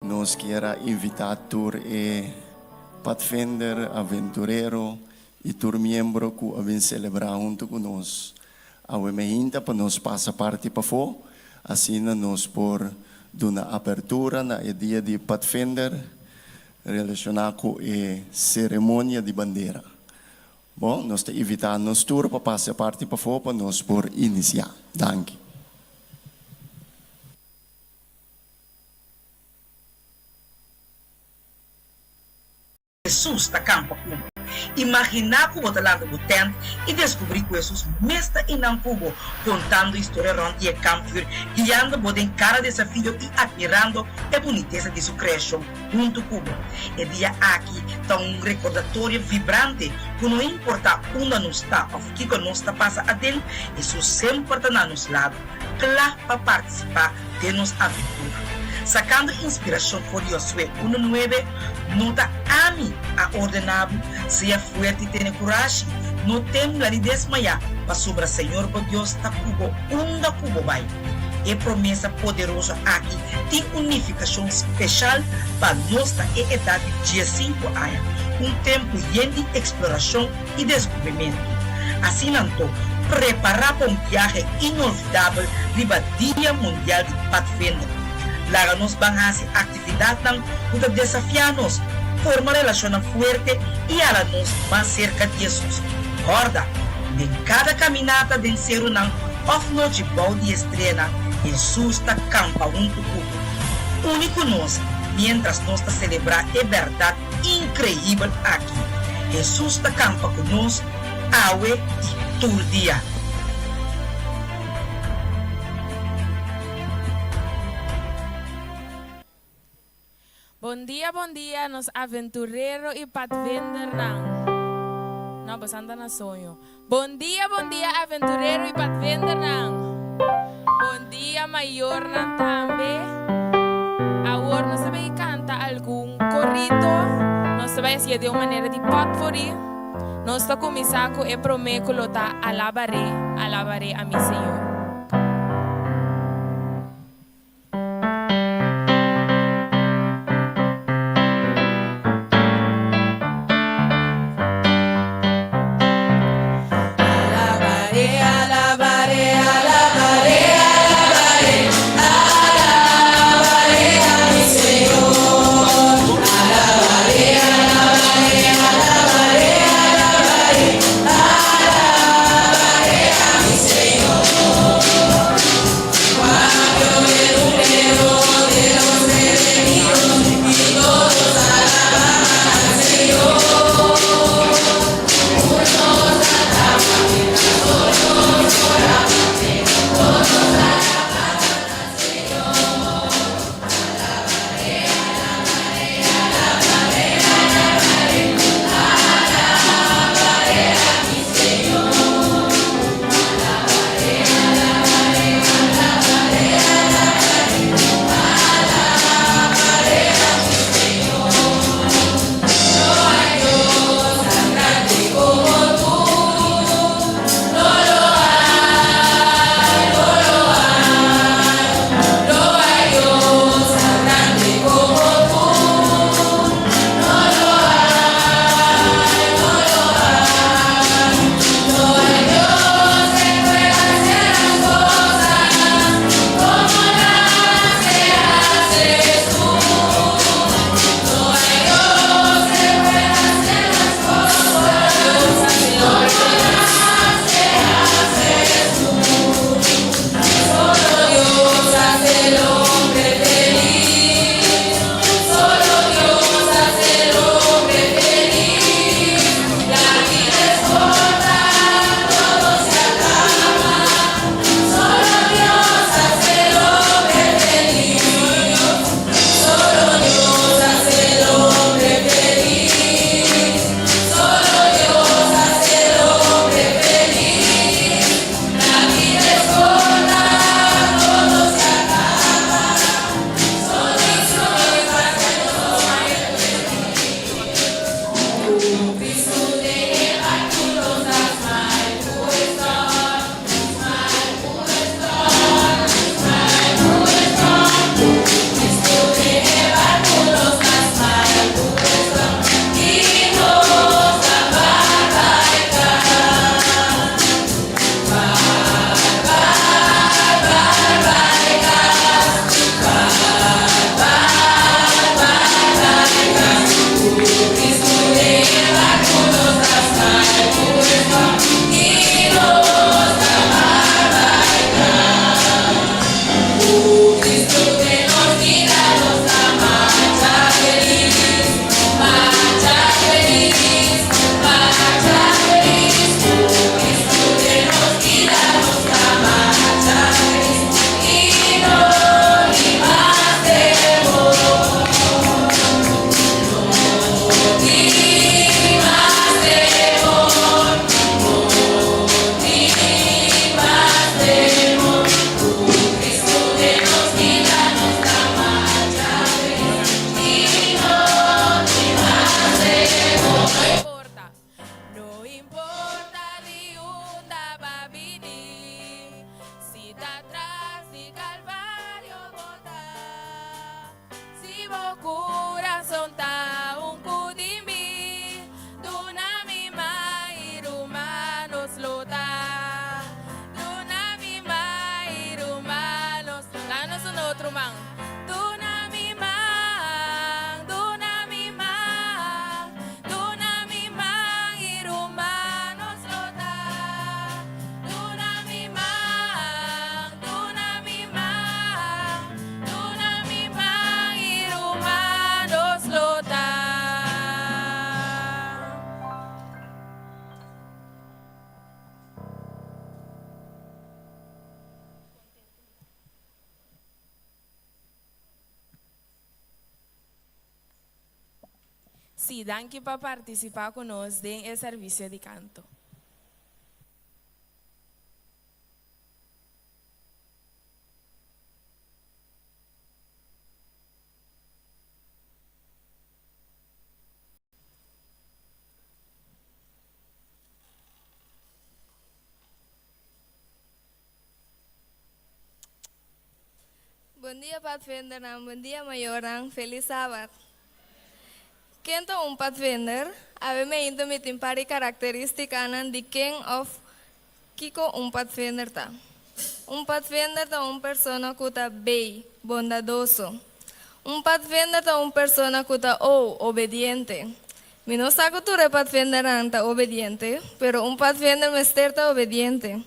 Nos kier a invitá tur e padvinder, aventurero i tur miembro ku a bin selebrá huntu ku nos awe meinta pa nos pasa parti pafó, asina nos por duna apertura na e dia di padvinder relashoná ku e seremonia di bandera. Bon, nos ta invitá nos tur pa pasa parti pafó pa nos por inisiá. Danki. Hesus ta kampa ku bo. Imaginá ku bo ta lanta bo tènt i deskubrí ku Hesus mes ta einan ku bo, kontando historia rònt di e kampvuur, guiando bo den kada desafio i atmirando e bunitesa di su kreashon huntu ku bo. E dia aki ta un rekordatorio vibrante ku no importá unda nos ta òf kiko nos ta pasa aden, Hesus semper ta na nos lado, kla pa partisipá den nos aventura. Sakando inspirashon for di Josué unu nuebe, No ta ami a ordená bo, sea fuerte i tene kurashi, no tembla ni desmayá, pasobra Señor bo Dios ta ku bo unda ku bo bai. E promesa poderoso aki tin un nifikashon speshal pa nos na e edat di diesinku aña, un tempu yen di eksplorashon i deskubrimentu. Asina anto, prepará pa un biahe inolvidabel riba Dia Mundial di Padvinder. Laga nos ban hasi aktividatnan ku ta desafiá nos, forma relashonnan fuerte i hala nos mas serka di Hesus. Kòrda, den kada kaminata den serunan òf nochi bou di e streanan, Hesus ta kampa huntu ku bo. Uni ku nos miéntras nos ta selebrá e bèrdat inkreibel aki. Hesus ta kampa ku nos awe i tur dia. Bon dia bon dia nos aventurero y padvindernan. No, bosan ta na soño. Bon dia bon dia aventurero y padvindernan. Bon dia mayornan tambe. Awor nos ta bay canta algun corito. Nos ta bay haci'e den un manera di potpourri. Nos ta cuminsa cu e prome cu lo ta Alabaré, alabaré a mi Señor. Sí, danki pa partisipá ku nos den e servisio di kanto. Bon dia padvindernan, bon dia mayornan, felis sabat. Ken ta un padvinder? Awe meinta mi tin par di karakteristikanan di ken òf kiko un padvinder ta. Un padvinder ta un persona ku ta bei, bondadoso. Un padvinder ta un persona ku ta ou, obediente. Mi no sa ku tur e padvindernan ta obediente, pero un padvinder mester ta obediente.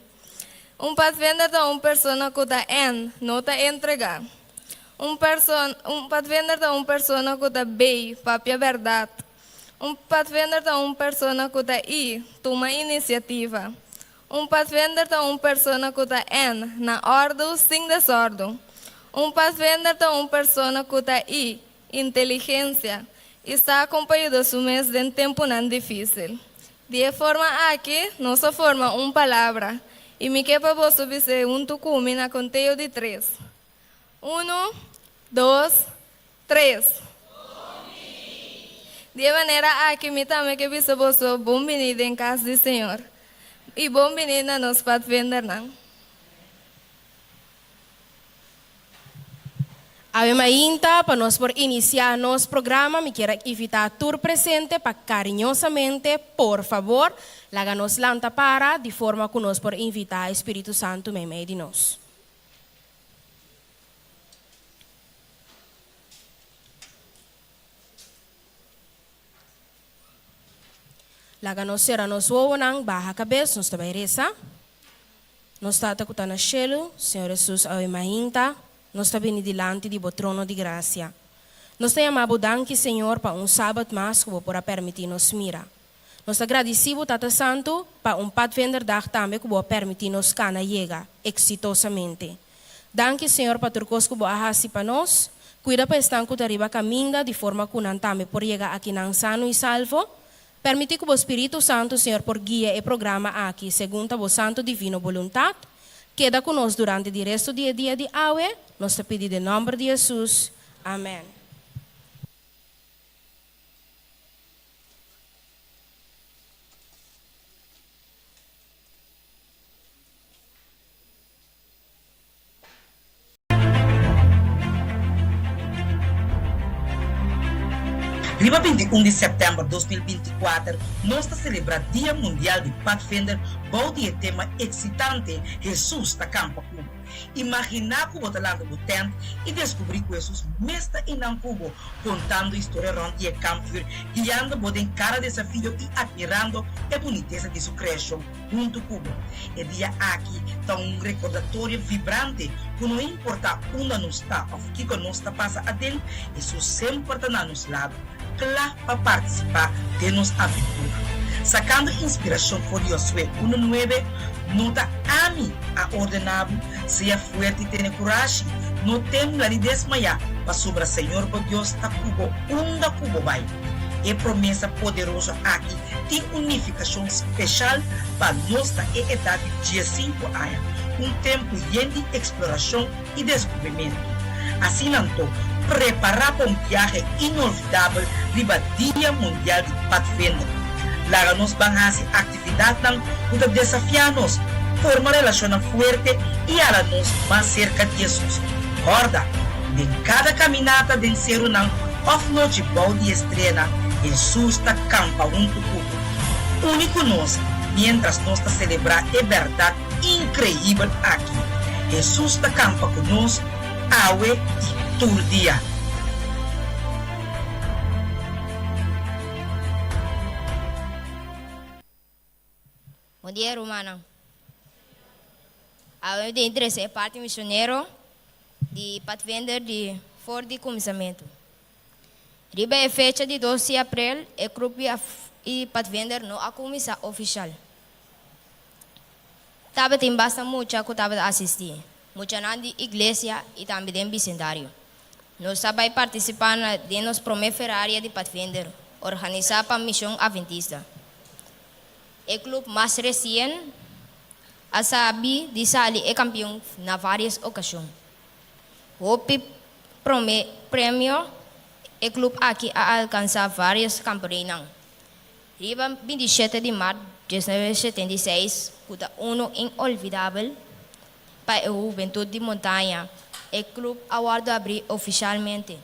Un padvinder ta un persona ku ta en, no ta entregá. Un person, un padvinder ta un persona ku ta bei, papia bèrdat. Un padvinder ta un persona ku ta i, tuma inisiativa. Un padvinder ta un persona ku ta en, na òrdu, sin desòrdu. Un padvinder ta un persona ku ta i, inteligensia, i sa kon pa yuda su mes den tempunan difísil. Di e forma aki nos a forma un palabra, i mi ke pa boso bis'é huntu ku mi na konteo di tres. Unu, dos, tres! Di e manera aki mi tambe ke bisa boso bon biní den kas di Señor, i bon biní na nos padvindernan. Awe mainta, pa nos por inisiá nos programa, mi kier a invitá tur presente pa kariñosamente, por fabor, laga nos lanta para di forma ku nos por invitá e Spiritu Santu meimei di nos. Laga nos sera nos wowonan, baha kabes, nos ta bai resa. Nos Tata ku ta na shelu, Señor Hesus awe mainta, nos ta bini dilanti di bo trono di grasia. Nos ta yama bo danki, Señor, pa un sabat mas ku bo por a permití nos mira. Nos ta gradisí bo, Tata Santu, pa un Padvinderdag tambe ku bo a permití nos kana yega eksitosamente. Danki, Señor, pa tur kos ku bo a hasi pa nos. Kuida pa esnan ku ta riba kaminda di forma ku nan tambe por yega akinan sano i salvo. Permití ku bo Spiritu Santu, Señor, por guia e programa aki segun ta bo santu divino boluntat. Keda ku nos durante di resto di e dia di awe, nos ta pidi den nòmber di Hesus. Amèn. Riba 21 di sèptèmber 2024 nos ta selebrá Dia Mundial di Padvinder bou di e tema eksitante Hesus ta kampa ku bo. Imaginá ku bo ta lanta bo tènt i deskubrí ku Hesus mes ta einan ku bo, kontando historia rònt di e kampvuur, guiando bo den kada desafio i atmirando e bunitesa di su kreashon. huntu ku bo. E dia aki ta un rekordatorio vibrante ku no importá unda nos ta òf kiko nos ta pasa aden, Hesus semper ta na nos lado, kla pa partisipá den nos aventura. Sakando inspirashon for di Josué unu nuebe, No ta ami a ordená bo, sea fuerte i tene kurashi, no tembla ni desmayá, pasobra Señor bo Dios ta ku bo unda ku bo bai. E promesa poderoso aki tin un nifikashon speshal pa nos na e edat di diesinku aña, un tempu yen di eksplorashon i deskubrimentu. Asina anto, prepará pa un biahe inolvidabel riba Dia Mundial di Padvinder. Laga nos ban hasi aktividatnan ku ta desafiá nos, forma relashonnan fuerte i hala nos mas serka di Hesus. Kòrda, den kada kaminata den serunan òf nochi bou di e streanan, Hesus ta kampa huntu ku bo. Uni ku nos miéntras nos ta selebrá e bèrdat inkreibel aki, Hesus ta kampa ku nos awe i tur dia. Bon dia rumannan. Awe mi tin interesa e parti misionero di Padvinder di for di kuminsamentu. Riba e fecha di dos di aprel e grup di Padvinder no a kuminsá ofishal. Tabatin basta mucha ku tabata asistí, muchanan di iglesia i tambe den bisindario. Nos a bai partisipá na den nos promé feraria di Padvinder. organisá pa Mishon Adventista. E klup mas resien a sabi di sali e kampion na vários okashon. Hopi promé premio e klup aki a alkansá vários kampereinan. Riba 27 di mart 1976, ku ta unu inolvidabel pa e hubentut di Montaña, e klup a wòrdu abrí ofishalmente.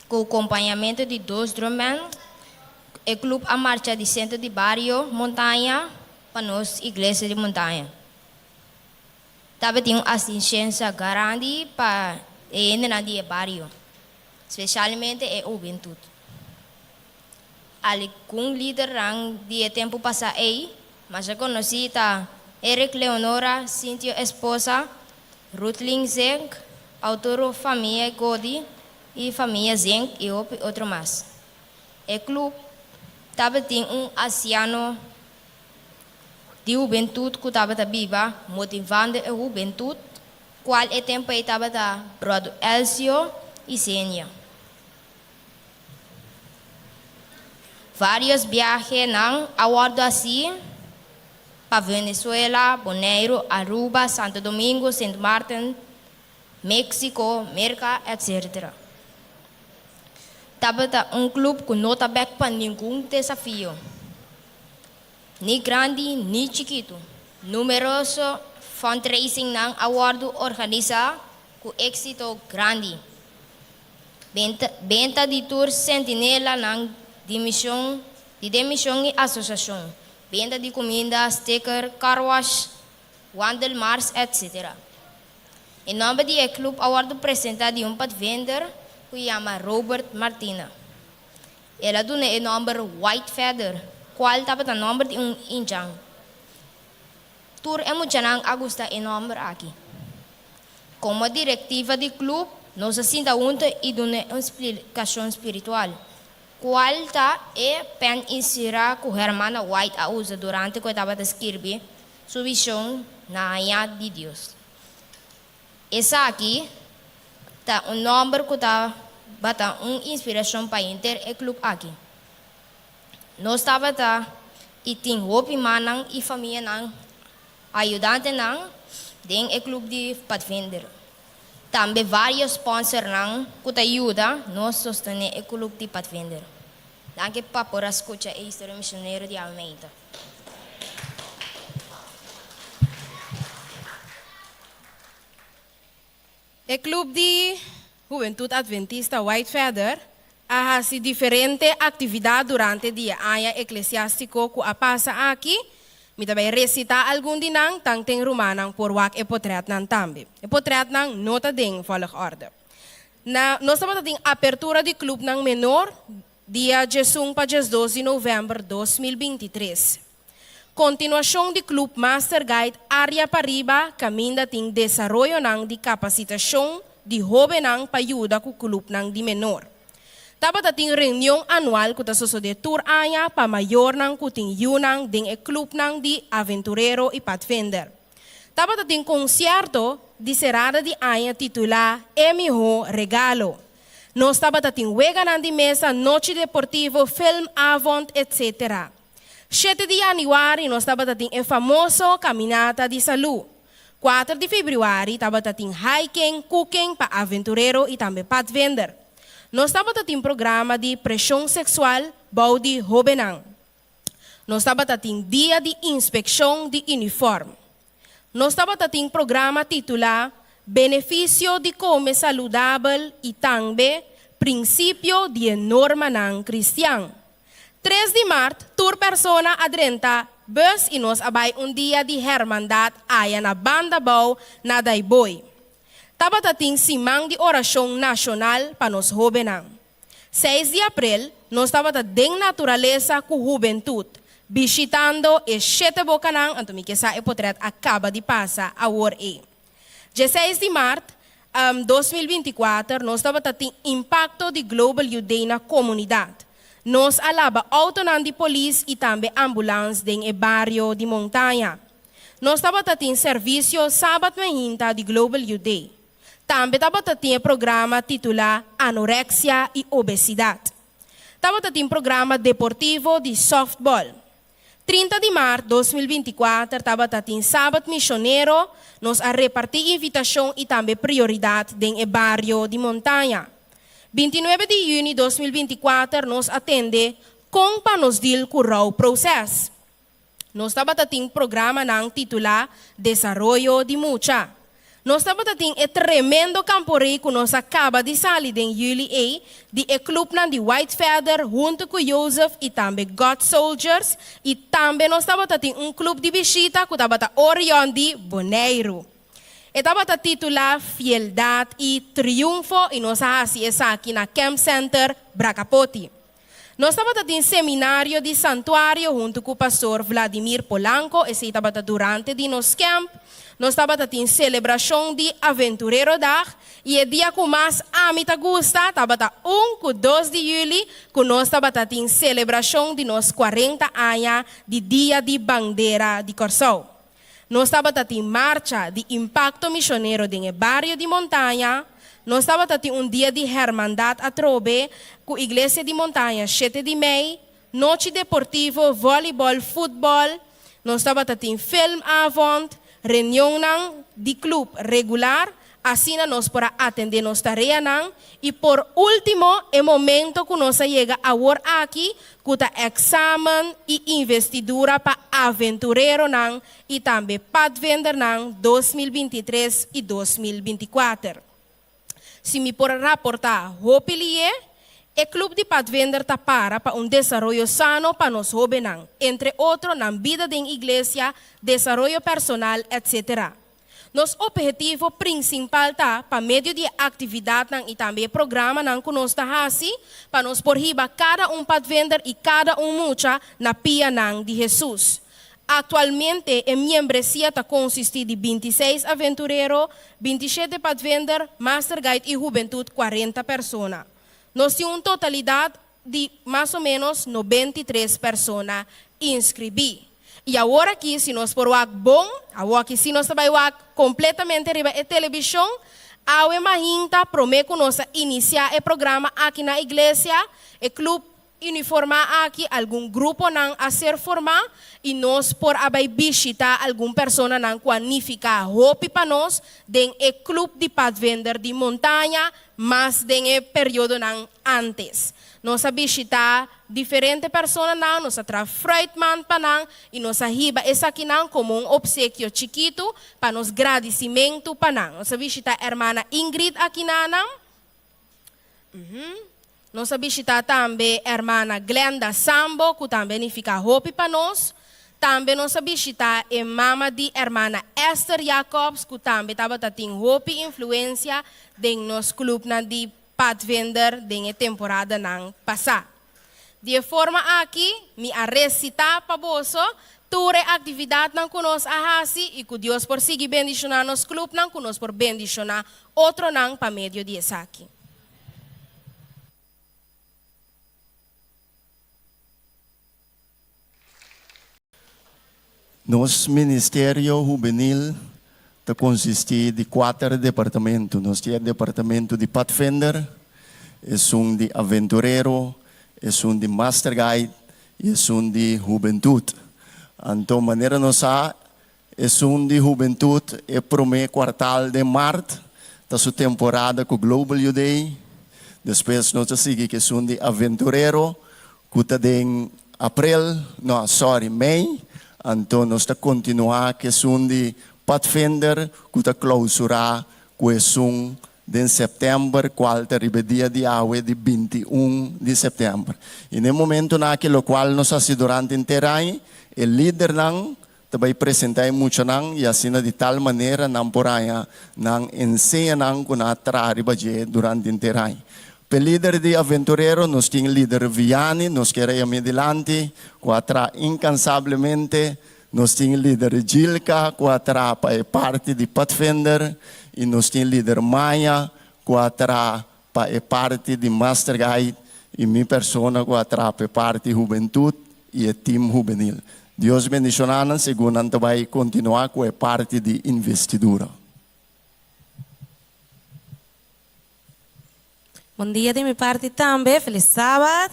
Ku kompañamentu di dos drumband, e klup a marcha di sentro di bario Montaña pa nos iglesia di Montaña. Tabatin un asistensia grandi pa e hendenan di e bario, spesialmente e hubentut. Algun lidernan di e tempu pasá ei, masha konosí ta Eric Leonora, Cynthia esposa, Rutlin Zenk, Arturo famia Godi i famia Zenk i hopi otro mas. E klup tabatin un ansiano di hubentut ku tabata biba motivando e hubentut, kual e tempu ei tabata Bròder Elcio Isenia. Vários biahenan a wòrdu hasí pa Venezuela, Boneiru, Aruba, Santo Domingo, Sint Maarten, Mexico, Merka, etc. Tabata un klup ku no ta bèk pa ningun desafio, ni grandi ni chikitu. Numeroso fundraisingnan a wòrdu organisá ku éksito grandi. Benta di tur sentinelanan di mishon di den mishon i asosiashon, benta di kuminda, sticker, car wash, wandelmars, etc. E nòmber di e klup a wòrdu presentá di un padvender ku yama Robert Martina. El a duna e nòmber White Feather, kual tabata nòmber di un indjan. Tur e muchanan a gusta e nòmber aki. Komo direktiva di klup, nos a sinta huntu i duna un splikashon spiritual, kual ta e pèn inspirá ku Hermana White a usa durante ku e tabata skirbi su vishon na Hañá di Dios. Esaki ta un nòmber ku tabata un inspirashon pa henter e klup aki. Nos tabata i tin hopi mannan i famianan ayudantenan den e club di Padvinder. Tambe varios sponsornan cu ta yuda nos sostene e club di Padvinder. Danki pa por a scucha e historia misionero di awe meinta. E Club di Hubentud Adventista White Feather a hasi diferente aktividat durante di e aña eklesiástiko ku a pasa aki. Mi ta bai resitá algun di nan, tanten rumannan por wak e potrètnan tambe. E potrètnan no ta den volgorde. Na nos tabata tin apertura di klupnan menor dia 11 pa 12 di novèmber 2023. Kontinuashon di Klup Master Guide Área Pariba kaminda tin desaroyonan di kapasitashon di hóbennan pa yuda ku klupnan di menor. Tabata tin reunion anual ku ta sosodé tur aña pa mayornan ku tin yunan den e klupnan di aventurero i padvinder. Tabata tin konsierto di serada di aña titulá E Mihó Regalo. Nos tabata tin weganan di mesa, nochi deportivo, film avond, etc. Shete di yanüari nos tabata tin e famoso Kaminata di Salú. Kuater di febrüari tabata tin hiking, cooking pa aventurero i tambe padvinder. Nos tabata tin programa di preshon seksual bou di hóbennan. Nos tabata tin dia di inspekshon di unifòrm. Nos tabata tin programa titulá Benefisio di kome saludabel i tambe Prinsipio di e normanan kristian. Tres di mart tur persona a drenta bus i nos a bai un dia di hermandat aya na Banda Bou na Daiboi. Tabata tin siman di orashon nashonal pa nos hóbennan. Seis di aprel nos tabata den naturalesa ku hubentut, bishitando e shete bokanan, anto mi ke sa e potret a kaba di pasa awor ei. 16 di mart 2024 nos tabata tin impakto di Global Youth Day na komunidat. Nos a laba outonan di polis i tambe ambulans den e bario di Montaña. Nos tabata tin servisio sabat mainta di Global Youth Day. Tambe tabata tin e programa titulá Anorexia i Obesidat. Tabata tin programa deportivo di sòftbòl. 30 di mart 2024 tabata tin Sabat Misionero, nos a repartí invitashon i tambe prioridat den e bario di Montaña. 29 di yüni 2024 nos a tende Kon pa nos deal ku rouwproces. Nos tabata tin programanan titulá Desaroyo di Mucha. Nos tabata tin e tremendo camporee ku nos a kaba di sali den yüli ei di e klupnan di White Feather huntu ku Jozef i tambe God Soldiers i tambe nos tabata tin un klup di bishita ku tabata Orion di Boneiru. E tabata titulá Fieldat i Triunfo i nos a hasi esaki na Camp Center Brakapoti. Nos tabata tin seminario di santuario huntu ku pastor Vladimir Polanco, esei tabata durante di nos camp. Nos tabata tin selebrashon di Aventurerodag i e dia ku mas ami ta gusta tabata un ku dos di yüli ku nos tabata tin selebrashon di nos 40 aña di Dia di Bandera di Kòrsou. Nos tabata tin marcha di impakto misionero den e bario di Montaña. Nos tabata tin un dia di hermandat atrobe ku Iglesia di Montaña 7 di mei, nochi deportivo, vòlibòl, futbòl. Nos tabata tin filmavond, reunionnan di klup regular, asina nos por a atendé nos tareanan i por último e momento ku nos a yega awor aki ku ta èksamen i investidura pa aventureronan i tambe padvindernan 2023 i 2024. Si mi por raportá hopi lié, e klup di padvinder ta para pa un desaroyo sano pa nos hóbennan, entre otro nan bida den iglesia, desaroyo personal, etc. Nos ophetivo prinsipal ta pa medio di e aktividatnan i tambe e programanan ku nos ta hasi, pa nos por hiba kada un padvinder i kada un mucha na pianan di Hesus. Aktualmente e miembresia ta konsistí di 26 aventurero, 27 padvinder, master guide i hubentut 40 persona. Nos tin un totalidat di mas o ménos 93 persona inskribí. I awor aki, si nos por wak bon, awor aki si nos ta bai wak kompletamente riba e televishon, awe mainta promé ku nos a inisiá e programa aki na iglesia, e klup uniformá aki, algun gruponan a ser formá i nos por a bai bishitá algun personanan ku a nifiká hopi pa nos den e klup di padvinder di Montaña, mas den e periodonan antes. Nos a bishitá diferente personanan, nos a traha fruitmand pa nan i nos a hiba esakinan komo un opsekio chikitu pa nos gradisimentu pa nan. Nos a bishitá hermana Ingrid akinanan. Nos a bishitá tambe hermana Glenda Sambo, ku tambe a nifiká hopi pa nos. Tambe nos a bishitá e mama di hermana Esther Jacobs, ku tambe tabata tin hopi influensia den nos klupnan di padvinder den e temporadanan pasá. Di e forma aki, mi a resitá pa boso tur e aktividatnan ku nos a hasi i ku Dios por sigui bendishoná nos klupnan, ku nos por bendishoná otronan pa medio di esaki. Nos ministerio hubenil ta konsistí di kuater departamento. Nos tin e departamento di padvinder, esun di aventurero, esun di master guide i esun di hubentut. Anto manera nos sa, esun di hubentut e promé kuartal den mart ta su temporada ku Global Youth Day. Despues nos ta sigui ku esun di aventurero ku ta den aprel, no, sorry, mei. Anto nos ta kontinuá ku esun di padvinder ku ta klousurá ku esun den sèptèmber, kual ta riba e dia di awe di 21 di sèptèmber. I na e momentunan aki lokual nos hasi durante henter aña, e lidernan ta bai presentá e muchanan i asina di tal manera nan por haña nan enseñanan ku nan a traha riba dje durante henter aña. P'e lider di aventurero nos tin lider Vianney, nos kier a yam'é dilanti, ku a traha inkansablemente, nos tin lider Gilka ku a traha pa e parti di padvinder i nos tin lider Maya ku a traha pa e parti di Master Guide i mi persona ku a traha pa e parti hubentut i e team hubenil. Dios bendishoná nan segun nan ta bai kontinuá ku e parti di investidura. Bon dia di mi parti tambe, felis sabat.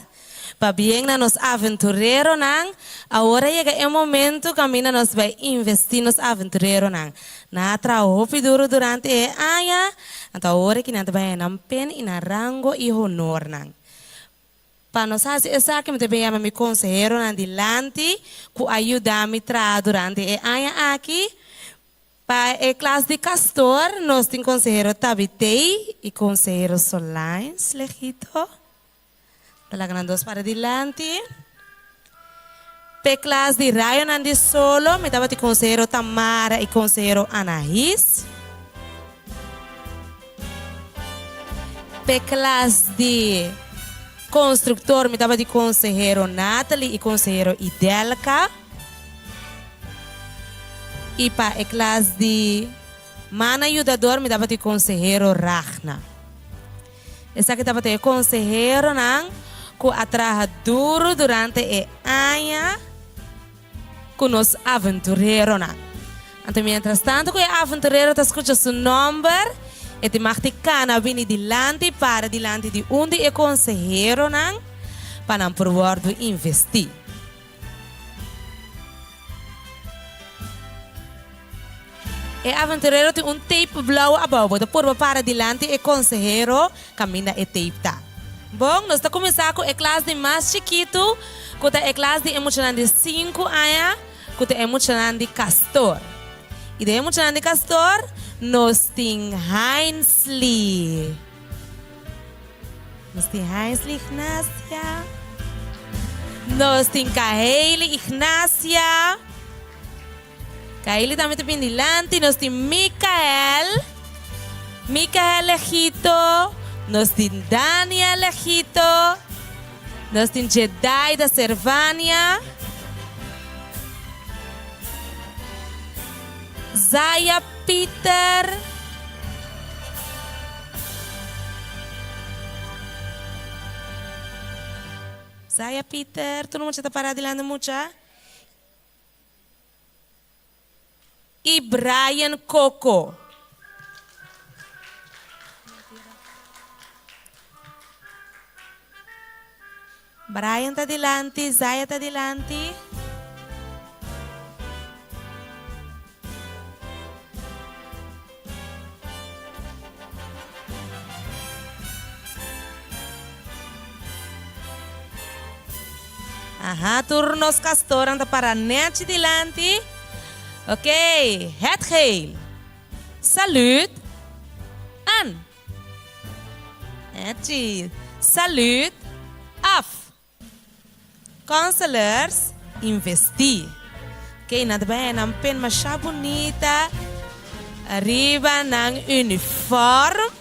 Pabien na nos aventureronan. Awor a yega e momento kaminda nos bai investi nos aventureronan. Nan a traha hopi duru durante e aña, anto awor aki nan ta bai haña nan pen i nan rango i honornan. Pa nos hasi esaki mi ta bin yama mi konseheronan dilanti ku a yuda mi traha durante e aña aki. Pa e klas di Castor nos tin konsehero Tabitey i konsehero Solans Legito. Ta laga nan dos para dilanti. P'e klas di Rayonan di Solo mi tabatin konsehero Tamara i konsehero Anahis. P'e klas di Konstruktor mi tabatin konsehero Natalie i konsehero Idelka. I pa e klas di Mana Yudador mi tabatin konsehero Ragna. Esaki tabata e konseheronan ku a traha duru durante e aña ku nos aventureronan. Anto miéntras tantu ku e aventurero ta skucha su nòmber, e tin mag di kana bini dilanti i para dilanti di un di e konseheronan pa nan por wòrdu investí. E aventurero tin un tape blou abou. Bo ta purba para dilanti e konsehero kaminda e tape ta. Bon, nos ta kuminsá ku e klas di mas chikitu, ku ta e klas di e muchanan di sinku aña, ku ta e muchanan di Castor. I den e muchanan di Castor nos tin Heinsley. Nos tin Heinsley Ignacia. Nos tin Kaheili Ignacia. Kaheili tambe ta bin dilanti. Nos tin Mikael. Mikael Legito. Nos tin Daniel Legito. Nos tin Jedaida Servania. Zaya Pieter. Zaya Pieter, tur mucha ta para dilanti mucha. I Brian Coco. Brian ta dilanti, Zaya ta dilanti. Aha, tur nos kastornan ta para nèchi dilanti. Ok, het geel. Salut. An. Nèchi. Salut. Af. Counselors investí. Kei nan ta bai nan pen masha bunita riba nan uniform.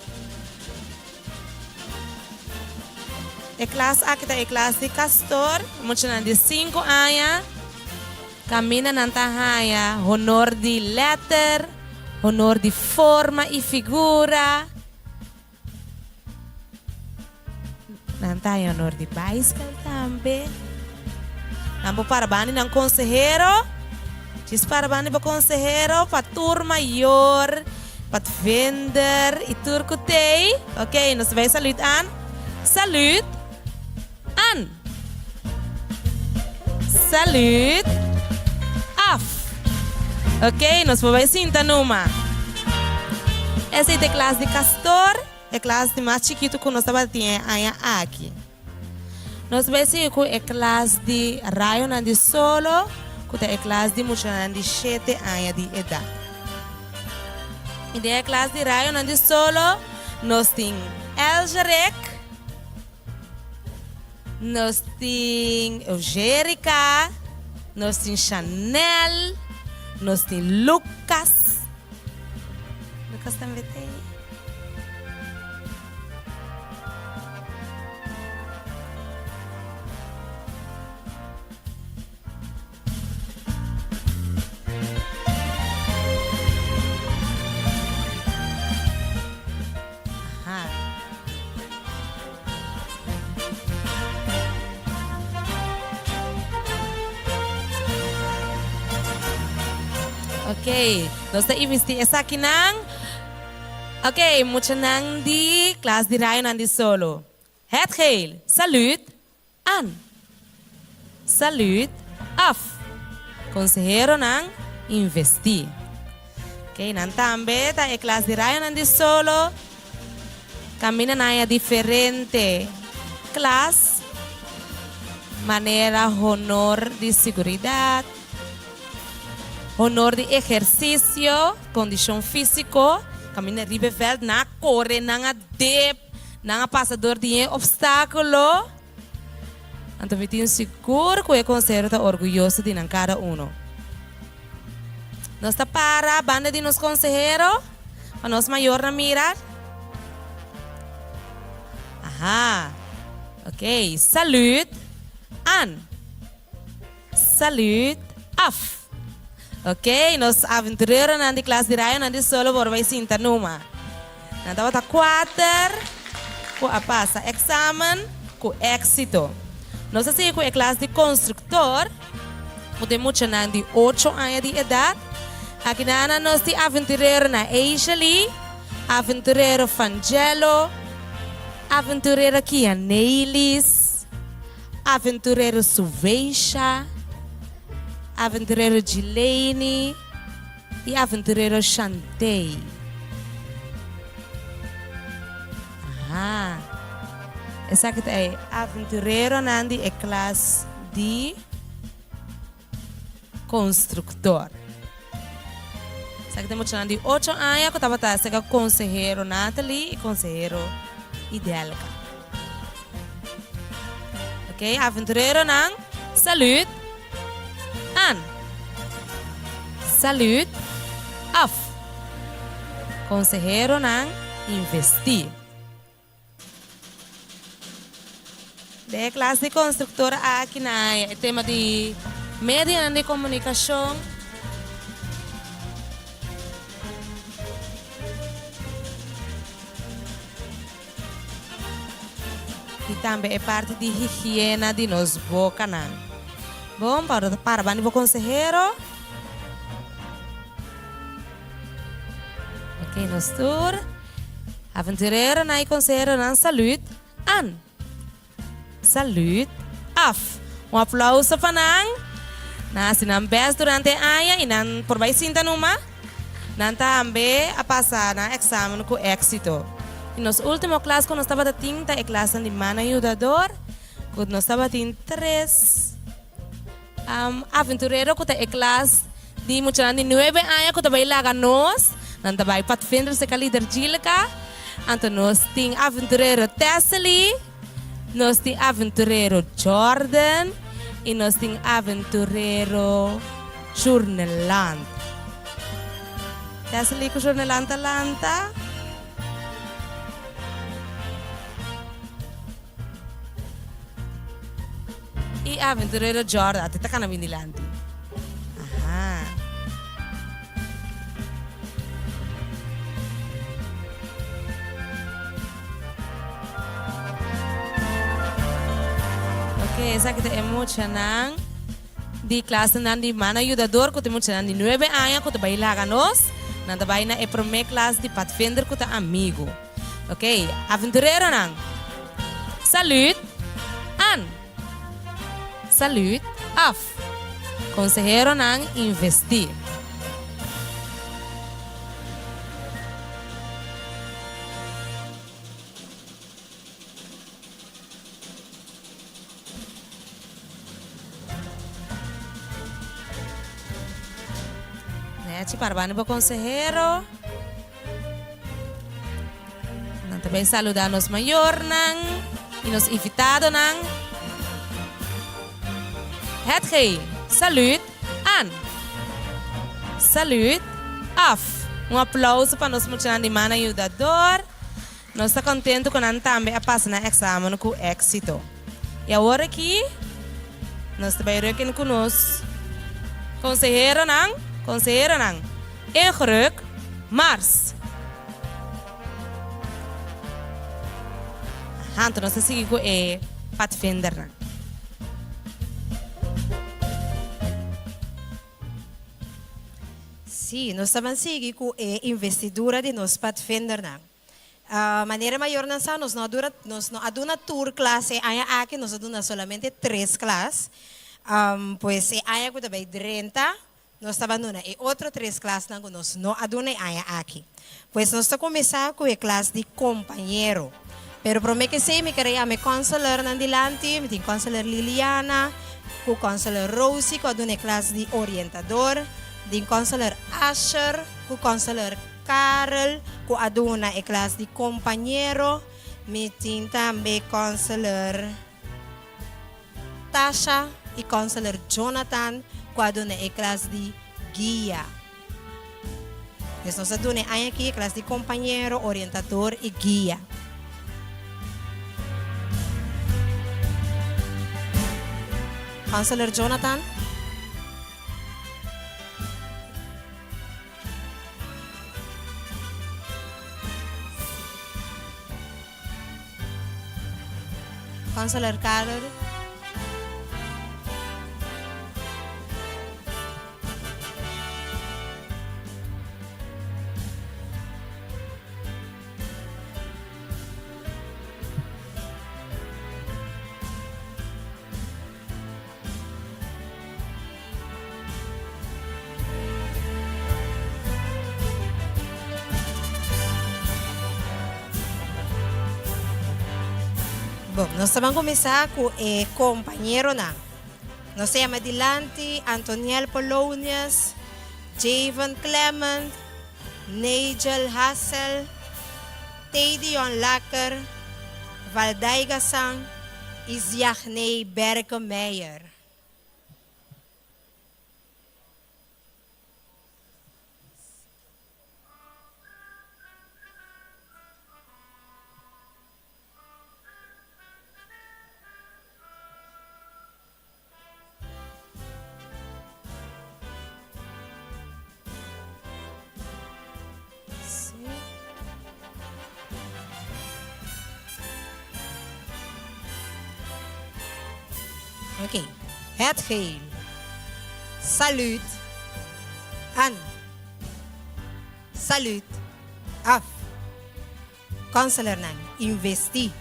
E klas aki ta e klas di Castor, muchanan di sinku aña. Kaminda nan ta haña honor di letter, honor di forma i figura. Nan ta haña honor di baiskel tambe. Nan por para banda di nan konsehero. Djis para banda di bo konsehero pa tur mayor, padvinder i tur ku t'ei. Ok, nos ta bai salut an. Salut an. Salut af. Ok, nos por bai sinta numa. Esei ta e klas di Castor, e klas di mas chikitu ku nos tabatin e aña aki. Nos bai sigui ku e klas di Rayonan di Solo, ku ta e klas di muchanan di shete aña di edat. I den e klas di Rayonan di Solo nos tin Elgerek. Nos tin Eugerica, nos tin Chanel, nos tin Lucas. Lucas tambe ta ei. Ok, nos ta investi esakinan. Ok, muchanan di klas di rayonan di solo. Het geel, saluut, aan. Saluut, af. Konseheronan, investí. Ok, nan tambe ta e klas di rayonan di solo. Kaminda nan haña diferente klas, manera honor di siguridat, honor di ehersisio, kondishon físiko, kaminda riba e vèlt nan a kore, nan a dip, nan a pasa dor di e opstákulo. Anto mi tin sigur ku e konsehero ta orguyoso di nan kada uno. Nos ta para banda di nos konsehero pa nos mayornan mira. Aha. Ok, salut aan. Salut af. Ok, nos aventureronan di klas di rayonan di solo por bai sinta numa. Nan tabata kuater ku a pasa eksamen ku éksito. Nos a sigui ku e klas di konstruktor, ku tin muchanan di ocho aña di edat. Akinan nos tin aventureronan Eishelly, aventurero Fangelo, aventurero Kianeilis, Aventurero Suveisha, Aventurero Gileini i Aventurero Shantey. Aha. Esaki ta e aventureronan di e klas di konstruktor. Esaki ta muchanan di ocho aña ku tabata aserka konsehero Natalie i konsehero Idelka. Ok, aventureronan, salut aan. Salut af. Konseheronan, investí. Den e klas di konstruktor aki na e tema di medionan di komunikashon. I tambe e parti di higiena di nos bokanan. Bon, pa para banda di bo konsehero. Ok, nos tur. Aventureronan i konseheronan salut an. Salut af. Un aplauso pa nan. Nan hasi nan best durante e aña i nan por bai sinta numa. Nan tambe a pasa nan eksamen ku éksito. I nos último klas ku nos tabata tin ta e klasnan di Mana Yudador, ku nos tabatin tres aventurero ku ta e klas di muchanan di nuebe aña ku ta bai laga nos. Nan ta bai Padvinder serka Lider Gilka. Anto nos tin aventurero Tessely, nos tin aventurero Jordan i nos tin aventurero Journeland. Tessely ku Journeland ta lanta. I aventurero Jordan ate ta kana bin dilanti. Aha. Ok, esaki ta e muchanan di klasenan di Mana Yudador ku ta muchanan di nuebe aña ku ta bai laga nos. Nan ta bai na e promé klas di Padvinder ku ta amigu. Ok, aventureronan. Salut an. Salut af. Konseheronan investí. Nechi para bani bo konsehero. Nan ta bay saluda nos mayornan y nos invitadonan. Het geel, salut aan. Salut af. Un aplauso pa nos muchanan di Mana Yudador. Nos ta contento cu nan tambe a pasa nan examen cu exito. Y awor aki nos ta bay reken cu nos conseheronan, conseheronan, ingeruk, mars. Aha, anto nos ta sigui cu e padvindernan. Sí, nos ta ban sigui ku e investidura di nos padvindernan. Manera e mayornan sa, nos no a dura, nos no a duna tur klas e aña aki, nos a duna solamente tres klas. Pues e aña ku ta bai drenta, nos ta ban duna e otro tres klasnan ku nos no a duna e aña aki. Pues nos ta kuminsá ku e klas di kompañero. Pero promé ke esei mi kere yama e kònselernan dilanti. Mi tin kònseler Liliana ku kònseler Rosie ku a duna e klas di orientador. Tin kònseler Asher ku kònseler Karel ku a duna e klas di kompañero. Mi tin tambe kònseler Tasha i kònseler Jonathan ku a duna e klas di guia. Pues nos a duna e aña aki e klas di kompañero, orientador i guia. Counselor Jonathan. Counselor Carter. Bon, nos ta ban kuminsá ku e kompañeronan. Nos ta yama dilanti Antoniel Polonius, Javen Clement, Nigel Hassel, Tedion Lacker, Valdaiga San i Ziagney Berkemeyer. Oké, het geel. Saluut. An. Saluut. Af. Counselornan, investí.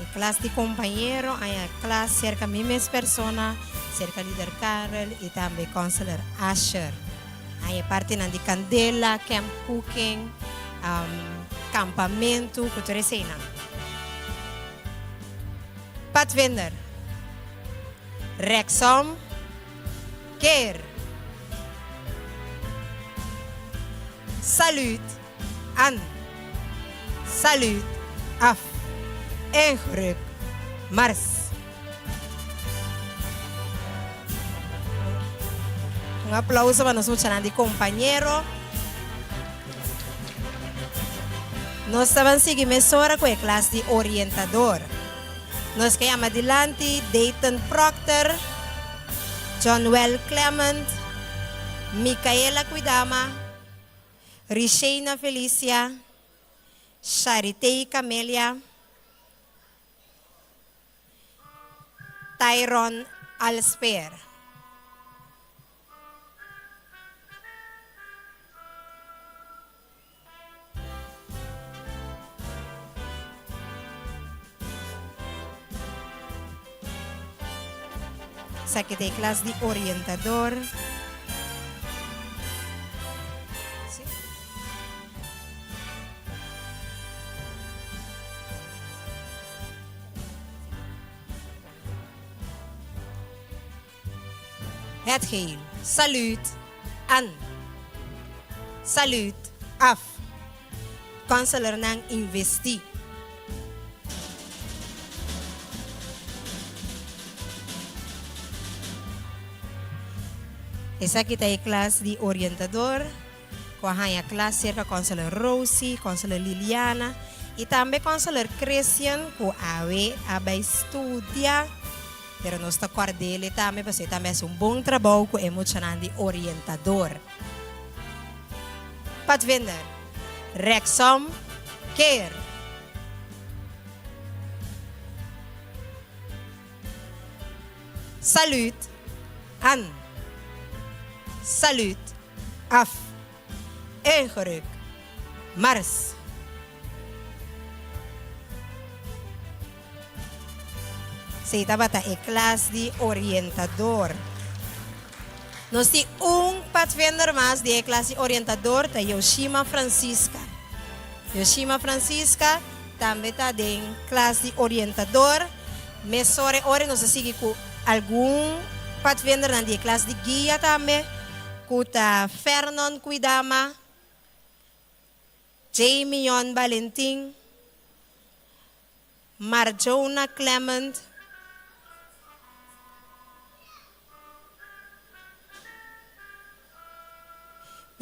E klas di kompañero aña klas serka mi mes persona, serka Lider Karel i tambe Counselor Asher. Aña e partinan di kandela, camp cooking, kampamentu ku tur eseinan. Padvinder, Reksom, Keer. Saluut an. Saluut af. Ingeruk mars. Un aplauso pa nos muchanan di kompañero. Nos ta ban sigui mesora ku e klas di orientador. Nos ke yama dilanti Dayton Proctor, Johnwell Clement, Micaela Kuidama, Risheyna Felicia, Sharitey Camelia, Tyron Alspeer. Esaki ta e klas di orientador. Het geel. Saluut an. Saluut af. Counselornan investi. Esaki ta e klas di orientador ku a haña klas serka Counselor Rosie, Counselor Liliana i tambe Counselor Christian ku awe a bai studia. Pero nos ta kòrd'el tambe pasobra e tambe hasi un bon trabou ku e muchanan di orientador. Padvinder, Rechtsom keer. Saluut aan. Saluut af. Ingeruk. Mars. Esei tabata e klas di orientador. Nos tin un padvinder mas di e klas di orientador, ta Yoshima Francisca. Yoshima Francisca tambe ta den klas di orientador. Mesora e ora nos a sigui ku algun padvindernan di e klas di guia tambe, ku ta Fernon Kuidama, Jamion Balentin, Marjona Clement,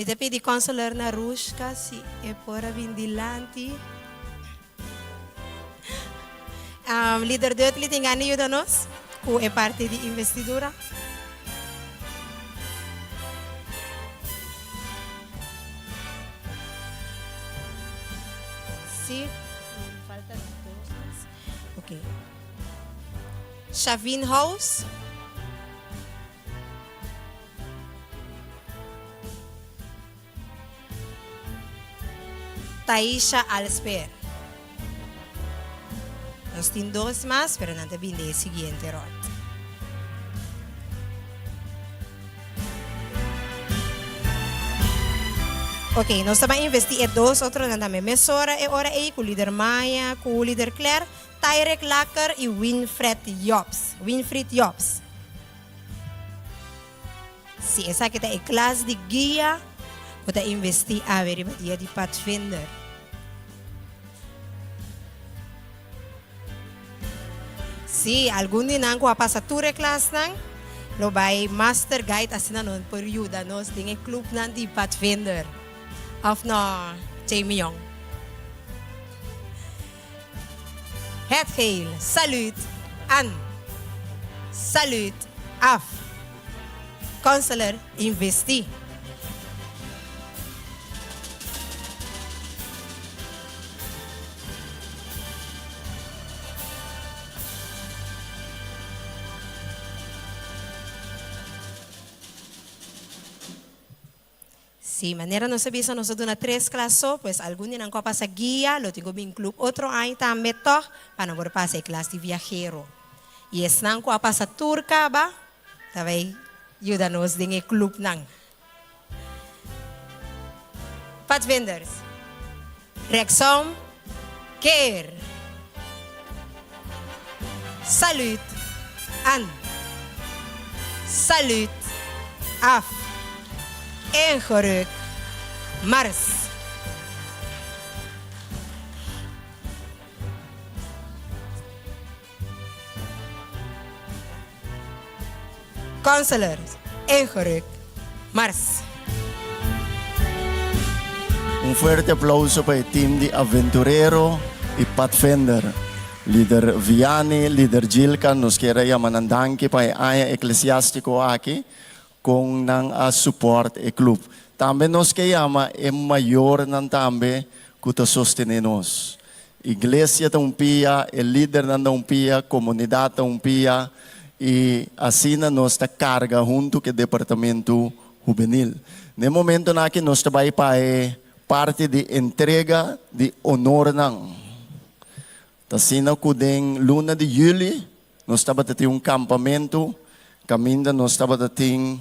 Mi ta pidi Consular Narushka si e por a bin dilanti. Lider Dudley tin gana di yuda nos ku e parti di investidura. Si, falta dos mas. Ok. Shavin House. Taisha Alsper. Nos tin dos mas, pero nan ta bin den e siguiente rond. Ok, nos ta ban investi e dos otronan tambe. Mesora e ora ei ku Lider Maya, ku Lider Claire, Tyrek Lacker i Winfred Jobs. Winfried Jobs. Si esaki ta e klas di guia ku ta investí awe riba dia di Padvinder. Si algun di nan ku a pasa tur e klasnan lo bai Master Guide asina nan por yuda nos den e klupnan di Padvinder. Òf no, Jamie Young? Het geel, saluut an. Saluut af. Counselor investi. Sí, manera nos a bisa nos a duna tres klas so, pues algun di nan ku a pasa guia lo tin ku bin club otro aña tambe tòg pa nan por pasa e klas di viahero. I esnan ku a pasa tur kaba ta bai yuda nos den e clubnan. Padvinders, Rechtsom, keer. Saluut an. Saluut af. Ingeruk. Mars. Counselor, ingeruk. Mars. Un fuerte aplauso pa e team di Aventurero y Padvinder. Lider Vianney, Lider Gilka, nos kier a yama nan danki pa e aña eclesiastico aki con nan a support e club. Tambe nos ke yama e mayornan tambe cu ta sostene nos. Iglesia ta un pia, e lidernan ta un pia, comunidad ta un pia y asina nos ta carga hunto cu e departamento hubenil. Na e momentonan aki nos ta bay pa e parti di entrega di honornan. Ta asina cu den luna di juli nos tabata tin un campamento caminda nos tabata tin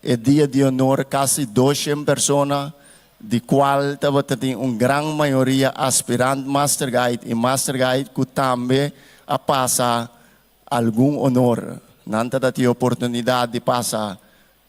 e dia di honor casi doshen persona di cual tabata tin un gran mayoria aspirant Master Guide y Master Guide cu tambe a pasa algun honor. Nan tabata tin oportunidad di pasa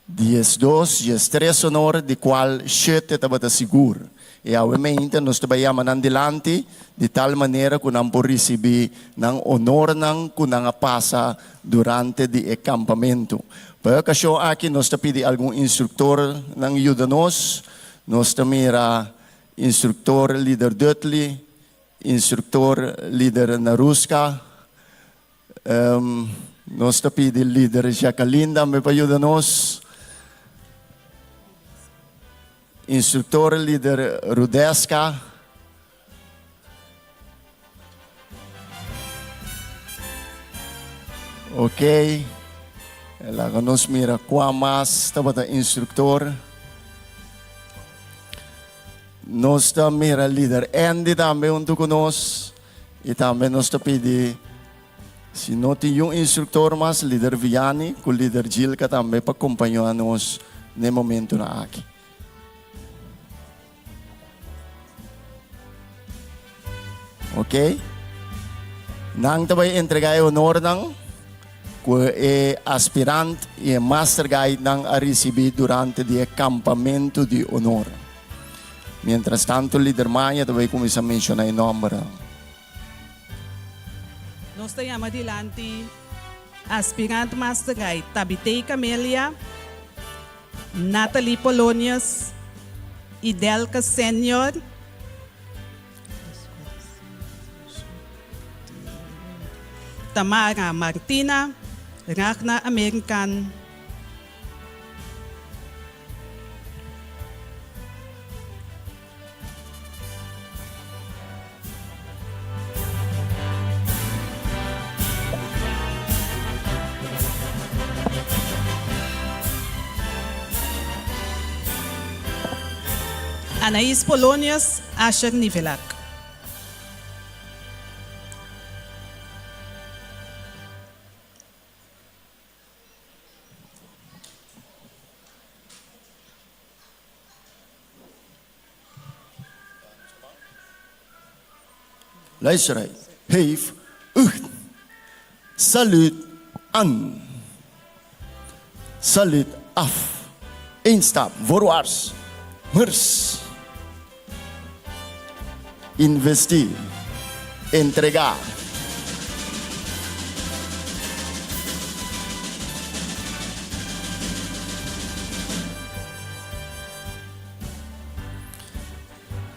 12, 13 honor, di cual shete tabata sigur. Y awe meinta nos ta bay yama nan dilanti di tal manera cu nan por ricibi nan honornan cu nan a pasa durante di e campamento. Pa e ocasion aki nos ta pidi algun instructornan yuda nos. Nos ta mira instructor Lider Dudley, instructor Lider Naruska. Nos ta pidi lider Jacqueline tambe pa yuda nos. Instructor lider Rudesca. Ok. Laga nos mira kua mas tabata instructor. Nos ta mira lider Andy tambe hunto ku nos. I tambe nos ta pidi si no tin yun instructor mas, lider Vianney ku lider Gilka tambe pa kompañá nos n'e momentonan aki. Ok. Nan ta bai entrega e honornan ku e aspirant i e master guidenan a risibí durante di e kampamentu di honor. Mientras tanto lider Maya ta bai kuminsá menshoná e nòmbernan. Nos ta yama dilanti aspirant master guide Tabitey Camelia. Nathalie Polonius, Idelka Senior, Tamara Martina, Ragnar American. Anaïs Polonius, Asher Nivelak. Luister uit. Heef ucht. Saluut an. Saluut af. Eén stap voorwaarts. Mers. Investí. Entregá.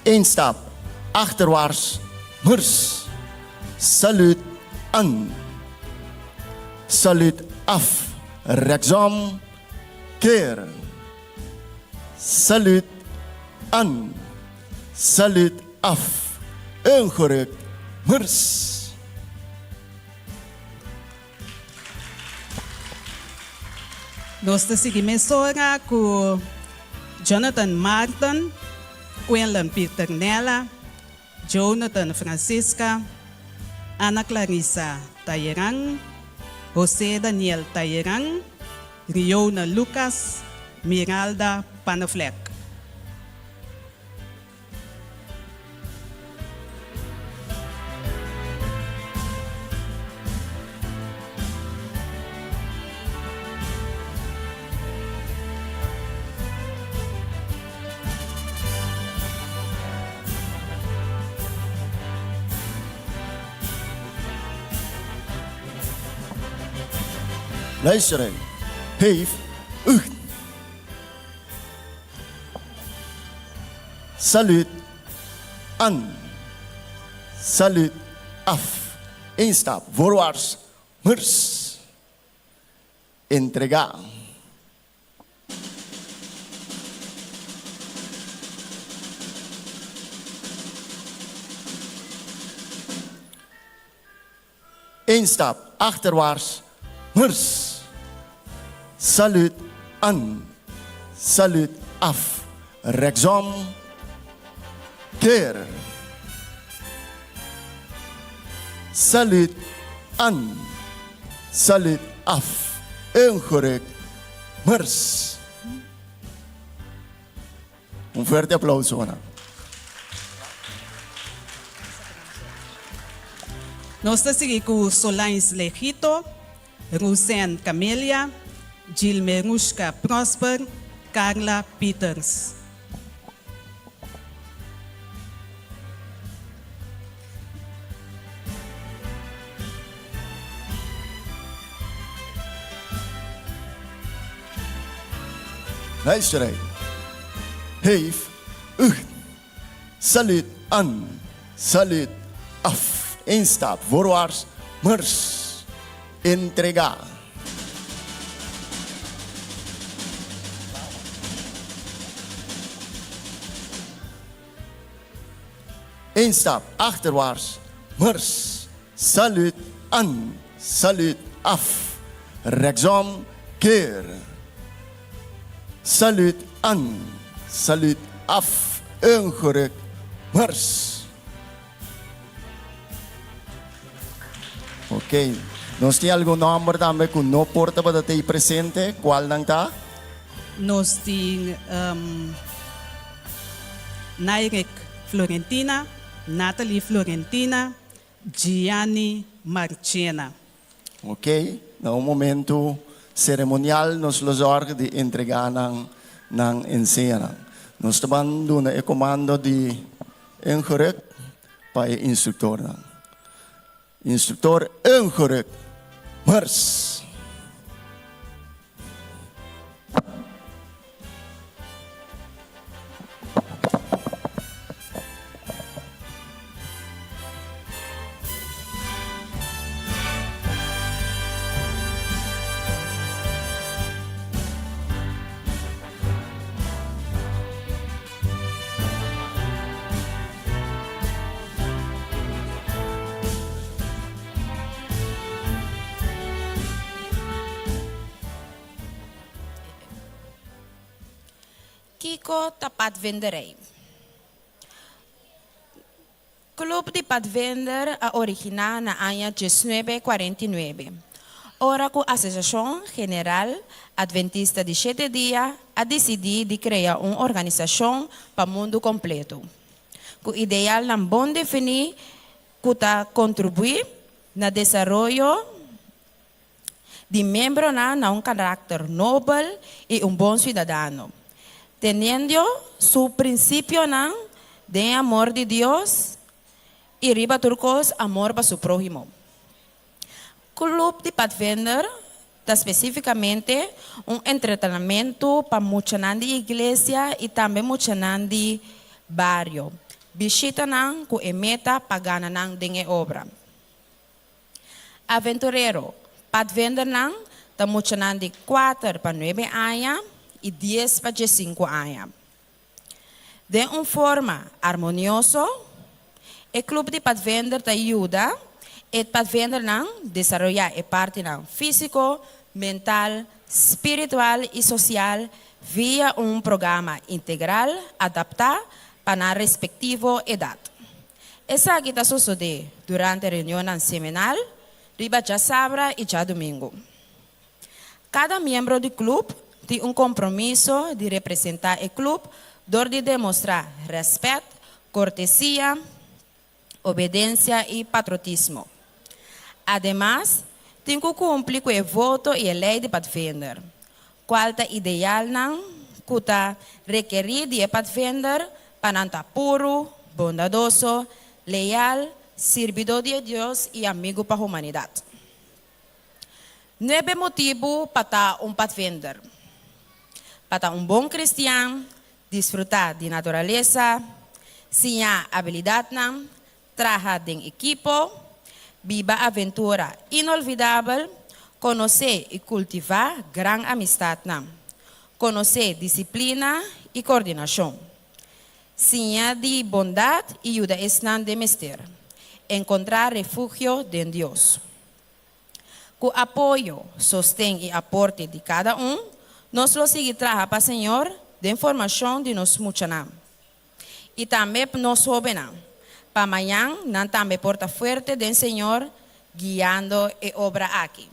Eén stap achterwaarts, mers. Saluut an. Saluut af. Rechtsom, keer. Saluut an. Saluut af. Ingerukt, mers. Nos ta sigui mesora ku Jonathan Marten, Quinlan Pieternella, Jonathan Francisca, Ana Clarissa Talleran, José Daniel Talleran, Riona Lucas, Miralda Panneflek. Luister, heef, ucht. Salut an. Salut af. Eén stap voorwaarts. Mers. Entregá. Eén stap achterwaarts. Mers. Salut an. Salut af. Rechtsom. Keer. Salut an. Salut af. Ingerukt. Mers. Un fuerte aplauso pa nan. Nos ta sigui ku Solans Legito, Roseanne Camelia, Gilmerushka Prosper, Carla Pieters. Luister ei. Heef ucht. Salut an. Salut af. Eén stap voorwaarts. Mers. Entregá. Eén stap achterwaarts, mars, saluut an, saluut af, rechtsom, keer. Saluut an, saluut af, ingerukt, mars. Ok, nos tin algun nomber tambe ku no por tabata tei presente, kual nan ta? Nos tin um, Nairek Florentina, Natalie Florentina, Gianni Marchena. Ok, na un momento seremonial nos lo zorg di entrega nan nan enseñanan. Nos ta ban duna e komando di ingeruk pa e instruktornan. Instruktor ingeruk, mars! Kiko ta padvinderij? Club di Padvinder a originá na aña diesnuebe kuarenta i nuebe, ora ku Asosiashon General Adventista di Shete Dia a disidí di krea un organisashon pa mundu kompletu, ku idealnan bon definí ku ta kontribuí na desaroyo di miembronan na un karakter nobel i un bon siudadano, teniendo su prinsipionan den e amor di Dios i riba tur kos amor pa su próhimo. Club di Padvinder ta spesífikamente un entretenamentu pa muchanan di iglesia i tambe muchanan di bario. Bishita nan ku e meta pa gana nan den e obra. Aventurero, Padvindernan ta muchanan di kuater pa nuebe aña i dies pa diesinku aña. Den un forma armonioso, e klup di padvinder ta yuda e padvindernan desaroyá e partinan físiko, mental, spiritual i sosial via un programa integral adaptá pa nan respektivo edat. Esaki ta sosodé durante reunionnan semanal riba djasabra i djadumingu. Kada miembro di klup tin un kompromiso di representá e klup dor di demostrá rèspèt, kortesia, obedensia i patriotismo. Ademas, tin ku kumpli ku e voto i e lei di padvinder, kual ta idealnan ku ta rekerí di e padvinder pa nan ta puru, bondadoso, leal, sirbidó di e Dios i amigu pa humanidat. Nuebe motibu pa ta un padvinder. Pa ta un bon kristian, disfrutá di naturalesa, siña abilidatnan, traha den ekipo, biba aventura inolvidabel, konosé i kultivá gran amistatnan, konosé disiplina i kordinashon, siña di bondat i yuda esnan den mester, enkontrá refugio den Dios. Ku apoyo, sosten i aporte di kada un, nos lo sigui traha pa Señor den formashon di nos muchanan. I tambe nos hóbennan, pa mañan nan tambe por ta fuerte den Señor guiando e obra aki.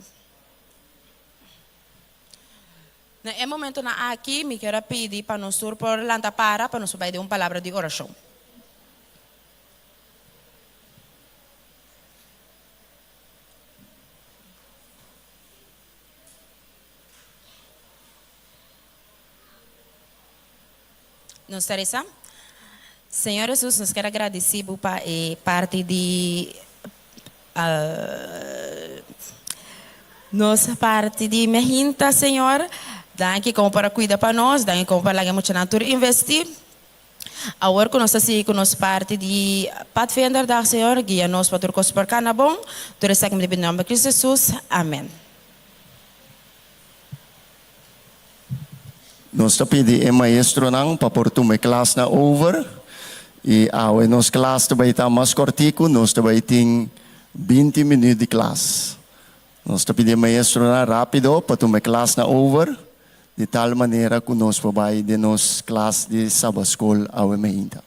Na e momentonan aki mi kier a pidi pa nos tur por lanta para pa nos por bai den un palabra di orashon. Nos ta resa. Señor Hesus, nos kier a gradisi Bo pa e parti di nos parti di mehinta, Señor. Danki como por a cuida pa nos, danki como por a laga e muchanan tur investi. Awor ku nos ta sigui ku nos parti di Padvinderdag, Señor, guia nos pa tur kos por kana bon. Tur esaki mi ta pidi den nomber di Cristo Jesus. Amen. Nos ta pidi e maestronan pa por tuma e klasnan over y awe nos klas ta bay ta mas cortico, nos ta bay tin binti minuut di klas. Nos ta pidi e maestronan rapido pa tuma e klasnan over di tal manera cu nos por bay den nos klas di Sabaschool awe meinta.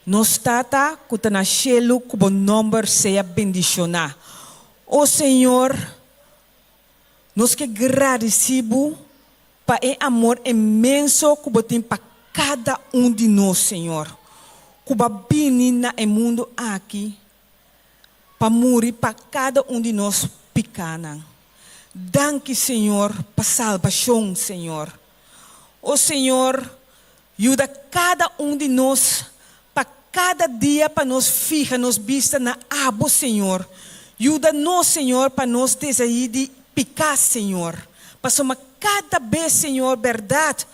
Nos Tata ku ta na shelu ku bo nòmber sea bendishoná. O Señor, nos ke gradisí bo pa e amor inmenso ku bo tin pa kada un di nos, Señor, ku bo a bini na e mundu aki pa muri pa kada un di nos pikánan. Danki Señor pa salbashon Señor. O Señor yuda kada un di nos pa kada dia pa nos fiha nos bista na Abo Señor. Yuda nos Señor pa nos desaí di piká Señor. Pasobra kada bes Señor bèrdat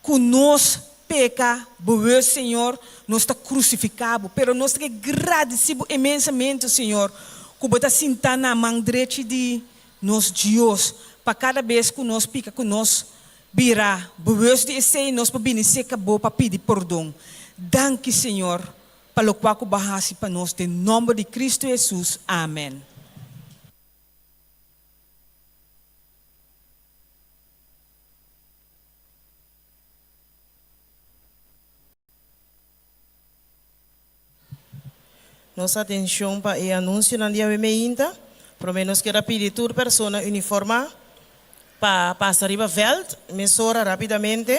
Ku nos peka bewust, Señor, nos ta krusifiká Bo, pero nos ta ke gradisí Bo inmensamente, Señor, ku Bo ta sintá na man drechi di nos Dios, pa kada bes ku nos pika ku nos bira bewust di esei, nos por bini serka Bo pa pidi pordon. Danki, Señor, pa lokual ku Bo a hasi pa nos, den nòmber di Kristu Hesus, amen. Nos atencion pa e anuncionan di awe meinta. Prome nos kier a pidi tur persona uniforma pa pasa riba veld mesora rapidamente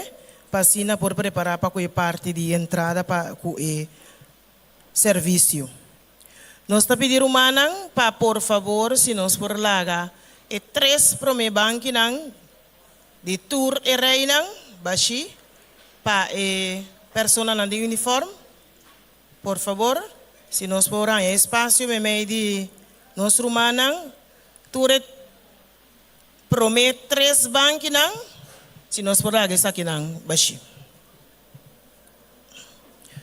pa asina por prepara pa cu e parti di entrada pa cu e servicio. Nos ta pidi rumannan pa por favor si nos por laga e tres prome bankinan di tur e reinan bashi pa e personanan den uniform. Por favor, si nos por haña espacio meimei di nos rumannan, tur e prome tres bankinan, si nos por laga esakinan bashi.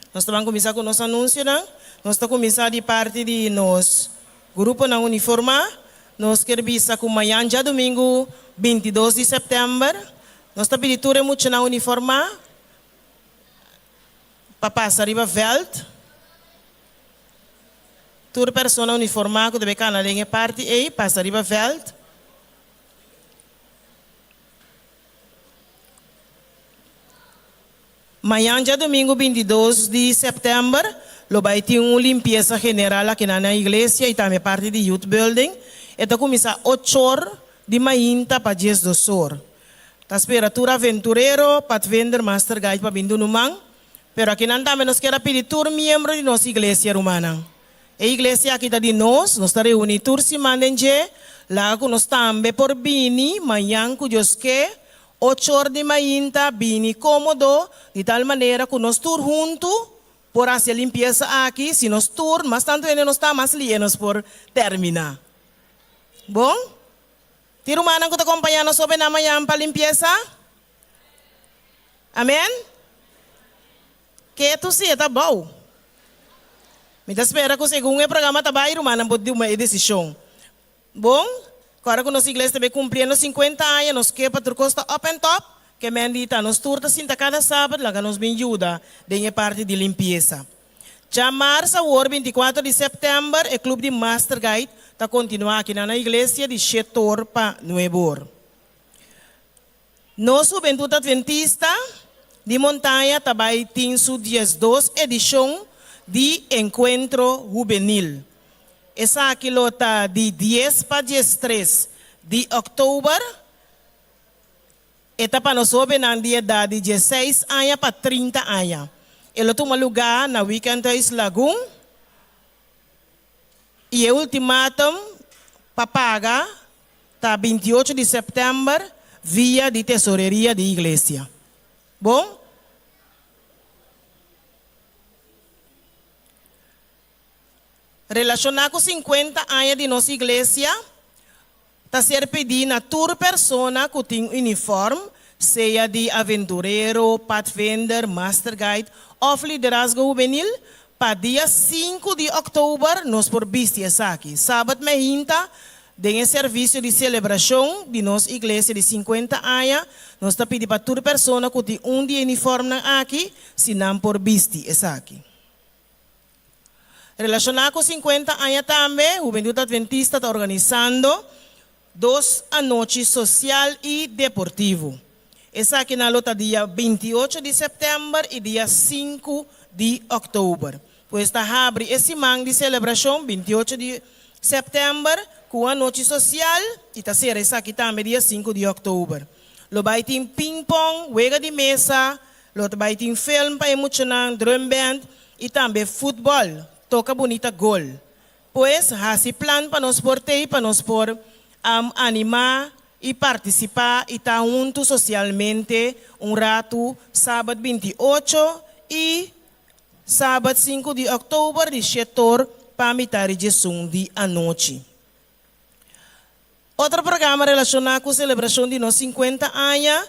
Nos ta ban kuminsá ku nos anunsionan. Nos ta kuminsá di parti di nos gruponan uniformá. Nos kier bisa ku mañan djadumingu 22 di sèptèmber nos ta pidi tur e muchanan uniformá pa pasa riba vèlt. Tur persona uniformá ku ta bai kana den e parti ei pasa riba vèlt. Mañan djadumingu 22 di sèptèmber lo bai tin un limpiesa general akinan na iglesia i tambe parti di Youth Building. E ta kuminsá ochor di mainta pa diesdosor. Ta spera tur aventurero, padvinder, master guide pa bin duna un man. Pero akinan tambe nos kier a pidi tur miembro di nos iglesia rumannan. E iglesia aki ta di nos, nos ta reuní tur siman den dje, laga ku nos tambe por bini mañan ku Dios ke, ochor di mainta, bini kómodo, di tal manera ku nos tur huntu por hasi e limpiesa aki, si nos tur, mas tantu hende nos ta, mas lihe nos por terminá. Bon? Tin rumannan ku ta kompañá nos hóbennan mañan pa limpiesa? Amèn? Ketu si e ta bou. Mi ta spera ku segun e programa ta bai rumannan por tuma e desishon. Bon, ku ora ku nos iglesia ta bai kumpliendo sinkuenta aña nos ke pa tur kos ta up and top, ke men di ta nos tur ta sinta kada sabat laga nos bin yuda den e parti di limpiesa. Djamars awor 24 di sèptèmber e klup di Master Guide ta kontinuá akinan na iglesia di shetor pa nuebor. Nos Hubentut Adventista di Montaña ta bai tin su 12 edishon di Enkuentro Hubenil. Esaki lo ta di dies pa 13 di òktober. E ta pa nos hóbennan di edat di 16 aña pa 30 aña. E lo tuma lugá na Weekendhuis Lagun i e ultimatum pa paga Ta 28 di sèptèmber via di tesoreria di iglesia. Bon? Relashoná ku 50 aña di nos iglesia, ta ser pidí na tur persona ku tin unifòrm, sea di aventurero, padvinder, master guide òf liderazgo hubenil, pa dia 5 di òktober nos por bisti esaki. Sabat meinta, den e servisio di selebrashon di nos iglesia di 50 aña, nos ta pidi pa tur persona ku tin un di e unifòrmnan aki, si nan por bisti esaki. Relashoná ku 50 aña tambe, Hubentut Adventista ta organisando dos anochi sosial i deportivo. Esakinan lo ta dia 28 di sèptèmber i dia 5 di òktober. Pues ta habri e siman di selebrashon 28 di sèptèmber ku un anochi sosial i ta sera esaki tambe dia 5 di òktober. Lo bai tin pingpong, wega di mesa, lo ta bai tin film pa e muchanan, drum band i tambe futbòl, toka bunita gol. Pues hasi plan pa nos por t'ei pa nos por animá i partisipá i ta huntu sosialmente un ratu sabat 28 i sabat 5 di òktober di shet'or pa mitar di 11 di anochi. Otro programa relashoná ku selebrashon di nos 50 aña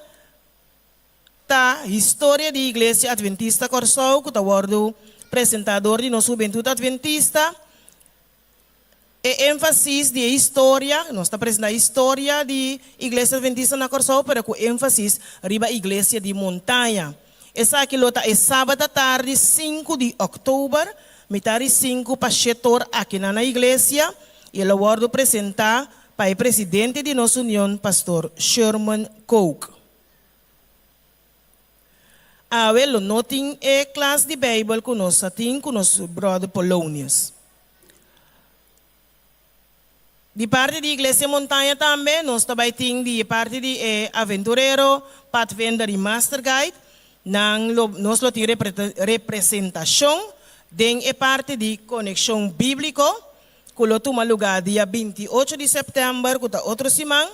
ta Historia di Iglesia Adventista Kòrsou ku ta wòrdu presentá dor di nos Hubentut Adventista. E énfasis di e historia, nos ta presentá historia di Iglesia Adventista na Kòrsou pero ku énfasis riba Iglesia di Montaña. Esaki lo ta e sabat atardi 5 di òktober, mitar di 5 pa shet'or akinan na iglesia i e lo wòrdu presentá pa e presidente di nos union Pastor Sherman Kook. Awe lo no tin e klas di Beibel ku nos a tin ku nos bròder Polonius. Di parti di Iglesia Montaña tambe nos ta bai tin di e parti di e aventurero, padvinder i master guide. Nan lo nos lo tin representashon den e parti di konekshon bíbliko ku lo tuma lugá dia 28 di sèptèmber ku ta otro siman.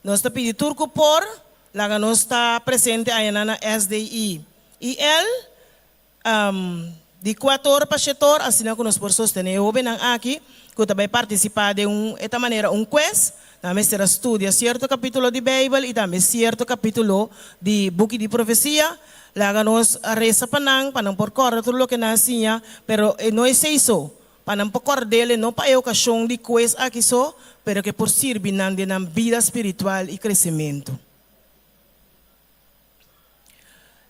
Nos ta pidi tur ku por laga nos ta presente ayanan na SDI i el di 4'or pa 7'or asina ku nos por sostené e hóbennan aki ku ta bai partisipá den un e ta manera un quiz. Nan mester a studia sierto kapítulo di Beibel i tambe sierto kapítulo di buki di profesia. Laga nos resa pa nan, pa nan por kòrda tur loke nan a siña, pero no esei so. Pa nan por kòrd'el no pa e okashon di quiz aki so, pero ke por sirbi nan den nan bida spiritual i kresementu.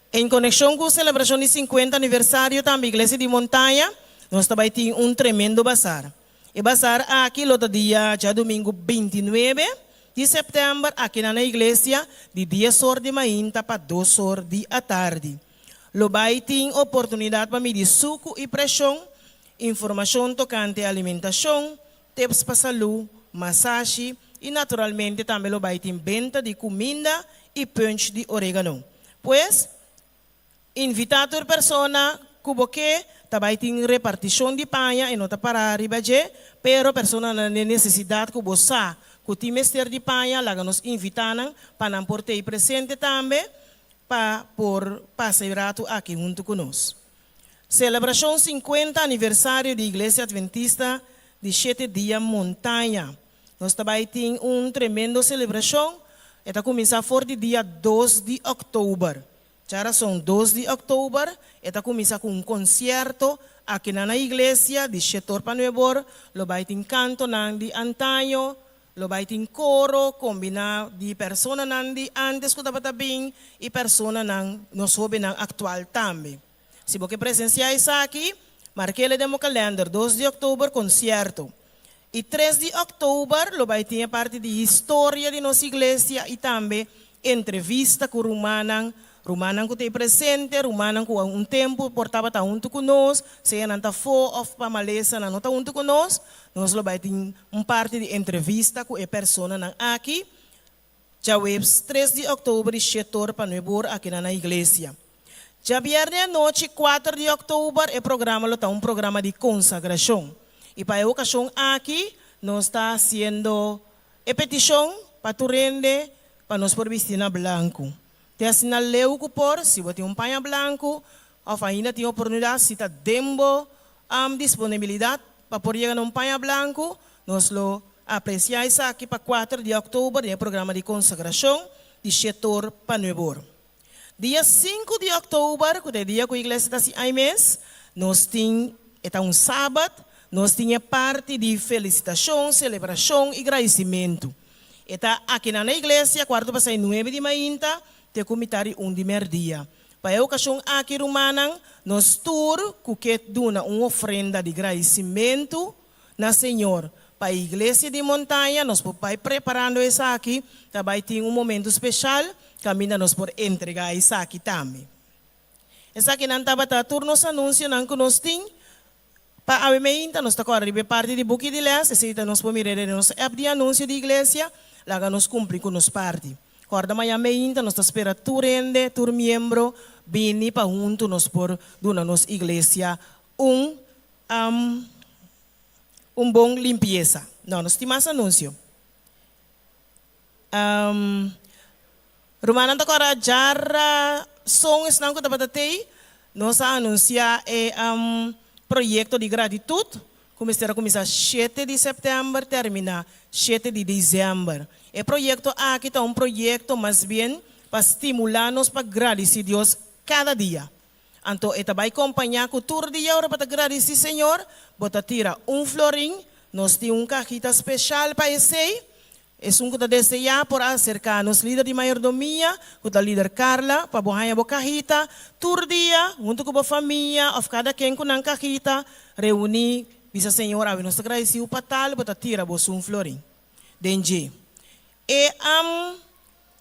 En konekshon ku selebrashon di 50 aniversario tambe Iglesia di Montaña, nos ta bai tin un tremendo basar. E basar aki lo ta dia djadumingu 29 di sèptèmber akinan na iglesia di 10 or di mainta pa 2 or di atardi. Lo bai tin oportunidat pa midi suku i preshon, informashon tokante alimentashon, tips pa salú, masashi i naturalmente tambe lo bai tin benta di kuminda i punch di oregano. Pues, invitá tur persona ku bo ke, ta bai tin repartishon di paña, e no ta pará riba dje, pero personanan den nesesidat ku bo sa ku tin mester di paña, laga nos invitá nan pa nan por t'ei presente tambe pa por pasa e ratu aki huntu ku nos. Selebrashon 50 aniversario di Iglesia Adventista di Shete Dia Montaña. Nos ta bai tin un tremendo selebrashon. E ta kuminsá for di dia 2 di òktober. Djarason 2 di òktober e ta kuminsá ku un konsierto akinan na iglesia di 7'or pa 9'or. Lo bai tin kantonan di antaño, lo bai tin koro kombiná di personanan di ántes ku tabata bin i personanan nos hóbennan aktual tambe. Si bo ke presensiá esaki, mark'é den bo kalènder, 2 di òktober konsierto. I 3 di òktober lo bai tin e parti di historia di nos iglesia i tambe entrevista ku rumannan, rumannan ku ta ei presente, rumannan ku un tempu por tabata huntu ku nos, sea nan ta afó òf pa malesa nan no ta huntu ku nos, nos lo bai tin un parti di entrevista ku e personanan aki djaweps 3 di òktober di 7'or pa 9'or akinan na iglesia. Djabièrnè anochi 4 di òktober e programa lo ta un programa di konsagrashon. I pa e okashon aki nos ta hasiendo e petishon pa tur hende pa nos por bisti na blanku. Te asina leu ku por, si bo tin un paña blanku òf ainda tin oportunidat si ta den bo disponibilidat. pa por yega na un paña blanku, nos lo apresiá esaki pa kuater di òktober den e programa di konsagrashon di shetor pa nuebor. Dia sinku di òktober, ku ta e dia ku iglesia ta hasi ai mes, nos tin, e ta un sabat, nos tin e parti di felisitashon, selebrashon i gradisimentu. E ta akinan na iglesia, kuarto pasá e nuebe di mainta te ku mitar di un di mèrdia. Pa e okashon aki, rumannan, nos tur ku ke duna un ofrenda di gradisimentu na Señor pa e Iglesia di Montaña, nos por bai preparando esaki, ta bai tin un momentu speshal kaminda nos por entregá esaki tambe. Esakinan tabata tur nos anunsionan ku nos tin. Pa awe meinta nos ta kòrda riba e parti di buki di lès, esei ta nos por mira den nos app di anunsio di iglesia, laga nos kumpli ku nos parti. Kòrda mañan meinta nos ta spera tur hende, tur miembro bini pa huntu nos por duna nos iglesia un un bon limpiesa. No, nos tin mas anunsio. Rumannan ta kòrda djara son esnan ku tabata tei, nos a anunsiá e proyekto di gratitut ku mester a kuminsá shete di sèptèmber terminá shete di desèmber. E proyekto aki ta un proyekto mas bien pa stimulá nos pa gradisí Dios kada dia. Anto e ta bai kompañá ku tur dia ora bo ta gradisí Señor, bo ta tira un florin, nos tin un kajita speshal pa esei, Esun ku ta deseá por aserká nos lider di mayordomia, ku ta Lider Carla, pa bo haña bo kahita. Tur dia, huntu ku bo famia òf kada ken ku nan kahita, reuní, bisa Señor, Awe nos ta gradisí U pa tal, bo ta tira bo sun florin den dje. E am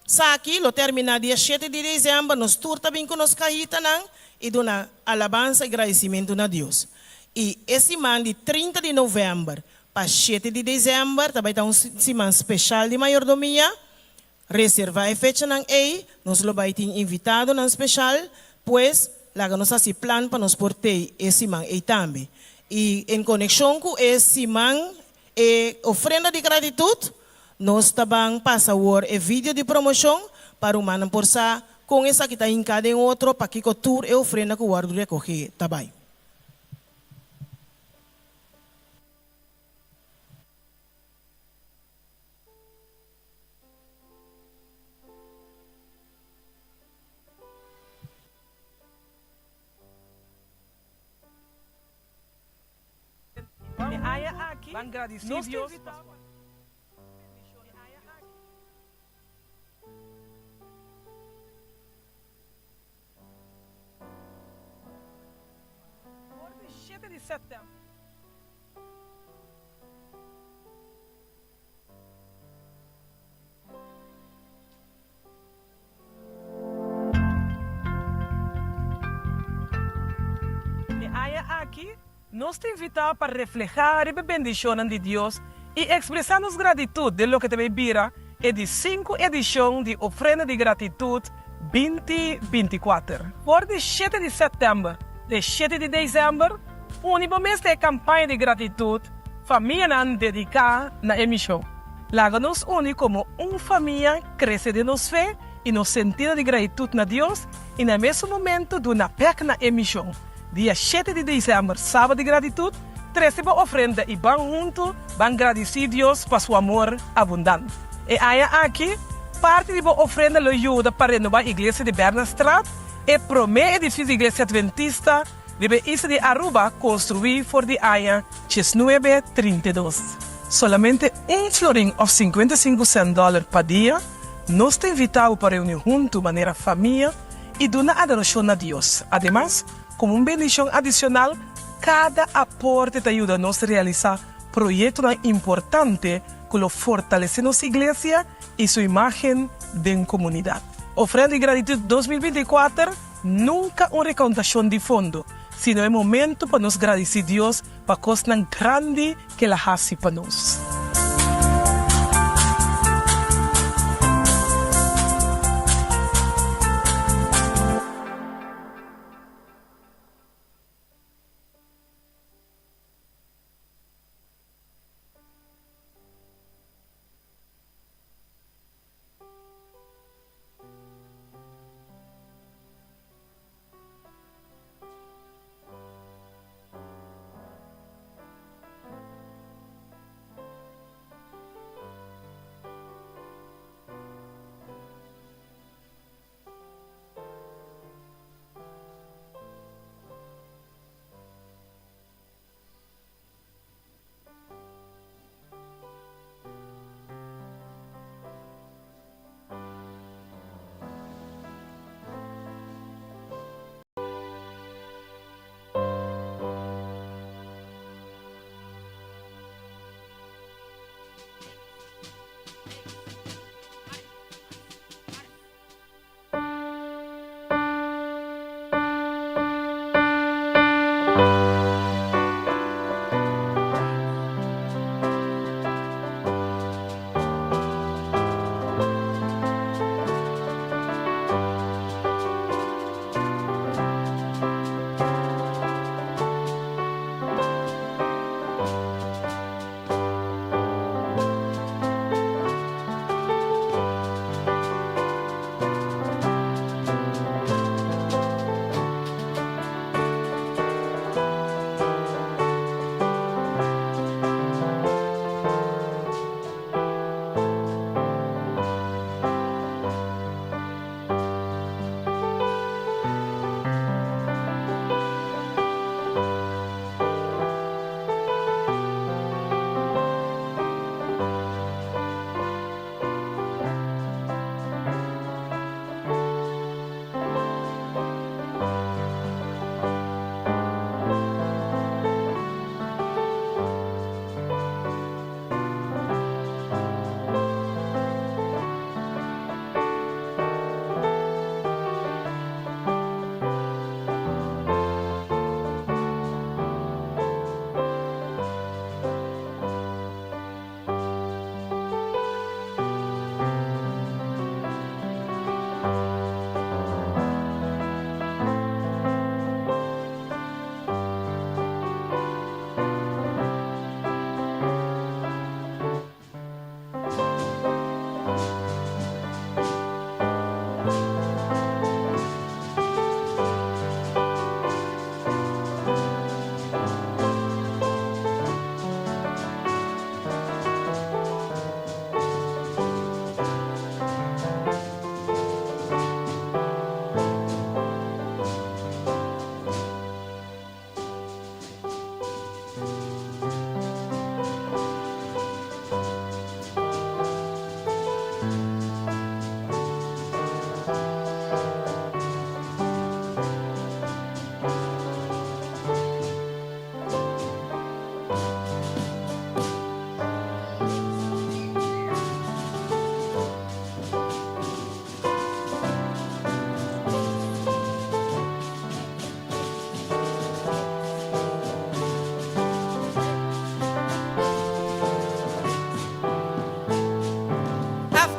saki lo terminá dia shete di desèmber. Nos tur ta bin ku nos kahitanan i duna alabansa i gradisimentu na Dios. I e siman di 30 di novèmber Pa shete di desèmber ta bai ta un siman speshal di mayordomia. Reservá e fechanan ei, nos lo bai tin invitadonan speshal, pues laga nos hasi plan pa nos por tei e siman ei tambe. I en konekshon ku e siman e ofrenda di gratitut, nos ta ban pasa awor e video di promoshon pa rumannan por sa kon esaki ta hinká den otro, pakiko tur e ofrenda ku wòrdu rekohé ta bai. E aña aki nos ta invitá pa. For di shete di sèptèmber. E aña aki, nos ta invitá pa reflehá riba e bendishonnan di Dios i ekspresá nos gratitut den loke ta bay bira e di sinku edishon di Ofrenda di Gratitut binti 24. For di shete di sèptèmber te shete di desèmber, uni bo mes na e kampaña di gratitut Famianan Dediká na e Mishon. Laga nos uni komo un famia, krese den nos fe i nos sentido di gratitut na Dios i na e mesun momentu duna bèk na e mishon. Dia shete di desèmber, Sabat di Gratitut, trese bo ofrenda i ban huntu ban gradisí Dios pa su amor abundant. E aña aki, parti di bo ofrenda lo yuda pa renobá Iglesia di Bernardstraat, e promé edifisio di Iglesia Adventista riba e isla di Aruba konstruí for di aña 1932. Solamente un florin òf 55 sènt dòler pa dia, nos ta invitá bo pa reuní huntu manera famia i duna adorashon na Dios. Ademas, komo un bendishon adicional, kada aporte ta yuda nos realisá proyektonan importante ku lo fortalesé nos iglesia i su imágen den komunidat. Ofrenda di Gratitut 2024 nunka un rekontashon di fondo, sino e momento pa nos gradisí Dios pa kosnan grandi ku el a hasi pa nos.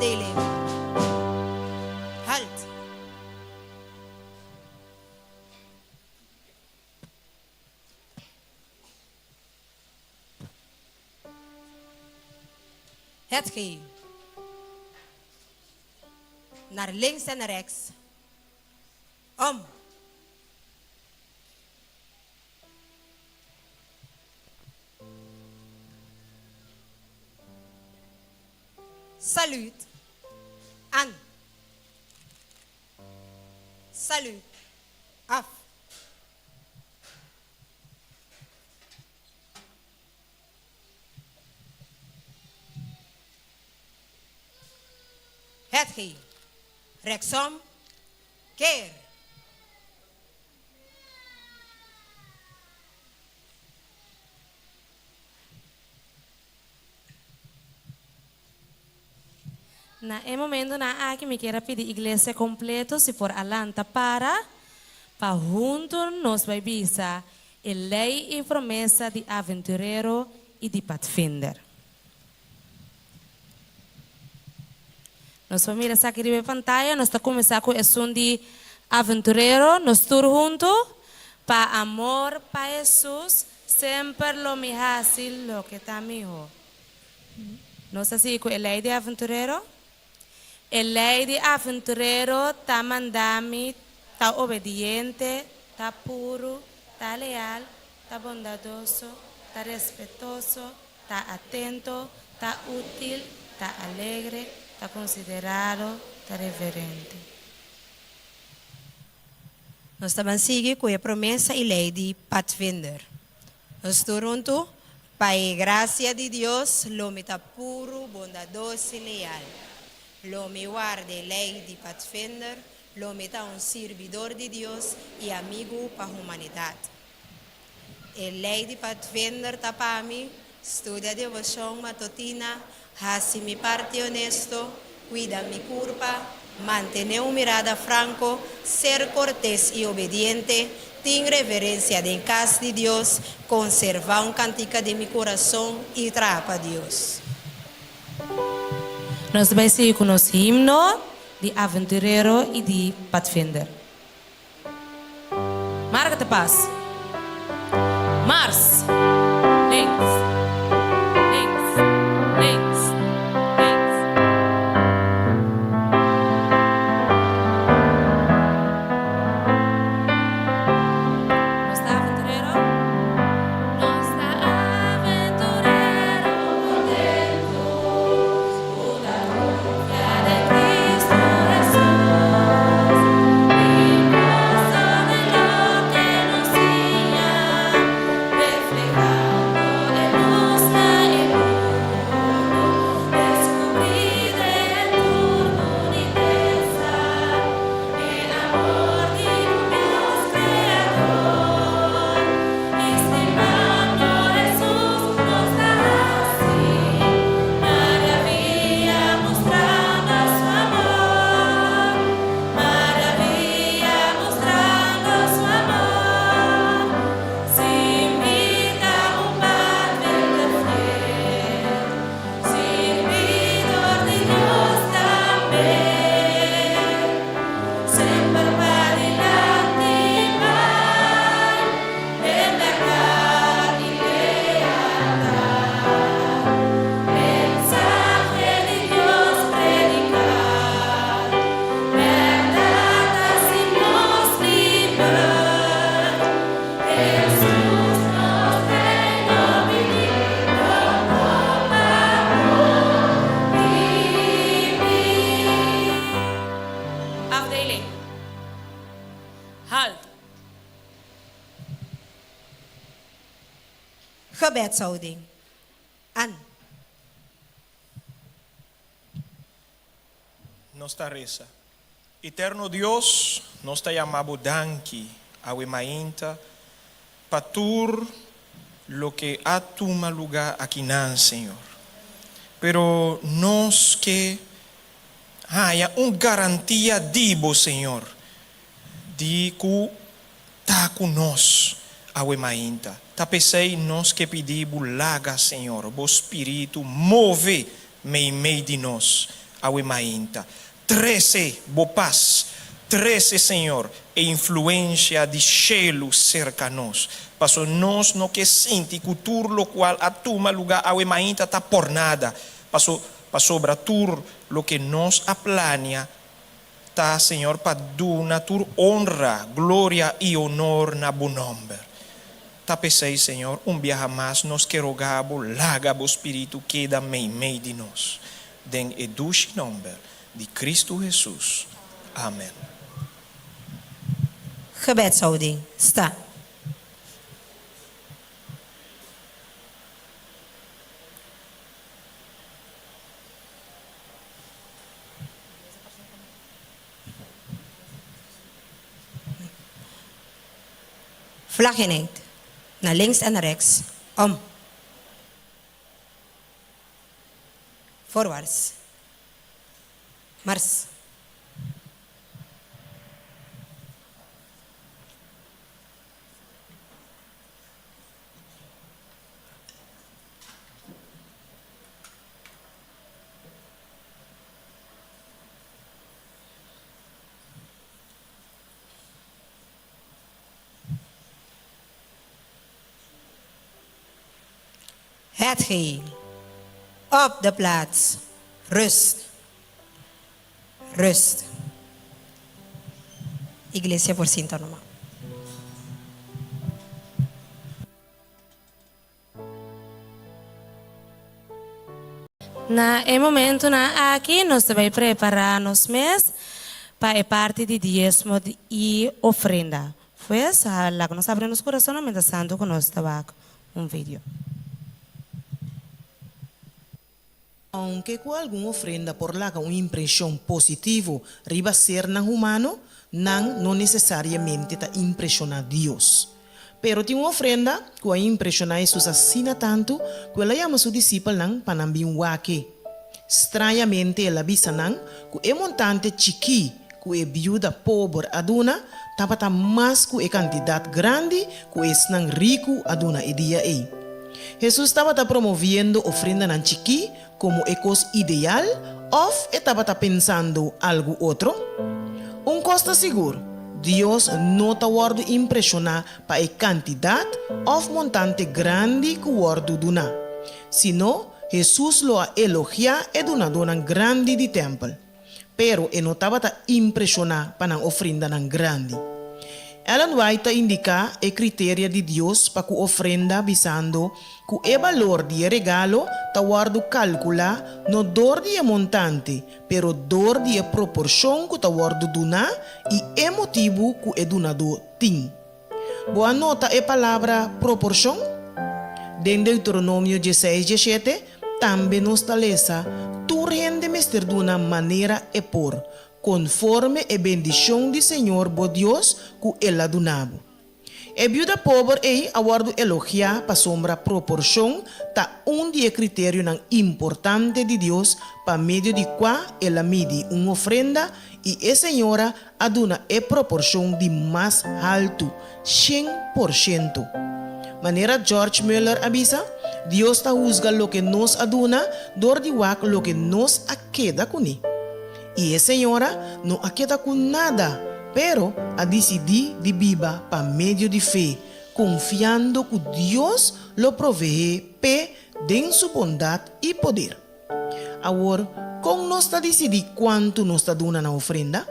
Afdeling. Halt. Het G. Naar links en rechts. Om. Saluut. Aan. Saluut. Af. Het G. Rechtsom. Keer. Na e momentonan aki mi kier a pidi iglesia completo si por a lanta para pa hunto nos bai bisa e ley y promesa di aventurero y di padvinder. Nos por mira esaki riba e pantaya, nos ta cuminsa cu esun di aventurero, nos tur hunto, pa amor pa Jesus semper lo mi haci loke ta miho. Nos ta sigui ku e lei di aventurero? E lei di aventurero ta manda mi ta obediente, ta puru, ta leal, ta bondadoso, ta respetoso, ta atento, ta útil, ta alegre, ta konsiderado, ta reverente. Nos ta ban sigui ku e promesa i lei di Padvinder. Nos tur huntu, Pa e gracia di Dios lo mi ta puru, bondadoso i leal. Lo mi warda e lei di Padvinder, lo mi ta un sirbidor di Dios i amigu pa humanidad. E lei di Padvinder ta pa mi, studia devoshon matutina, hasi mi parti honesto, kuida mi kurpa, mantené un mirada franko, ser kortes i obediente, tin reverensia den kas di Dios, konservá un kantika den mi kurason i traha pa Dios. Nos ta bai sigui ku nos himno di Aventurero i di Padvinder. Marka ta pas. Mars. Links. Links. Links. Links. Nos ta aventurero. Nos ta aventurero contento cu ta confia den Cristo Jesús. I goza den loke nos siña, reflehando e lus na e mundu, descubrí den tur bunitesa e amor di un Dios Creador. Estimando Hesus nos ta hasi maravilla mustrando su amor, maravilla mustrando su amor. Si mi ta un padvinder fiel, sirbidor di Dios tambe, semper padilanti bai den bèrdat i lealtat. Mensahe di Dios prediká, bèrdat hasi nos liber. Hesus nos Reino bini, pronto pa prohibí. Afdeling. Halt. Gebedshouding. An. Nos ta resa. Eterno Dios, nos ta yama Bo danki awe mainta pa tur loke a tuma luga akinan, Señor. Pero nos ke haña un garantia di Bo, Señor, di ku ta ku nos awe mainta. Ta p'esei nos ke pidi Bo laga, Señor, Bo Spiritu move meimei di nos. awe mainta. Trese Bo pas, trese, Señor, e influensia di shelu serka nos, paso nos no ke sinti ku tur lokual a tuma lugá awe mainta ta por nada, paso pasobra tur loke nos a plania ta, Señor, pa duna tur honra, gloria i honor na Bo nòmber. Ta p'esei, Señor, un biaha mas nos ke roga Bo, laga Bo Spiritu keda meimei di nos. Den e dushi nòmber di Kristu Hesus. Amen. Gebedshouding, sta. Vlaggenheid, naar links en naar rechts, om. Voorwaarts. Mars. Het geheel. Op de plaats. Rust. Rust. Iglesia por sinta numa. Na e momentonan aki nos ta bai prepará nos mes pa e parti di diesmo i ofrenda. Pues, laga nos abri nos kurasonnan mientras tanto ku nos ta wak un video. Aunke ku algun ofrenda por laga un impreshon positivo riba sernan humano, nan no nesesariamente ta impreshoná Dios. Pero tin un ofrenda ku a impreshoná Hesus asina tantu ku el a yama su disipelnan pa nan bin wak e. Strañamente el a bisa nan ku e montante chikí ku e biuda pober a duna tabata mas ku e kantidat grandi ku esnan riku a duna e dia ei. Hesus tabata promoviendo ofrendanan chikí komo e kos ideal òf e tabata pensando algu otro? Un kos ta sigur, Dios no ta wòrdu impreshoná pa e kantidat òf montante grandi ku wòrdu duná. Sino, Hesus lo a elogiá e dunadónan grandi di tèmpel. Pero e no tabata impreshoná pa nan ofrendanan grandi. Ellen White ta indiká e kriteria di Dios pa ku ofrenda bisando ku e balor di e regalo ta wòrdu kalkulá no dor di e montante, pero dor di e proporshon ku ta wòrdu duná i e motibu ku e dunadó tin. Bo a nota e palabra proporshon? Den Deuteronomio dieseis dieshete tambe nos ta lesa, Tur hende mester duna manera e por, konforme e bendishon di señor bo Dios ku el a duna bo. E biuda pober ei a wòrdu elogiá pasobra proporshon ta un di e kriterionan importante di Dios pa medio di kua el a midi un ofrenda i e señora a duna e proporshon di mas haltu, 100%. Manera George Müller a bisa, Dios ta husga loke nos a duna dor di wak loke nos a keda kuné. I e señora no a keda ku nada, pero a disidí di biba pa medio di fe, konfiando ku Dios lo proveé p'e den su bondat i poder. Awor, kon nos ta disidí kuantu nos ta duna na ofrenda?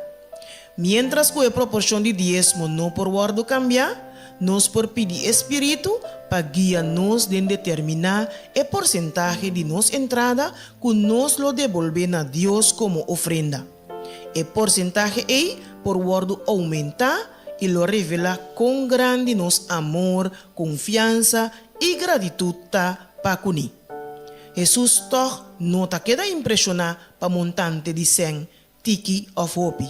Miéntras ku e proporshon di diesmo no por wòrdu kambiá, nos por pidi e spiritu pa guia nos den determiná e porsentahe di nos entrada ku nos lo debolbé na Dios komo ofrenda. E porsentahe ei por wòrdu oumentá i lo revelá kon grandi nos amor, konfiansa i gratitut ta pa kuné. Hesus tòg no ta keda impreshoná pa montante di sèn, tiki òf hopi,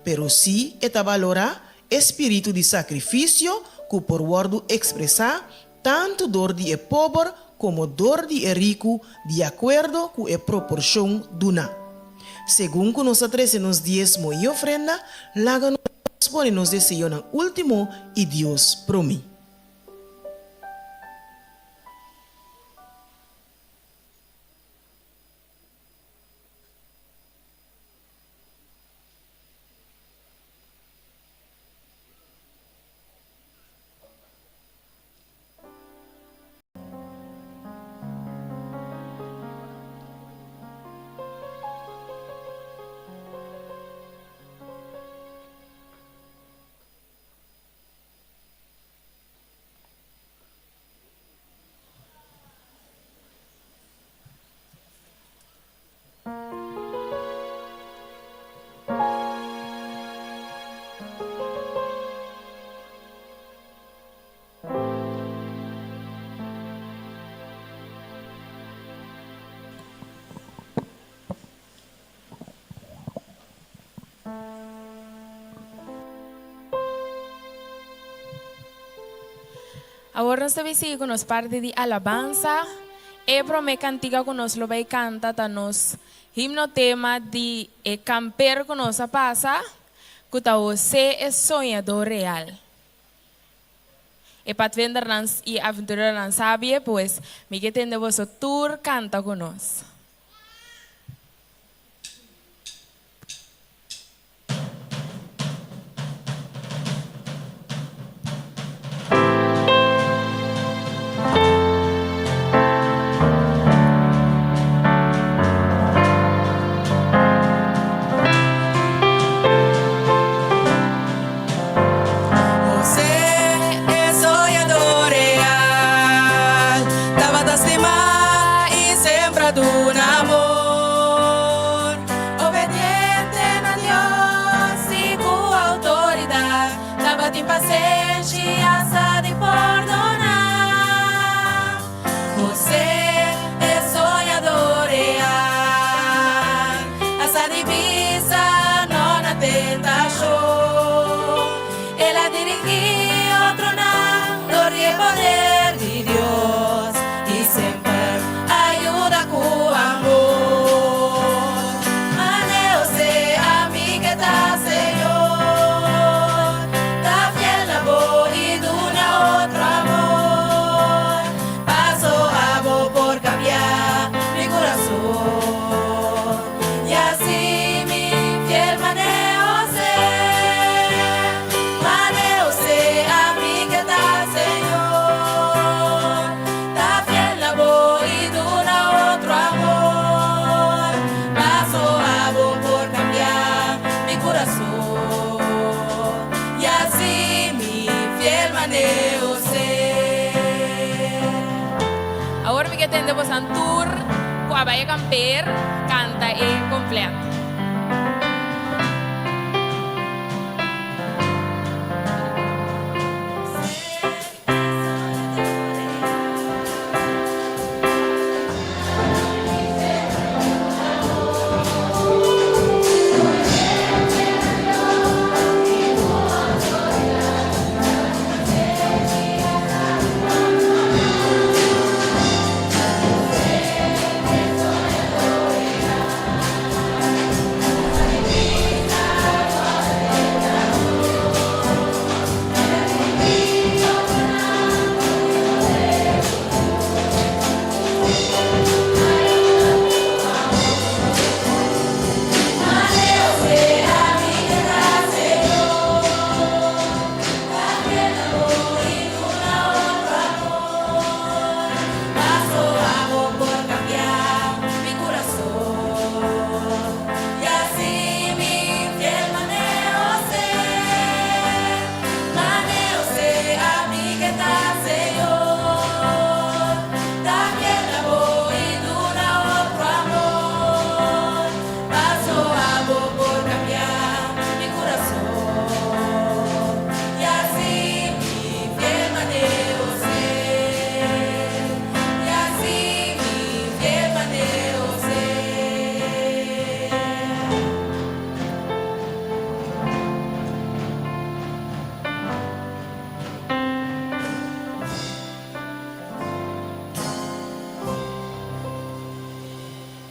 pero sí e ta balorá e spiritu di sakrifisio ku por wòrdu ekspresá tantu dor di e pober komo dor di e riku di akuerdo ku e proporshon duná. Segun ku nos ta trese nos diesmo i ofrenda, laga nos pone nos deseonan último i Dios promé. Awor nos ta bay sigui cu nos parti di alabansa. E prome cantica cu nos lo bay canta ta nos himno tema di e camper cu nos a pasa, cu ta José e Soñador Real. E patvendernan y aventureronan sabie, pues mi ke tende boso tur canta cu nos. José e soñador real tabata stima i sempra duna amor. Obediente na Dios i ku outoridat, tabatin pasenshi i hasta di pordoná. José e soñador real a sa di bisa no na tentashon. El a dirigí otronan dor di e poder di Dios i semper a yuda ku amor. Mane José ami ke ta Señor, ta fiel na bo i duna otro amor. Paso abo por cambia mi curason y asi mi fiel mane José, mane José ami ke ta Señor, ta fiel na bo y duna otro amor. Paso abo por cambia mi curason y asi mi fiel mane José. Awor mi ke tende bosan tur ku a bai e kamper kanta e kompleto.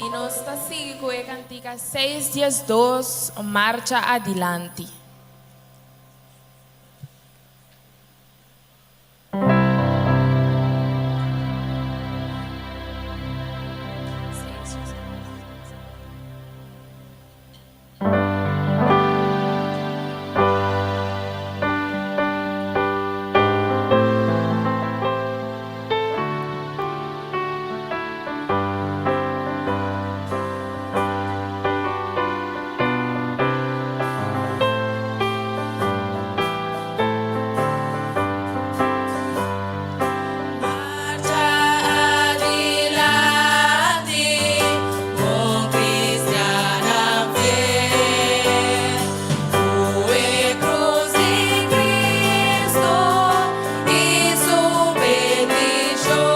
I nos ta sigui ku e kantika seis 12 Marcha Adilanti. Marcha adilanti, bon cristiannan fiel, cu e cruz di Cristo y su bendicion.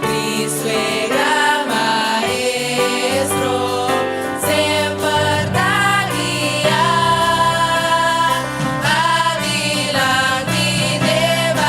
Cristo e gran Maestro semper ta guia, adilanti den.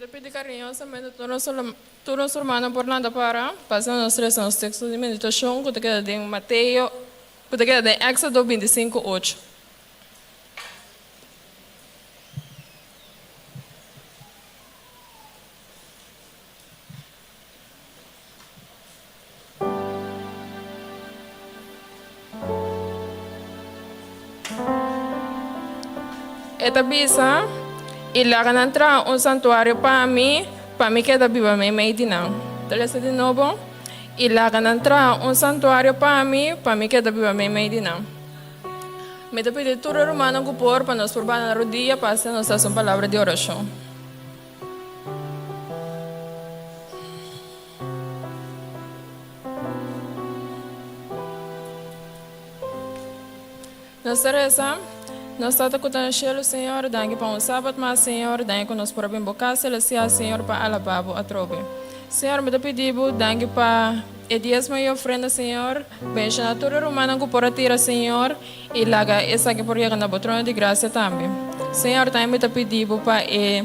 pidi kariñosamente tur nos tur nos rumannan por lanta para pasa nos resa nos teksto di meditashon ku ta keda den Mateo ku ta keda den Éksodo 25, 8. E ta bisa, I laga nan traha un santuario pa mi, pa mi keda biba meimei di nan. Ta lesa di nobo, I laga nan traha un santuario pa mi, pa mi keda biba meimei di nan. Mi ta pidi tur e rumannan ku por pa nos por baha na rodia pa asina nos hasi un palabra di orashon. Nos ta reza, Nos Tata cu ta na cielo, Señor, danki pa un Sabat mas, Señor, danki cu nos por a bin bo cas celestial, Señor, pa alaba bo atrobe. Señor, mi ta pidi bo, danki pa e diezmo y ofrenda, Señor, bendiciona tur e rumannan cu por a tira, Señor, y laga esaki por yega na bo trono di gracia tambe. Señor, tambe mi ta pidi bo pa e.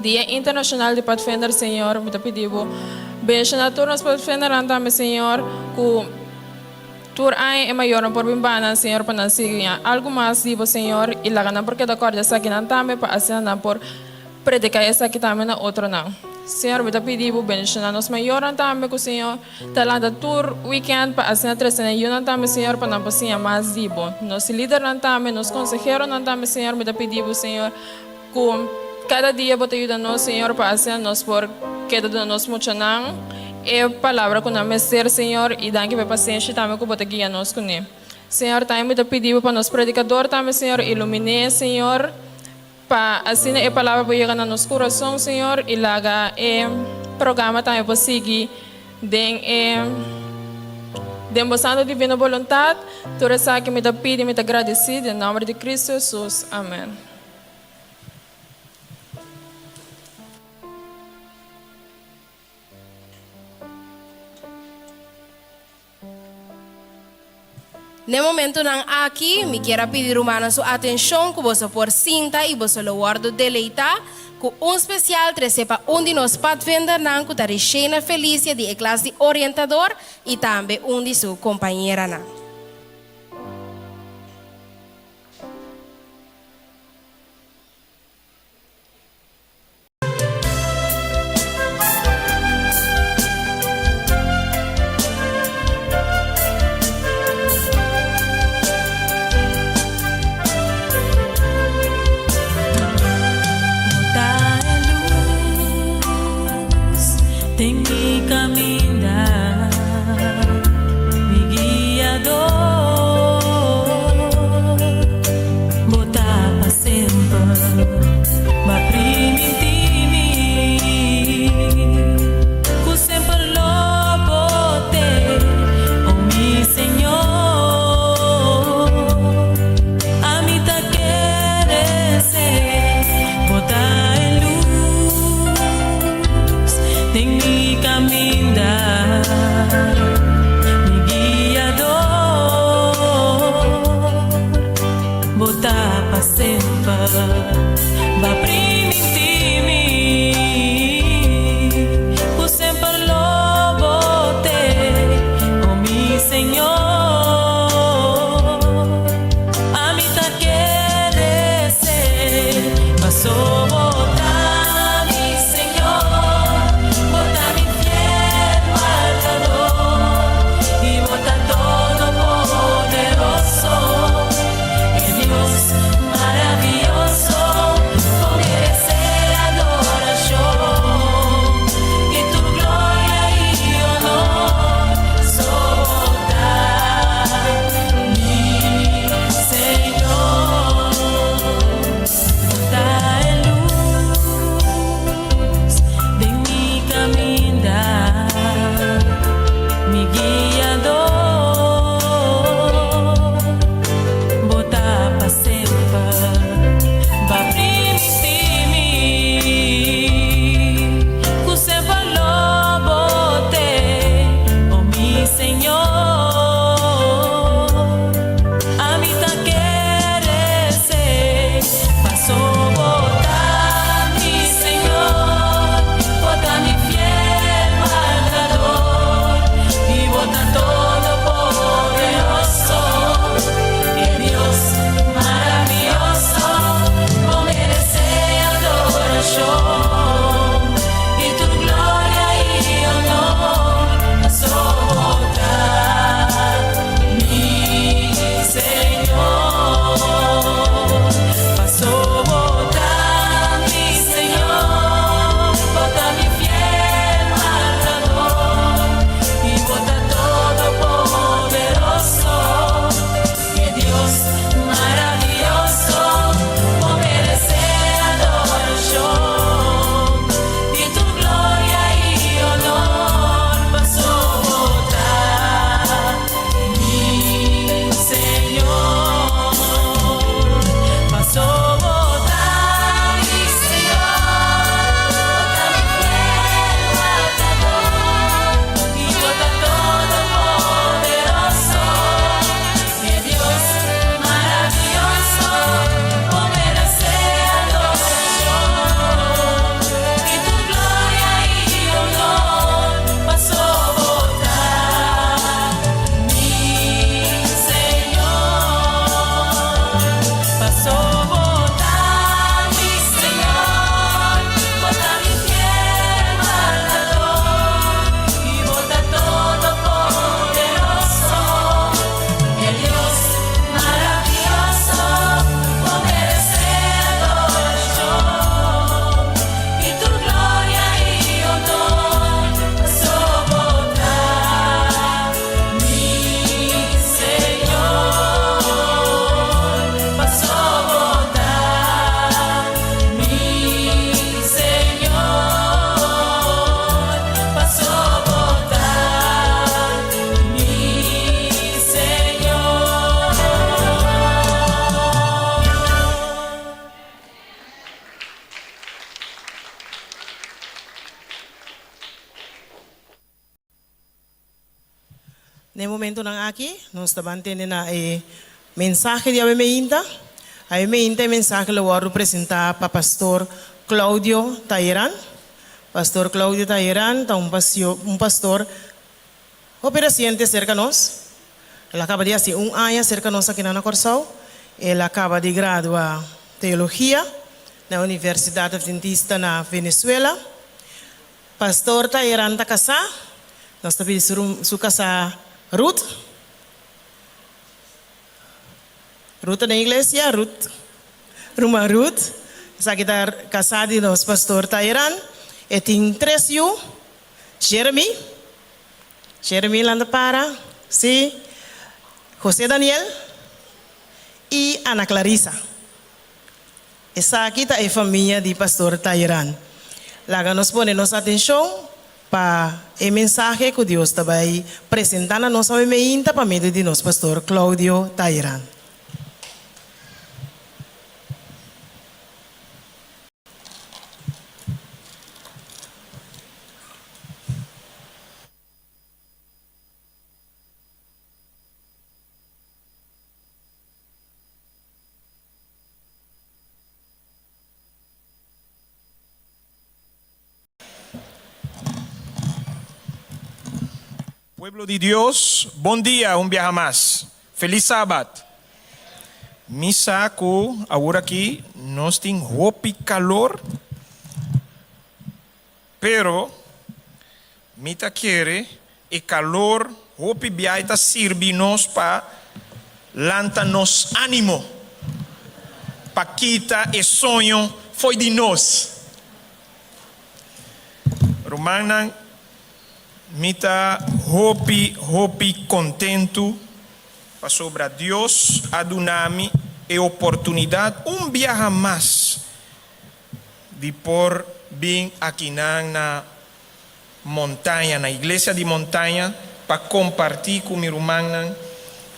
Dia Internacional di Padvinder Señor mi ta pidi bo benshoná tur nos padvindernan tambe Señor ku tur aña e mayornan por bin banan Señor pa nan siña algu mas di bo Señor i laga nan por keda kòrda esakinan tambe pa asina nan por prediká esaki tambe na otronan Señor mi ta pidi bo benshoná nos mayornan tambe ku Señor ta lanta tur weekend pa asina trese nan yunan tambe Señor pa nan por siña mas di bo nos lidernan tambe nos konseheronan tambe Señor mi ta pidi bo Señor Ku kada dia bo ta yuda nos, Señor, pa asina nos por keda duna nos muchanan e palabra ku nan mester, Señor, i danki pa e pasenshi tambe ku bo ta guia nos kuné. Señor, tambe mi ta pidi bo pa nos predikador tambe, Señor, ilumin'é, Señor, pa asina e palabra por yega na nos kurason, Señor, i laga e programa tambe por sigui den e den bo santo divino boluntat. Tur esaki mi ta pidi, mi ta gradisí den nòmber di Kristu Hesus. Amèn. N'e momentunan aki, mi kier a pidi rumannan su atenshon ku boso por sinta i boso lo wòrdu deleitá ku un spesial tresé pa un di nos padvindernan ku ta Rishena Felicia di e klas di orientador i tambe un di su kompañeranan. momentonan aki nos ta ban tende na e mensahe di awe meinta. Awe meinta e mensahe lo wòrdu presentá pa Pastor Claudio Tayeran. Pastor Claudio Tayeran ta un un pastor hopi resiente serka nos. El a kaba di hasi un aña serka nos akinan na Kòrsou. El a kaba di gradua teologia na Universidat Adventista na Venezuela. Pastor Tayeran ta kasá. Nos ta pidi su su kasá Ruth. Ruth ta den iglesia? Ruth, ruman Ruth. Esaki ta kasá di nos pastor Tayeran. E tin tres yu, Jeremy, Jeremy lanta para, sí, José Daniel i Ana Clarisa. Esaki ta e famia di Pastor Tairan. Laga nos pone nos atencion pa e mensahe cu Dios ta bay presenta na nos awe meinta pa medio di nos Pastor Claudio Tairan. Pueblo di Dios, bon dia un biaha mas. Feliz Sabat. Mi sa ku awor aki nos tin hopi kalor, pero mi ta kere E kalor hopi biahe ta sirbi nos pa lanta nos ánimo, pa kita e soño fo'i di nos. Rumannan, mi ta hopi, hopi kontentu pasobra Dios a duna mi e oportunidat un biaha mas di por bin akinan na Montaña, na Iglesia di Montaña, pa kompartí ku mi rumannan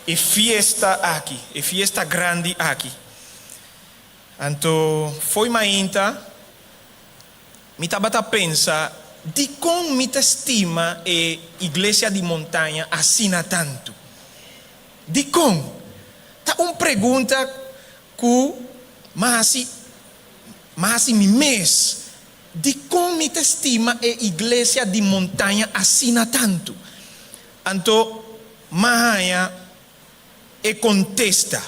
e fiesta aki, e fiesta grandi aki. Anto fo'i mainta mi tabata pensa, Dikon mi ta stima e Iglesia di Montaña asina tantu? Dikon? Ta un pregunta ku m'a hasi, m'a hasi mi mes. Dikon mi ta stima e iglesia di montaña asina tantu? Anto m'a haña e kontesta.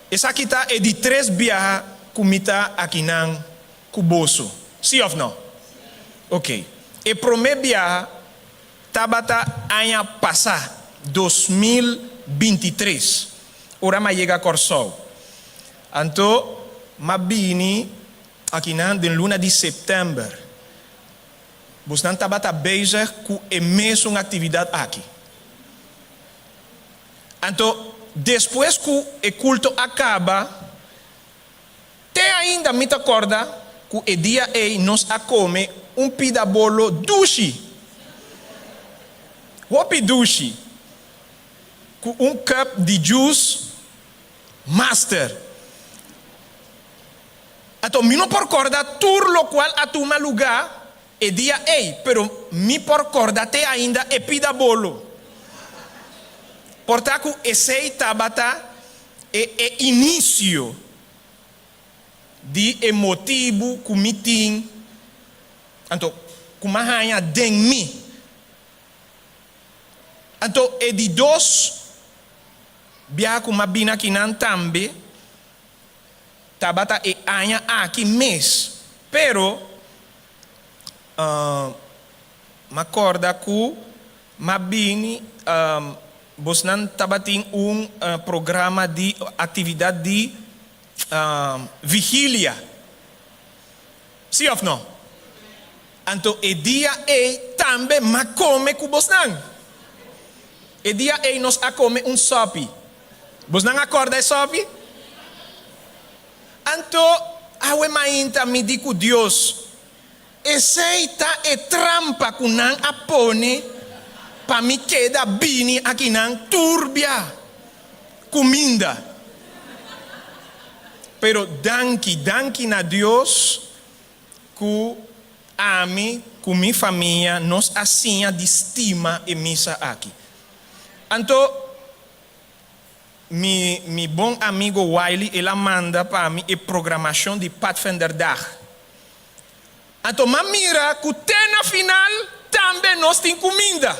Esaki ta e di tres biaha ku mi ta akinan ku boso, sí òf nò? Oke. E promé biaha tabata aña pasá, 2023, ora m'a yega Kòrsou. Anto m'a bini akinan den luna di september. Bosnan tabata bezig ku e mesun aktividat aki. Anto despues ku e kulto a kaba, te ainda mi ta kòrda ku e dia ei nos a kome un pida bolo dushi. Hopi dushi. Ku un kùp di djus Master. Anto mi no por corda tur locual a tuma luga e dia ey, pero mi por corda te ainda e pida bolo. Por ta cu esey tabata e e inicio di e motibu cu mi tin, anto cu m'a haña den mi. Anto e di dos biaha ku m'a bini akinan tambe tabata e aña aki mes, pero m'a kòrda ku m'a bini bosnan tabatin un programa di aktividat di vigilia, si òf no? Anto e dia ei tambe m'a kome ku bosnan. E dia ei nos a kome un sòpi. Bosnan a kòrda e sòpi? Anto awe mainta mi di ku Dios, Esei ta e trampa ku nan a pone pa mi keda bini akinan tur bia kuminda. Pero danki, danki na Dios ku ami. ku mi famia nos a siña di stima e misa aki. Anto mi mi bon amigo Wiley el a manda pa mi e programashon di Padvinderdag. Anto m'a mira ku te na final tambe nos tin kuminda,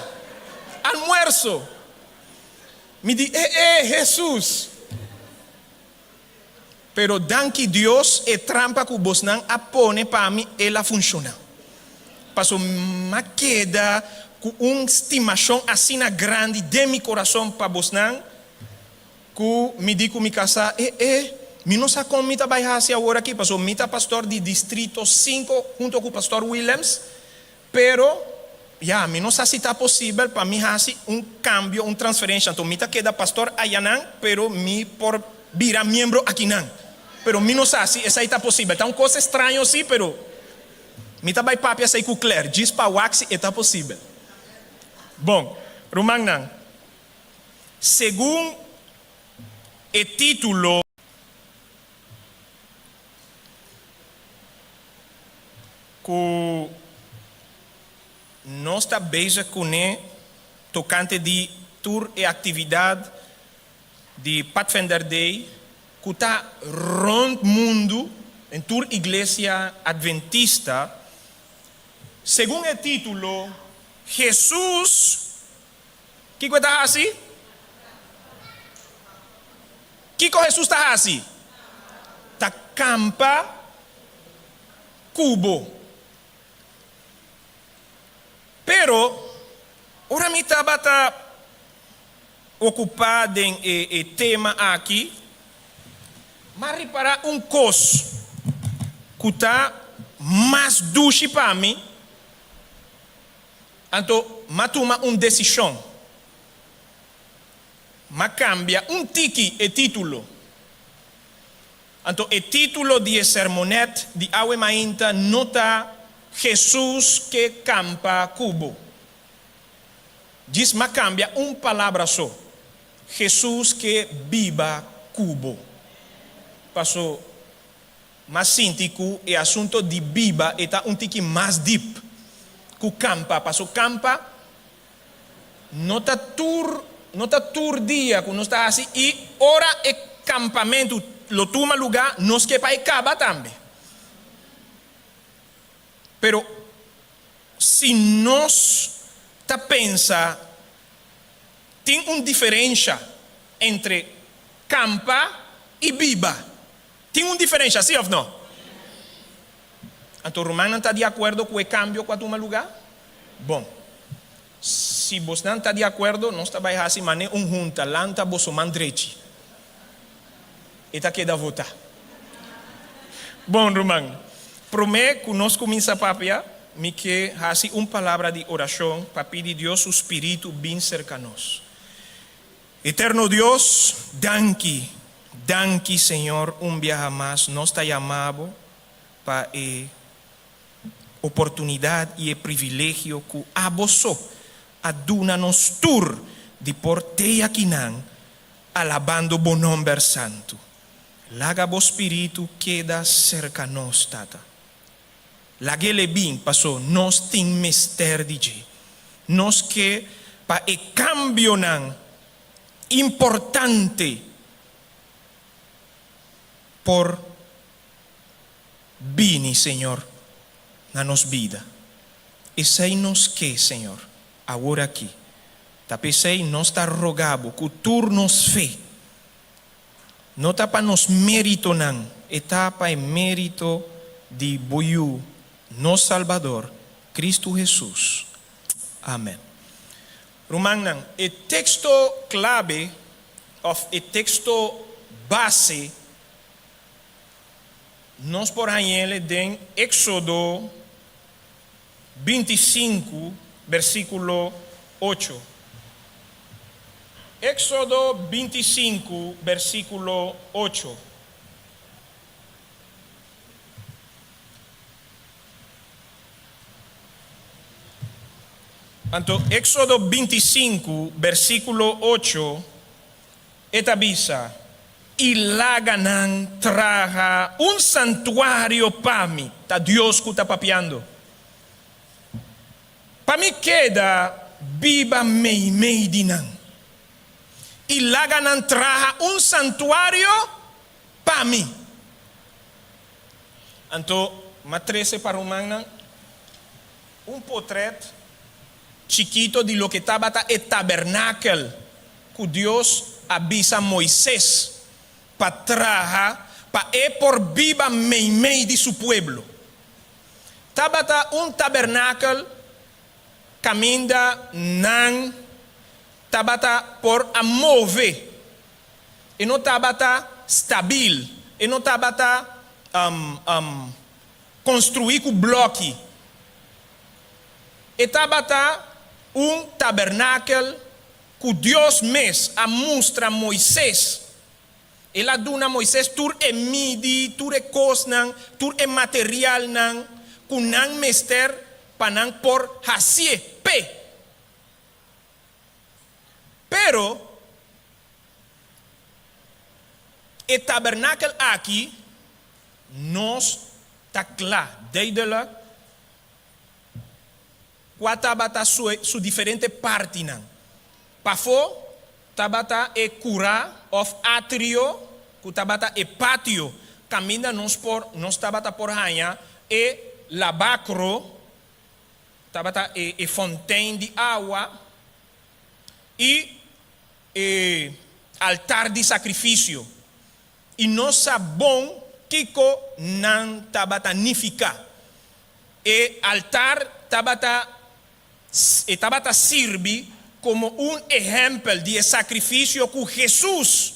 almuerso. Mi di, E e, Hesus! Pero danki Dios e trampa ku bosnan a pone pa mi el a funshoná. Paso m'a keda ku un stimashon asina grandi den mi kurason pa bosnan ku mi di ku mi kasá, E e, mi no sa kon mi ta bai hasi awor aki, paso mi ta pastor di distrito sinku hunto ku pastor Willems, Pero, ya, mi no sa si ta posibel pa mi hasi un kambio, un transferensha. Anto mi ta keda pastor ayanan, pero mi por bira miembro akinan. Pero mi no sa si esei ta posibel. Ta un kos estraño si, pero mi ta bai papia esei ku Claire, djis pa wak si e ta posibel. Bon, rumannan, segun e título. Ku nos ta bezig kuné tokante di tur e aktividat di Pathfinder Day ku ta rònt mundu den tur iglesia adventista. Segun e título, Hesus kiko e ta hasi? Kiko Hesus ta hasi? Ta kampa ku bo. Pero, ora mi tabata okupá den e tema aki, m'a ripará un kos ku ta mas dushi pa mi, anto m'a tuma un desishon. M'a kambia un tiki e título. Anto e título di e sermonet di awe mainta no ta Jesus ke kampa ku bo. Djis m'a kambia un palabra so, Jesus ke biba ku bo. Paso m'a sinti ku e asunto di biba e ta un tiki mas dip ku kampa, paso kampa No ta tur no ta tur dia ku nos ta hasi i ora e kampamentu lo tuma lugá nos ke pa e kaba tambe. Pero si nos ta pensa tin un diferensha entre kampa i biba. Tin un diferensha, si òf no? Anto rumannan ta di akuerdo ku e kambio ku a tuma lugá? Bon, si bosnan ta di akuerdo, nos ta bai hasi manera un hunta, lanta boso man drechi. E ta keda votá. Bon, ruman, promé ku nos kuminsá papia, mi ke hasi un palabra di orashon pa pidi Dios su spiritu bin serka nos. Eterno Dios, danki, danki Señor un biaha mas nos ta yama Bo pa e oportunidad y e privilegio cu Abo so a duna nos tur di por tey akinan alabando Bo nomber santu. Laga Bo Spiritu keda cerca nos, Tata. Lag'el e bin paso nos tin mester di dje. Nos ke pa e kambionan importante por bini, Señor, na nos bida. Esei nos ke, Señor, awor aki. Ta p'esei nos ta roga Bo ku tur nos fe. No ta pa nos méritonan, e ta pa e mérito di Bo Yu, nos Salbador, Cristo Hesus. Amen. Rumannan, e teksto klabe òf e teksto base nos por hañ'el den Éksodo 25, versíkulo 8. Éksodo 25, versíkulo 8. Anto Éksodo 25, versíkulo 8, e ta bisa, I laga nan traha un santuario pa mi. Ta Dios ku ta papiando. Pa mi keda biba meimei di nan, i laga nan traha un santuario pa mi. Anto m'a trese pa rumannan un potret chikito di loke tabata e tabernakel ku Dios a bisa Moises pa traha pa e por biba meimei di su pueblo. Tabata un tabernakel kaminda nan tabata por a move. E no tabata stabil, e no tabata konstruí ku blòki. E tabata un tabernakel ku Dios mes a mustra Moises. El a duna Moises tur e midi, tur e kosnan, tur e materialnan ku nan mester pa nan por hasié p'e. Pero, e tabernakel aki nos ta kla duidelijk kua tabata su diferente partinan. Pafó tabata e kurá òf atrio ku tabata e patio kaminda nos por nos tabata por haña e labakro, tabata e e fontein di awa i e altar di sakrifisio. I nos sa bon kiko nan tabata nifiká. E altar tabata e tabata sirbi komo un ehèmpel di e sakrifisio ku Hesus,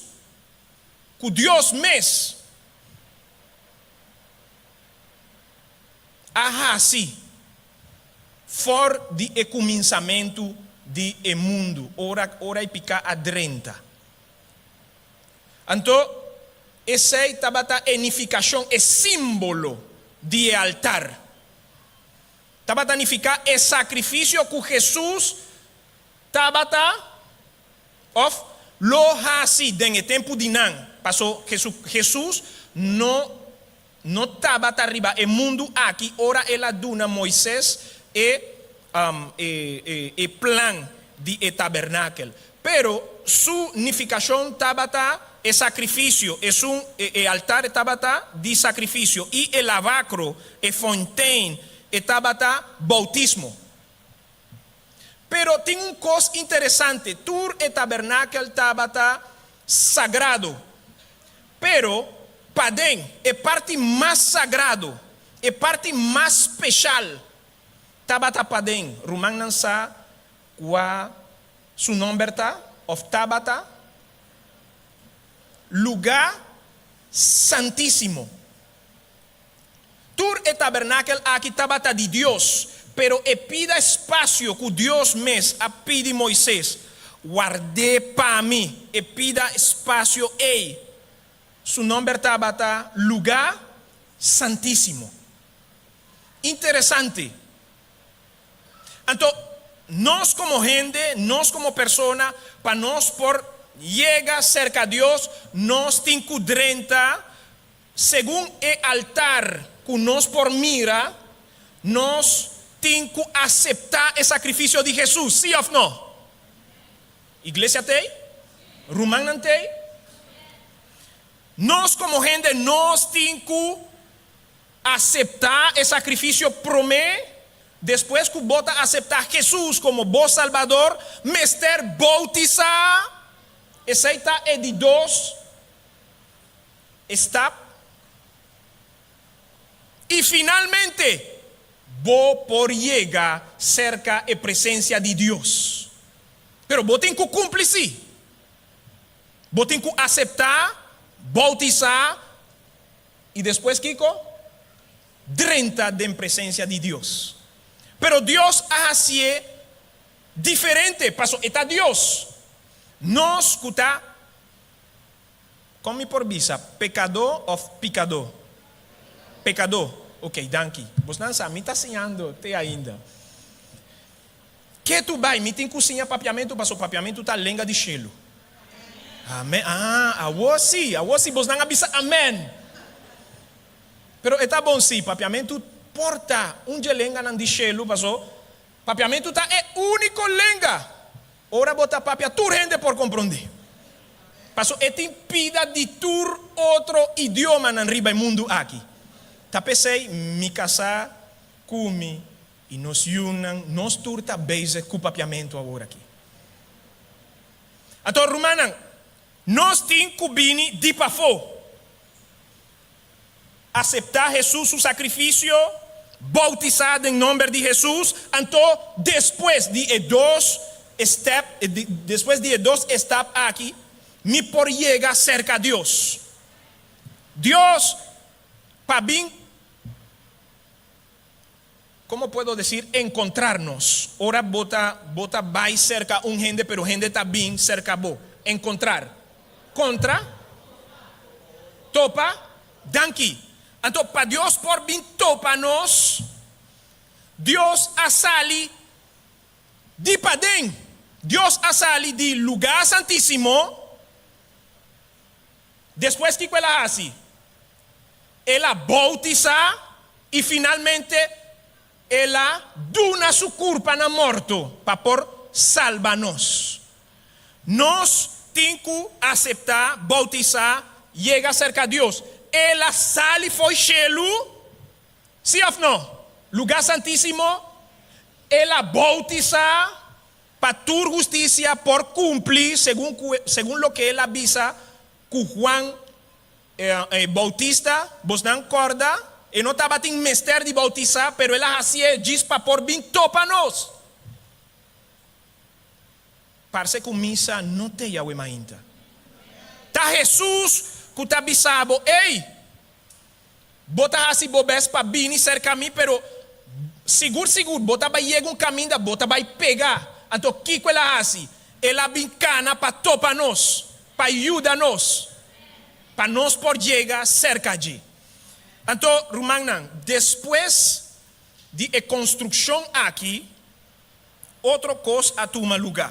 ku Dios mes, a hasi for di e kuminsamentu di e mundu, ora ora e piká a drenta. Anto, esei tabata e nifikashon, e símbolo di e altar. Tabata nifiká e sakrifisio ku Hesus tabata òf lo hasi den e tempu di nan. Pasó Hesus no no tabata riba e mundu aki ora el a duna Moises e e plan di e tabernakel. Pero su nifikashon tabata e sakrifisio, esun e altar tabata di sakrifisio i e lavakro, e fontein, e tabata boutismo. Pero tin un kos interesante, tur e tabernakel tabata sagrado. Pero paden, e parti mas sagrado, e parti mas speshal, tabata paden. Rumannan sa kua su nòmber ta òf tabata? Lugá Santísimo. Tur e tabernakel aki tabata di Dios, pero e pida espasio ku Dios mes a pidi Moises, Ward'é pa mi, e pida espasio ei, su nòmber tabata Lugá Santísimo. Interesante! Anto, nos komo hende, nos komo persona, pa nos por yega serka Dios, nos tin ku drenta Segun e altar ku nos por mira, nos tin ku aseptá e sakrifisio di Hesus, sí òf no? Iglesia t'ei? Rumannan t'ei? Nos komo hende nos tin ku aseptá e sakrifisio promé, despues ku bo ta aseptá Hesus komo bo Salbador, mester boutisá. Esei ta e di dos Stap. I finalmente bo por yega serka e presensia di Dios. Pero bo tin ku kumpli sí. Bo tin ku aseptá, boutisá i despues kiko? Drenta den presensia di Dios. Pero Dios a hasié diferente, paso e ta Dios. Nos ku ta. Kon mi por bisa pekadó òf pikadó? Pekadó. Ok, danki. Bosnan sa, mi ta siñando te ainda. Ke tu bai, mi tin ku siña papiamentu paso papiamentu ta lenga di shelu. Amen. Ah, awor si, awor si bosnan a bisa amen. Pero e ta bon si, papiamentu por ta un dje lenganan di shelu paso. Papiamentu ta e úniko lenga ora bo ta papia tur hende por komprondé. Paso e tin pida di tur otro idiomanan riba e mundu aki. Ta p'esei mi kasá ku mi i nos yunan, nos tur ta bezig ku papiamentu awor aki. Anto rumannan, nos tin ku bini di pafó. Aseptá Hesus su sakrifisio, boutisá den nòmber di Hesus, anto despues di e dos step, despues di e dos estap aki, mi por yega serka Dios. Dios pa bin, komo puedo desir, enkontrarnos. Ora bo ta bo ta bai serka un hende pero hende ta bin serka bo. Enkontrar. Kontra. Topa. Danki. Anto pa Dios por bin topa nos, Dios a sali di paden. Dios a sali di lugá santísimo. Despues kiko el a hasi? El a boutisá i finalmente el a duna su kurpa na morto pa por salba nos. Nos tin ku aseptá, boutisá, yega serka Dios. El a sali fo'i shelu, sí òf no? Lugá Santísimo, el a boutisá Pa tur hustisia por kumpli segun ku segun loke el a bisa ku Juan e Boutista, bosnan kòrda, e no tabatin mester di boutisá, pero el a hasié djis pa por bin topa nos. Parse ku misa no te Yahweh mainta. Ta Hesus ku ta bisa bo, Ey! Bo ta hasi bo bes pa bini serka mi, pero sigur sigur bo ta bai yega un kaminda, bo ta bai pega. Anto kiko el a hasi? El a bin kana pa topa nos, pa yuda nos, pa nos por yega serka dje. Anto, rumannan, despues di e konstrukshon aki, otro kos a tuma lugá.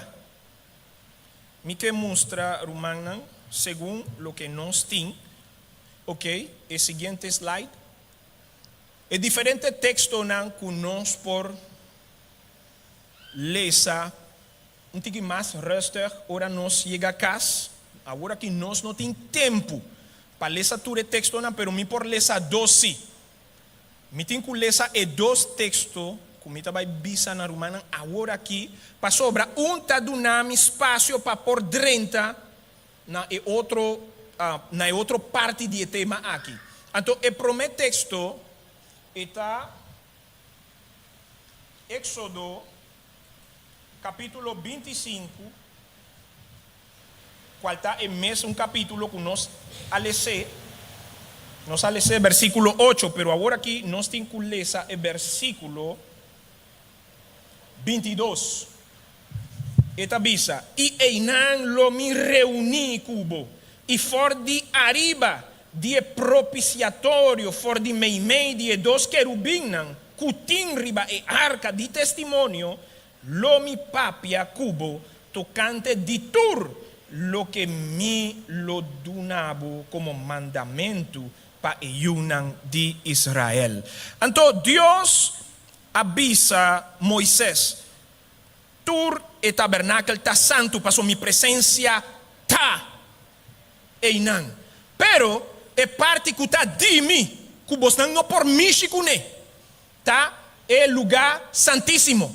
Mi ke mustra rumannan segun loke nos tin. Ok, e siguiente slide. E diferente tekstonan ku nos por lesa un tiki mas rustig ora nos yega kas. Awor aki nos no tin tempu pa lesa tur e tekstonan, pero mi por lesa dos sí. Mi tin ku lesa e dos teksto ku mi ta bai bisa na rumannan awor aki, pasobra un ta duna mi spasio pa por drenta na e otro na e otro parti di e tema aki. Anto e promé teksto e ta Éksodo kapítulo 25, kual ta e mesun kapítulo ku nos a les'é. Nos a les'é versíkulo ocho, pero awor aki nos tin ku lesa e versíkulo 22. E ta bisa, I einan lo mi reuní ku bo, i for di ariba di e propisiatorio, for di meimei di e dos kerubinnan ku tin riba e arka di testimonio, lo mi papia ku bo tokante di tur loke mi lo duna bo komo mandamentu pa e yunan di Israel. Anto Dios a bisa Moises, Tur e tabernakel ta santu, pasobra mi presensia ta einan. Pero e parti ku ta di mi, ku bosnan no por mishi kuné, ta e lugá santísimo,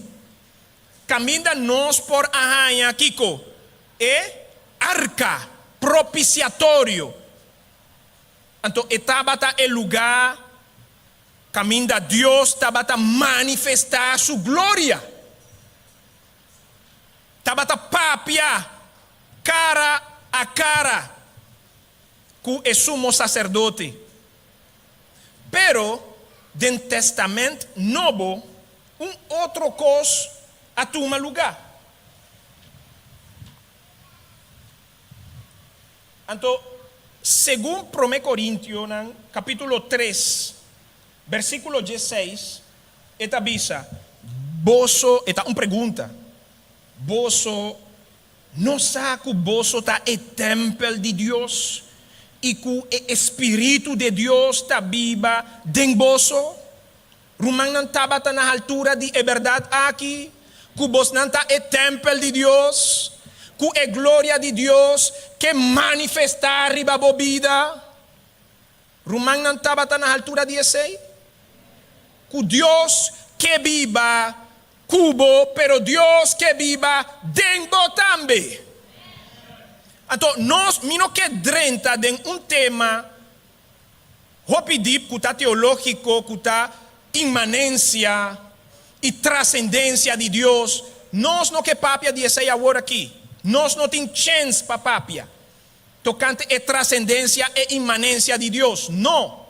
kaminda nos por a haña kiko? E arka propisiatorio. Anto e tabata e lugá Kaminda Dios tabata manifestá su gloria. Tabata papia kara a kara ku e sumo saserdote. Pero den Tèstamènt Nobo un otro kos a tuma lugá. Anto, segun Promé Korintionan kapítulo tres, bersíkulo diesseis, e ta bisa, Boso, e ta un pregunta, boso no sa ku boso ta e tèmpel di Dios i ku e Espíritu de Dios ta biba den boso? Rumannan tabata na haltura di e bèrdat aki, ku bosnan ta e tèmpel di Dios, ku e gloria di Dios ke manifestá riba bo bida? Rumannan tabata na haltura di esei? Ku Dios ke biba ku bo, pero Dios ke biba den bo tambe. Anto nos, mi no ke drenta den un tema Hopi dip ku ta teológiko, ku ta inmanensia i trasendensia di Dios, nos no ke papia di esei awor aki. Nos no tin chèns pa papia tokante e trasendensia e inmanensia di Dios. No!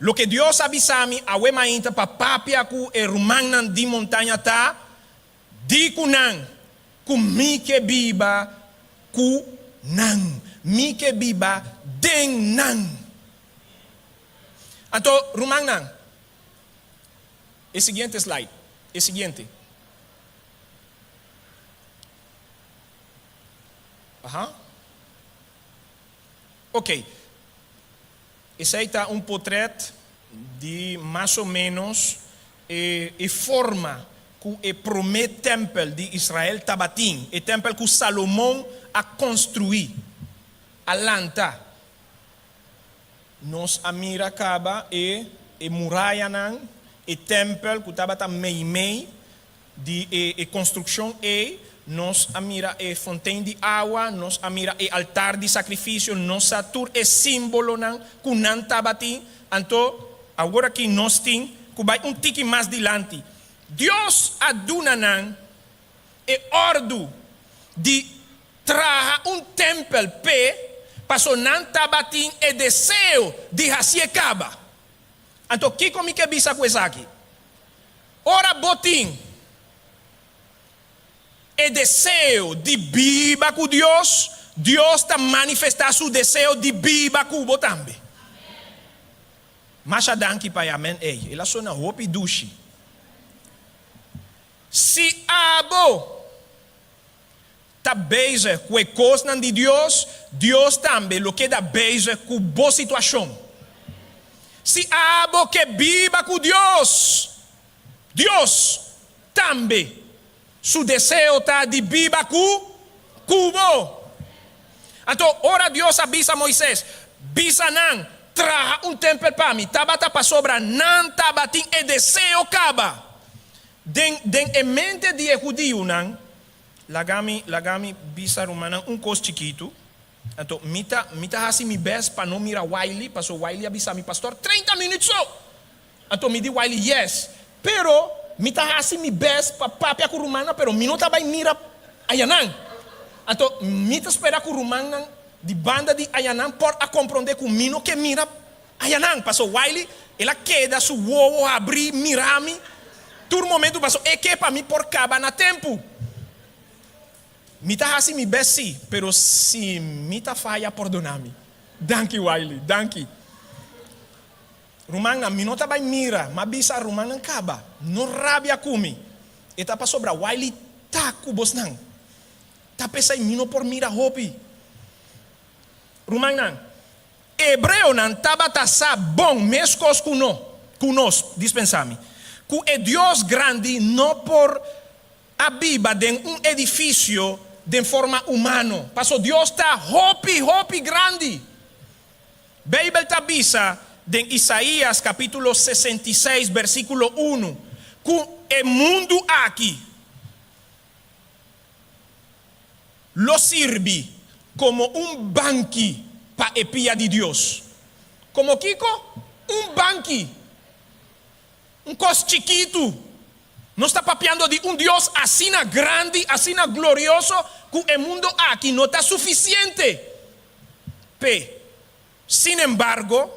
Loke Dios a bisa mi awe mainta pa papia ku e rumannan di Montaña ta, Di ku nan ku mi ke biba ku nan, mi ke biba den nan. Anto, rumannan, e siguiente slide, e siguiente. Aha. Ok. Esei ta un potret di mas o ménos e forma ku e promé tèmpel di Israel tabatin, e tèmpel ku Salomon a konstruí, a lanta. Nos a mira kaba e e murayanan, e tèmpel ku tabata meimei Di e konstrukshon ei, nos a mira e fontein di awa, nos a mira e altar di sakrifisio, nos sa tur e símbolonan ku nan tabatin. Anto, awor aki nos tin ku bai un tiki mas dilanti. Dios a duna nan e òrdu di traha un tèmpel p'e, pasobra nan tabatin e deseo di hasié kaba. Anto, kiko mi ke bisa ku esaki? Ora bo tin e deseo di biba ku Dios, Dios ta manifestá su deseo di biba ku bo tambe. Masha danki pa e amen ei, el a sona hopi dushi. Si abo ta bezig ku e kosnan di Dios, Dios tambe lo keda bezig ku bo situashon. Si abo ke biba ku Dios, Dios tambe su deseo ta di biba ku ku bo. Anto ora Dios a bisa Moises, Bisa nan, traha un tempel pa mi, tabata pasobra nan tabatin e deseo kaba. Den den e mente di e hudiunan, Laga mi, laga mi bisa rumannan un kos chikitu. Anto, mi ta, mi ta hasi mi bes pa no mira Wiley, paso Wiley a bisa mi, Pastor, treinta minüt so! Anto mi di Wiley, Yes, pero mi ta hasi mi bes pa papia ku rumannan, pero mi no ta bai mira ayanan. Anto, mi ta spera ku rumannan di banda di ayanan por a komprondé ku mi no ke mira Ayanan, paso Wiley, el a keda su wowo habrí mira mi tur momentu paso e ke pa mi por kaba na tempu. Mi ta hasi mi bes sí, pero si mi ta faya pordona mi. Danki Wiley, danki. Rumannan, mi no ta bai mira, m'a bisa rumannan kaba, no rabia ku mi. E ta pasobra Wiley ta ku bosnan. Ta p'esei mi no por mira hopi. Rumannan, Hebreonan tabata sa bon meskos ku no, ku nos, dispensá mi, ku e Dios grandi no por a biba den un edifisio den forma humano, paso Dios ta hopi, hopi grandi. Beibel ta bisa den Isaías kapítulo 66 bersíkulo unu ku e mundu aki Lo sirbi komo un banki pa e pia di Dios. Komo kiko? Un banki. Un kos chikitu. Nos ta papiando di un Dios asina grandi, asina glorioso, ku e mundo aki no ta sufisiente p'e. Sin embargo,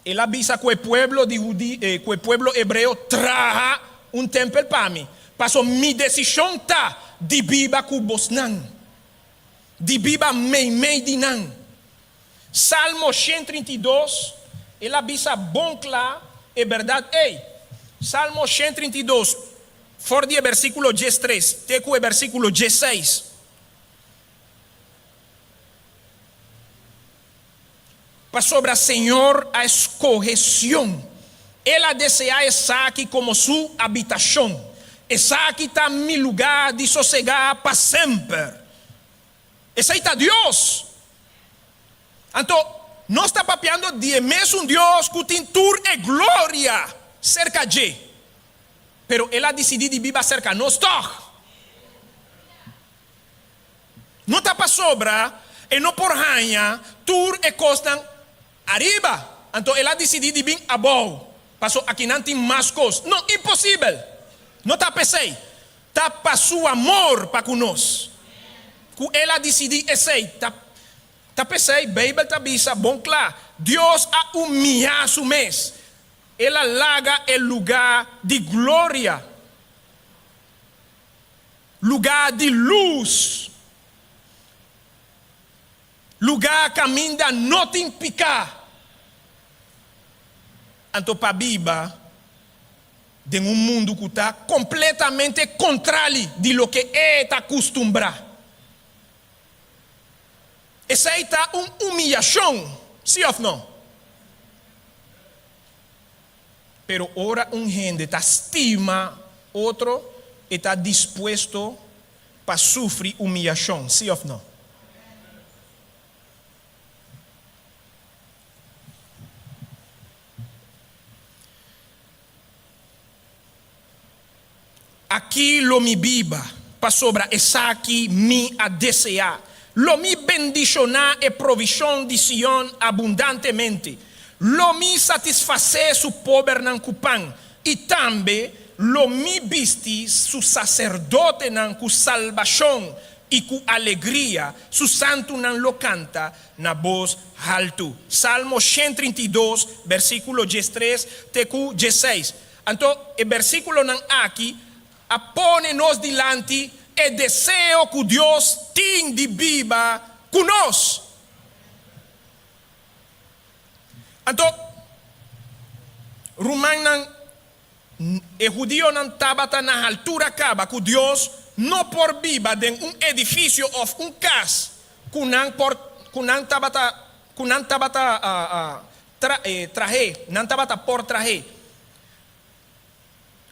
el a bisa ku e pueblo di hudi, ku e pueblo hebreo, Traha un tèmpel pa mi, paso mi desishon ta di biba ku bosnan, di biba meimei di nan. Salmo 132, el a bisa bon kla e bèrdat ei. Salmo 132, for di e bèrsikulo 13 te ku e bèrsikulo 16. Pasobra Señor a escoge Sion, El a desea esaki como su habitacion. Esaki ta mi lugar di sosega pa semper. Esey ta Dios! Anto, nos ta papiando di e mesun Dios cu tin tur e gloria cerca dje. Pero El a dicidi di biba cerca nos toch. No ta pasobra e no por haña tur e kosnan ariba, anto el a disidí di bin abou, paso akinan tin mas kos. No, imposibel! No ta p'esei. Ta pa su amor pa ku nos ku el a disidí esei. Ta ta p'esei Beibel ta bisa bon kla, Dios a umiyá su mes, el a laga e lugá di gloria. Lugá di lus, lugá kaminda no tin piká. Anto pa biba den un mundu ku ta kompletamente kontrali di loke e ta kustumbrá. Esei ta un umiyashon, sí òf no? Pero ora un hende ta stima otro, e ta dispuesto pa sufri humiyashon, sí òf no? Aki lo mi biba, pasobra esaki mi a deseá. Lo mi bendishoná e provishon di Sion abundantemente. Lo mi satisfasé su pobernan ku pan, i tambe lo mi bisti su saserdotenan ku salbashon i ku alegria, su santunan lo kanta na bos haltu. Salmo 132, bersíkulo 13 te ku 16. Anto e bersíkulonan aki a pone nos dilanti e deseo ku Dios tin di biba ku nos. Anto, rumannan, e hudionan tabata na haltura kaba ku Dios no por biba den un edifisio òf un kas ku nan por ku nan tabata ku nan tabata Trahé, nan tabata por trahé.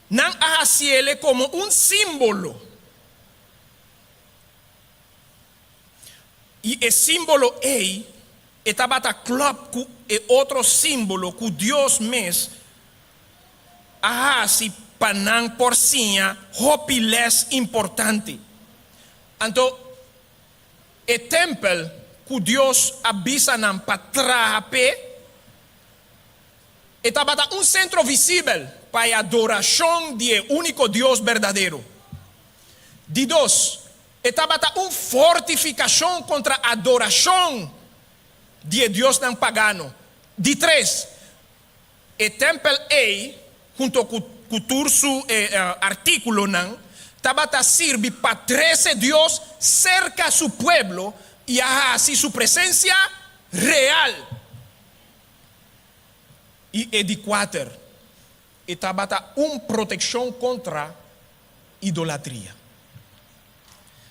Nan a hasiele komo un símbolo. I e símbolo ei, e tabata klòp ku e otro símbolo ku Dios mes a hasi pa nan por siña hopi lès importante. Anto, E tèmpel ku Dios a bisa nan pa traha p'e, e tabata un sentro visibel pa e adorashon di e úniko Dios berdadero. Di dos, e tabata un fortifikashon kontra adorashon di e diosnan pagano. Di tres, E tèmpel ei, hunto ku tur su artíkulonan, tabata sirbi pa trese Dios serka su pueblo i a hasi su presensia real. I e di kuater, e tabata un protekshon kontra idolatria.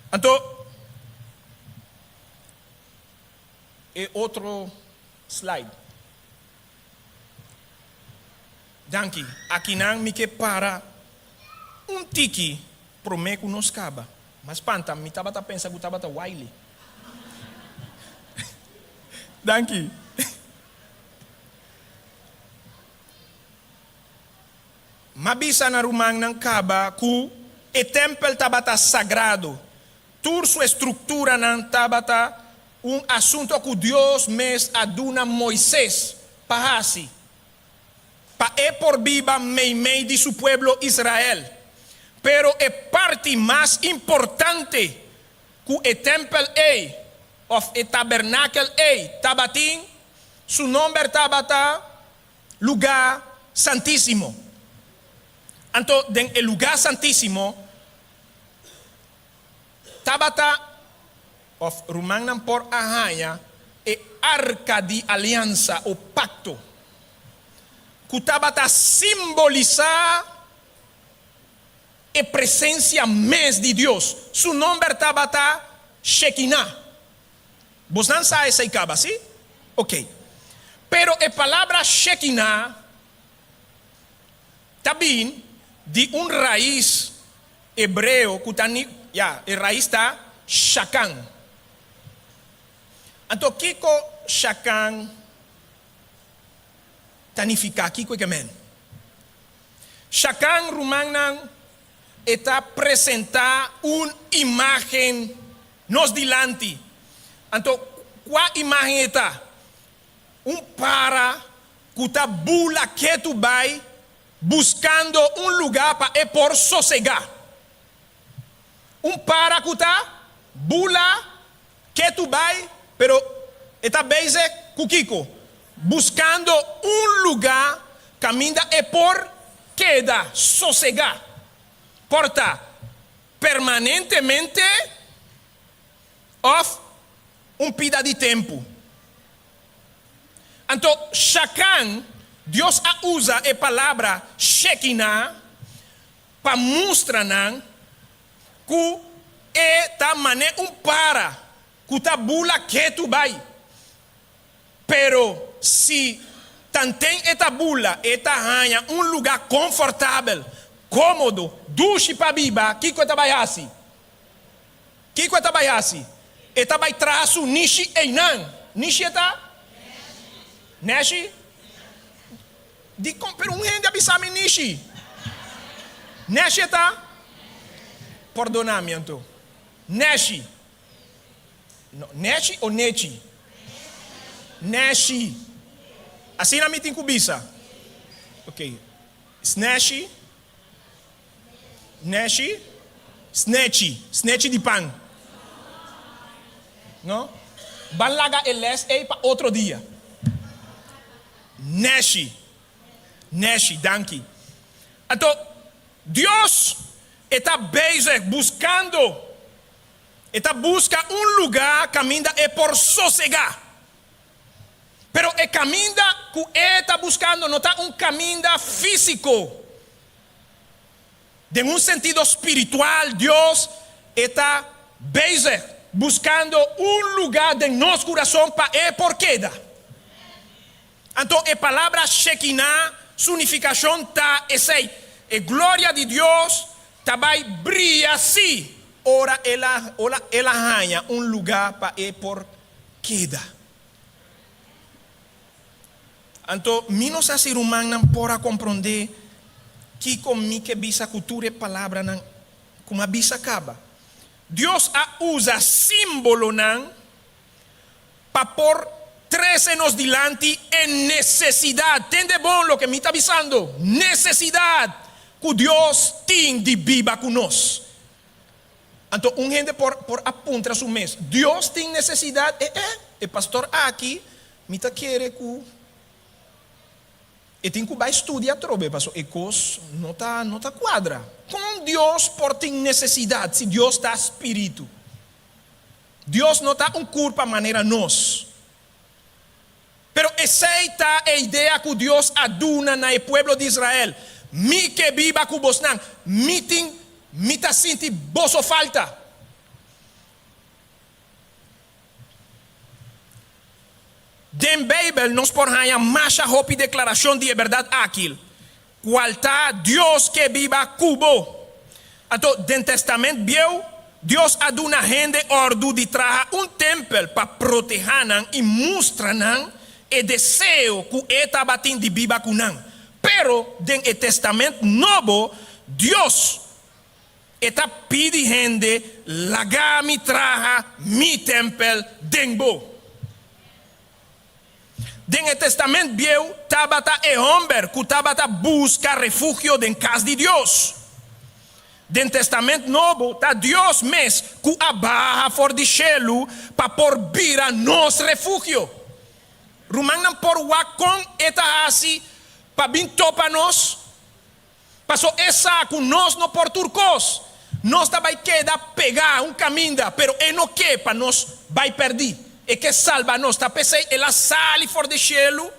Anto, e otro slide. Danki. Akinan mi ke para un tiki prome ku nos kaba. Mas panta mi tabata pensa ku tabata Wiley. Danki. M'a bisa na rumannan kaba ku e tèmpel tabata sagrado. Tur su estrukturanan tabata un asunto ku Dios mes a duna Moises pa hasi, pa e por biba meimei di su pueblo Israel. Pero e parti mas importante ku e tèmpel ei, òf e tabernakel ei, tabatin, su nòmber tabata Lugá Santísimo. Anto den e Lugá Santísimo tabata, òf rumannan por a haña, e arka di aliansa o pakto, ku tabata simbolisá e presensia mes di Dios. Su nòmber tabata Shekinah. Bosnan sa esei kaba, sí? Oke. Pero e palabra Shekinah ta bin di un rais hebreo ku ta ni, ya, e rais ta shakan. Anto kiko shakan ta nifiká? Kiko e ke men? Shakan, rumannan, e ta presentá un imágen nos dilanti. Anto, kua imágen e ta? Un para ku ta bula ketu bai buskando un lugá pa e por sosegá. Un para ku ta bula ketu bai, pero e ta bezig ku kiko? Buskando un lugá kaminda e por keda sosegá. Por ta permanentemente òf un pida di tempu. Anto Shakan, Dios a usa e palabra Shekinah pa mustra nan ku e ta man'é un para ku ta bula ketu bai. Pero si tanten e ta bula e ta haña un lugá konfortabel, kómodo, dushi pa biba, kiko e ta bai hasi? Kiko e ta bai hasi? E ta bai traha su nishi einan. Nishi e ta? Neshi? Dikon? Pero un hende a bisa mi nishi. Neshi e ta? Pordona mi anto. Neshi. No, neshi o nechi? Neshi. Asina mi tin ku bisa? Ok. Sneshi. Neshi, snechi, snechi di pan. No? Ban laga e les ei pa otro dia. Neshi, neshi, danki. Anto, Dios e ta bezig buskando, e ta buska un lugá kaminda e por sosegá. Pero e kaminda ku e ta buskando no ta un kaminda físiko. Den un sentido spiritual, Dios e ta bezig buskando un lugá den nos kurason pa e por keda. Anto e palabra Shekinah su nifikashon ta esei, e gloria di Dios ta bai bria sí ora el a ora el a haña un lugá pa e por keda. Anto mi no sa si rumannan por a komprondé kiko mi ke bisa ku tur e palabranan ku mi a bisa kaba. Dios a usa símbolonan pa por trese nos dilanti e nesesidat, tende bon loke mi ta bisando, nesesidat ku Dios tin di biba ku nos. Anto un hende por por a puntra su mes, Dios tin nesesidat? E e, e pastor aki Mi ta kere ku e tin ku bai studia atrobe paso e kos no ta no ta kuadra. Kon Dios por tin nesesidat si Dios ta spiritu? Dios no ta un kurpa manera nos. Pero esei ta e idea ku Dios a duna na e pueblo di Israel, Mi ke biba ku bosnan, mi tin mi ta sinti boso falta. Den Beibel nos por haña masha hopi deklarashon di e bèrdat akil, kual ta Dios ke biba ku bo. Anto, den Tèstamènt Bieu, Dios a duna hende òrdu di traha un tèmpel pa protehá nan i mustra nan e deseo ku e tabatin di biba ku nan. Pero den e Tèstamènt Nobo, Dios E ta pidi hende, Laga mi traha mi tèmpel den bo. Den e Tèstamènt Bieu tabata e hòmber ku tabata buska refugio den kas di Dios. Den Tèstamènt Nobo ta Dios mes ku a baha for di shelu pa por bira nos refugio. Rumannan por wak kon e ta hasi pa bin topa nos? Paso e sa ku nos no por tur kos. Nos ta bai keda pegá un kaminda, pero e no ke pa nos bai pèrdí. E ke salba nos. Ta p'esei el a sali for di shelu,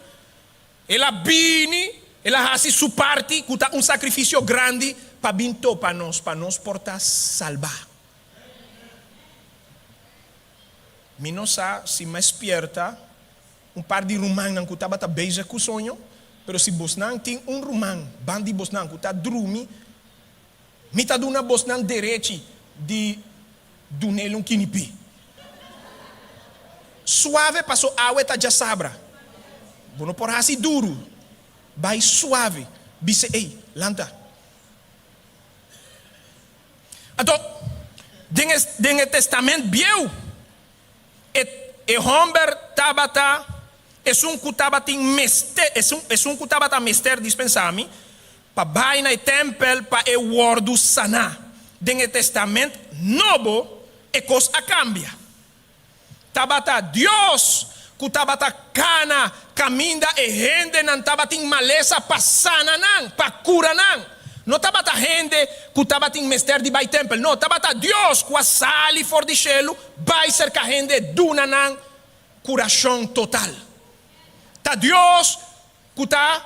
el a bini, el a hasi su parti, ku ta un sakrifisio grandi, pa bin topa nos, pa nos por ta salbá. Mi no sa si mi a spierta. un par di rumannan ku tabata bezig ku soño, pero si bosnan tin un ruman ban di bosnan ku ta drumi, mi ta duna bosnan derechi di dun'el un kinipí. Suave paso awe ta djasabra. Bo no por hasi duru. Bai suave, bis'e, Ey, lanta. Anto, den e, den e Testament Bieu, e, e hòmber tabata esun ku tabatin mester, esun, esun ku tabata mester, dispensá mi, pa bai na e tèmpel pa e wòrdu saná. Den e Testament Nobo, e kos a kambia. Tabata Dios ku tabata kana kaminda e hendenan tabatin malesa pa sana nan, pa kura nan. No tabata hende ku tabatin mester di bai tèmpel, no, tabata Dios ku a sali for di shelu bai serka hende duna nan kurashon total. Ta Dios ku ta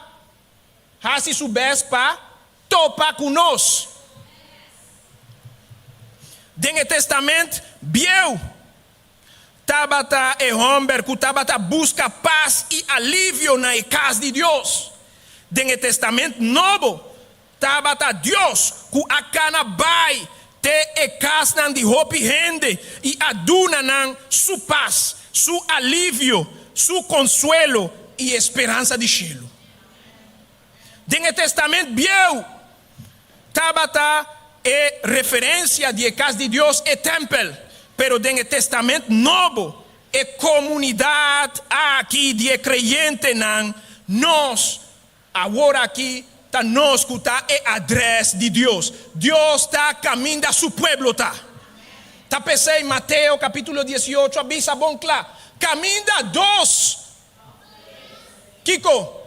hasi su bes pa topa ku nos. Den e Testament Bieu, tabata e hòmber ku tabata buska pas i alivio na e kas di Dios. Den e Testament Nobo, tabata Dios ku a kana bai te e kasnan di hopi hende i a duna nan su pas, su alivio, su konsuelo i e speransa di shelu. Den e Testament Bieu tabata e referensia di e kas di Dios e tèmpel, pero den e Testament Nobo e komunidat aki di e kreyentenan, nos, awor aki ta nos ku ta e adrès di Dios. Dios ta kaminda su pueblo ta. Ta p'esei Mateo kapítulo 18 a bisa bon kla, Kaminda dos Kiko?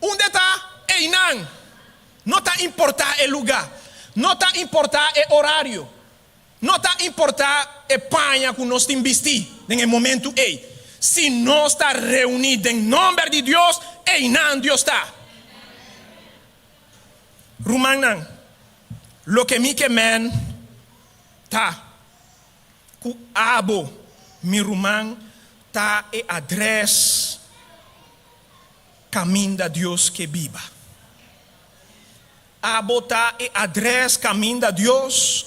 Unda ta einan? No ta importá e lugá. No ta importá e orario. No ta importá e paña ku nos tin bistí den e momentu ei. Si nos ta reuní den nòmber di Dios, einan Dios ta. Rumannan, loke mi ke men ta. Ku abo, mi ruman, ta e adrès kaminda Dios ke biba. Abo ta e adrès kaminda Dios.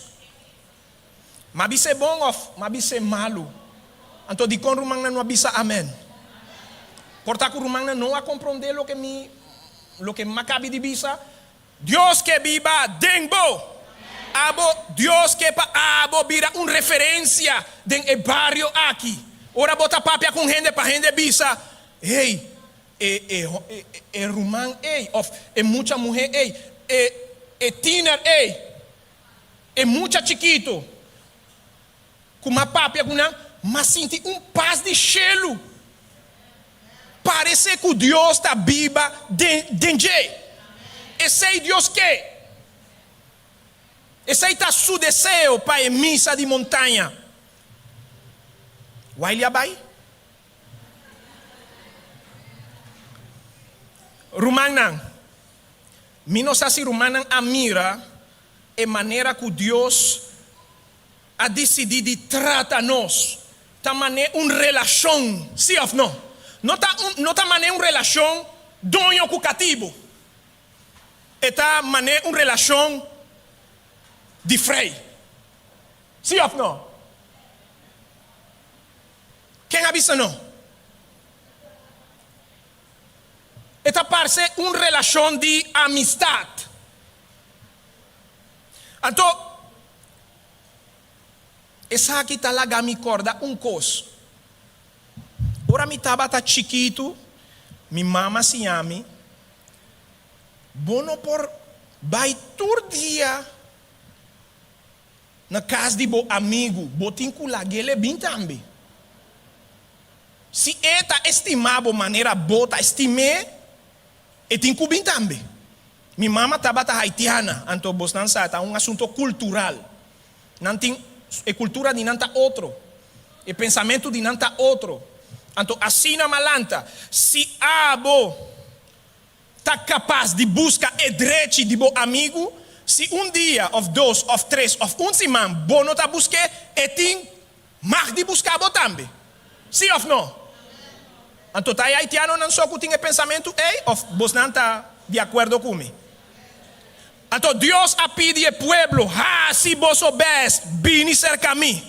M'a bis'é bon òf m'a bis'é malu? Anto dikon rumannan no a bisa amèn? Por ta ku rumannan no a komprondé loke mi loke m'a kabi di bisa? Dios ke biba den bo. Abo, Dios ke pa abo bira un referensia den e bario aki. Ora bo ta papia ku un hende pa hende bisa, Hey, e, e, e, e ruman ei, òf e mucha muhé ei, e, e tiner ei, e mucha chikitu ku m'a papia ku nan, m'a sinti un pas di shelu. Parece cu Dios ta biba den den dje. Esey Dios ke. Esey ta su deseo pa e misa di montaña. Wiley a bay? Rumannan, mi no sa si rumannan a mira e manera cu Dios a disidí di trata nos ta man'é un relashon, sí òf no? No ta un, no ta man'é un relashon doño ku katibu. E ta man'é un relashon di frei, sí òf no? Ken a bisa no? E ta parse un relashon di amistat. Anto, esaki ta laga mi kòrda un kos. Ora mi tabata chikitu, mi mama siña mi, Bo no por bai tur dia na kas di bo amigu, bo tin ku lag'el e bin tambe. Si e ta estimá bo manera bo ta estim'é, e tin ku bin tambe. Mi mama tabata haitiana, anto bosnan sa ta un asunto kultural. Nan tin, e kultura di nan ta otro, e pensamentu di nan ta otro. Anto asina malanta, si abo ta kapas di buska e drechi di bo amigu, si un dia òf dos òf tres òf un siman bo no ta busk'é, e tin mag di buska bo tambe. Sí òf no? Anto ta e haitianonan so ku tin e pensamentu ei òf bosnan ta di akuerdo ku mi? Anto Dios a pidi e pueblo, Hasi boso bèst, bini serka mi.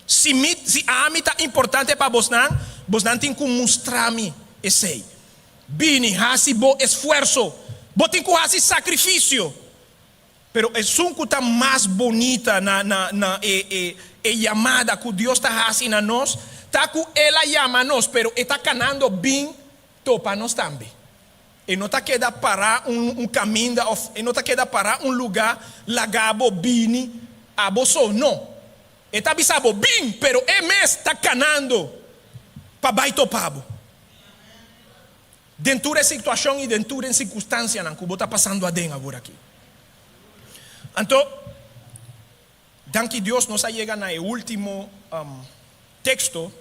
Si mi, si ami ta importante pa bosnan, bosnan tin ku mustra mi esei. Bini, hasi bo esfuerso. Bo tin ku hasi sakrifisio. Pero esun ku ta mas bonita na na na e e e yamada ku Dios ta hasi na nos, ta ku El a yama nos, pero E ta kanando bin topa nos tambe. E no ta keda pará un un kaminda òf e no ta keda pará un lugá laga bo bini abo so, no. E ta bisa bo bin, pero E mes ta kanando pa bai topa bo. Den tur e situashon i den tur e sirkunstansianan ku bo ta pasando aden awor aki. Anto, danki Dios nos a yega na e último teksto.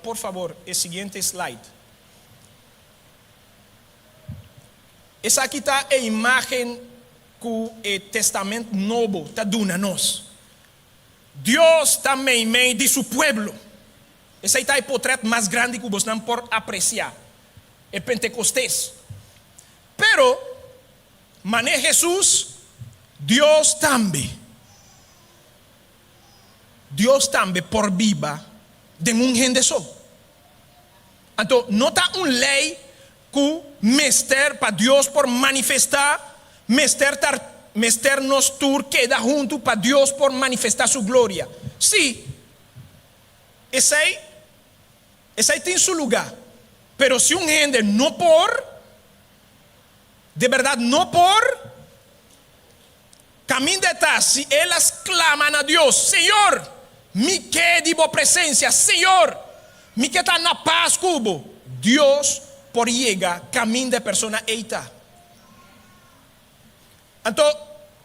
Por fabor, e siguiente slide. Esaki ta e imágen ku e Testament Nobo ta duna nos. Dios ta meimei di su pueblo. Esei ta e potret mas grandi ku bosnan por apresiá, e Pentekostes. Pero, mané Hesus, Dios tambe. Dios tambe por biba den un hende so. Anto, no ta un lei ku mester pa Dios por manifestá, mester ta mester nos tur keda huntu pa Dios por manifestá su gloria. Sí, esei esei tin su lugá. Pero si un hende no por, de bèrdat no por, Kaminda e ta, si el a sklama na Dios, Señor, mi ke di bo presensia, Señor, mi ke ta na pas ku bo, Dios por yega kaminda e persona ei ta. Anto,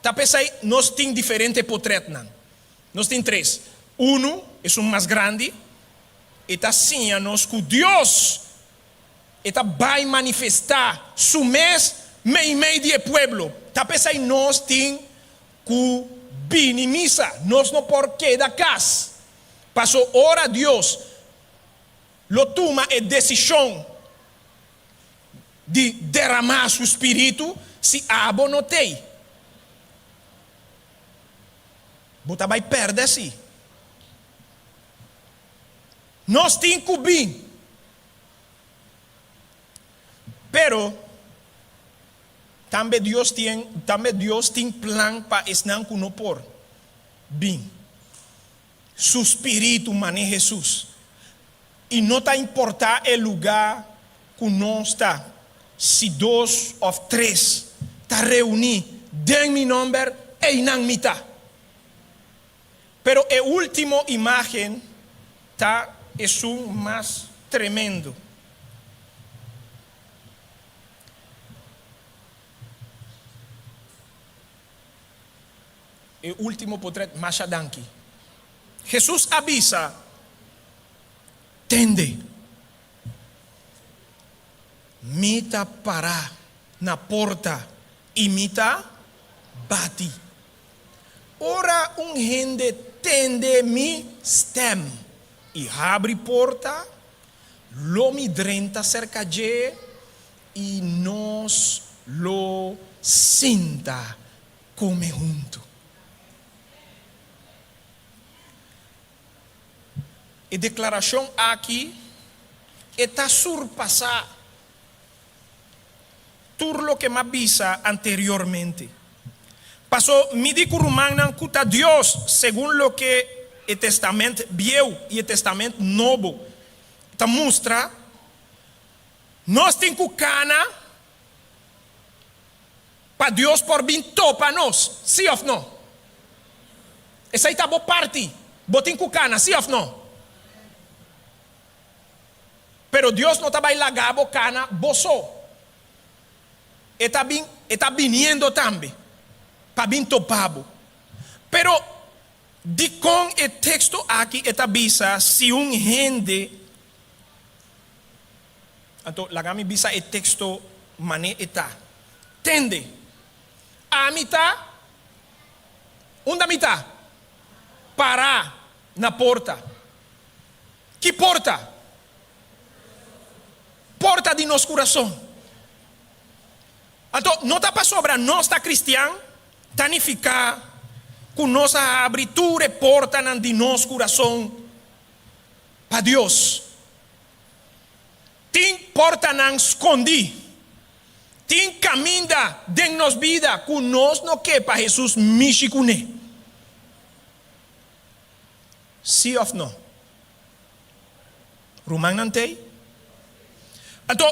ta p'esei nos tin diferente potretnan. Nos tin tres. Unu, esun mas grandi, e ta siña nos ku Dios E ta bai manifestá Su mes meimei di e pueblo. Ta p'esei nos tin ku bini misa. Nos no por keda kas. Paso ora Dios lo tuma e desishon di deramá Su Spiritu, si abo no t'ei, bo ta bai pèrdè si. Nos tin ku bin. Pero, tambe Dios tin, tambe Dios tin plan pa esnan ku no por bin. Su spiritu mane Hesus. I no ta importá e lugá ku nos ta, si dos òf tres ta reuní den mi nòmber, einan mi ta. Pero e último imágen ta esun mas tremendo. E último potret masha danki. Hesus a bisa, Tende, mi ta pará na porta i mi ta bati. Ora un hende tende mi stèm i habri porta, lo mi drenta serka dje i nos lo sinta kome huntu. E deklarashon aki e ta surpasá tur loke m'a bisa anteriormente. Paso mi di ku rumannan ku ta Dios segun loke e Testament Bieu i e Testament Nobo ta mustra, nos tin ku kana pa Dios por bin topa nos, sí òf no? Esei ta bo parti, bo tin ku kana, sí òf no? Pero Dios no ta bai laga bo kana bo so. E ta bin, e ta biniendo tambe pa bin topa bo. Pero dikon e teksto aki e ta bisa si un hende, anto laga mi bisa e teksto mane e ta, Tende, ami ta, unda mi ta? Para na porta. Ki porta? Porta di nos kurason. Anto, no ta pasobra nos ta kristian ta nifiká ku nos a habri tur e portanan di nos kurason pa Dios. Tin portanan skondí. Tin kaminda den nos bida ku nos no ke pa Hesus mishi kuné. Sí òf no? Rumannan t'ei? Anto,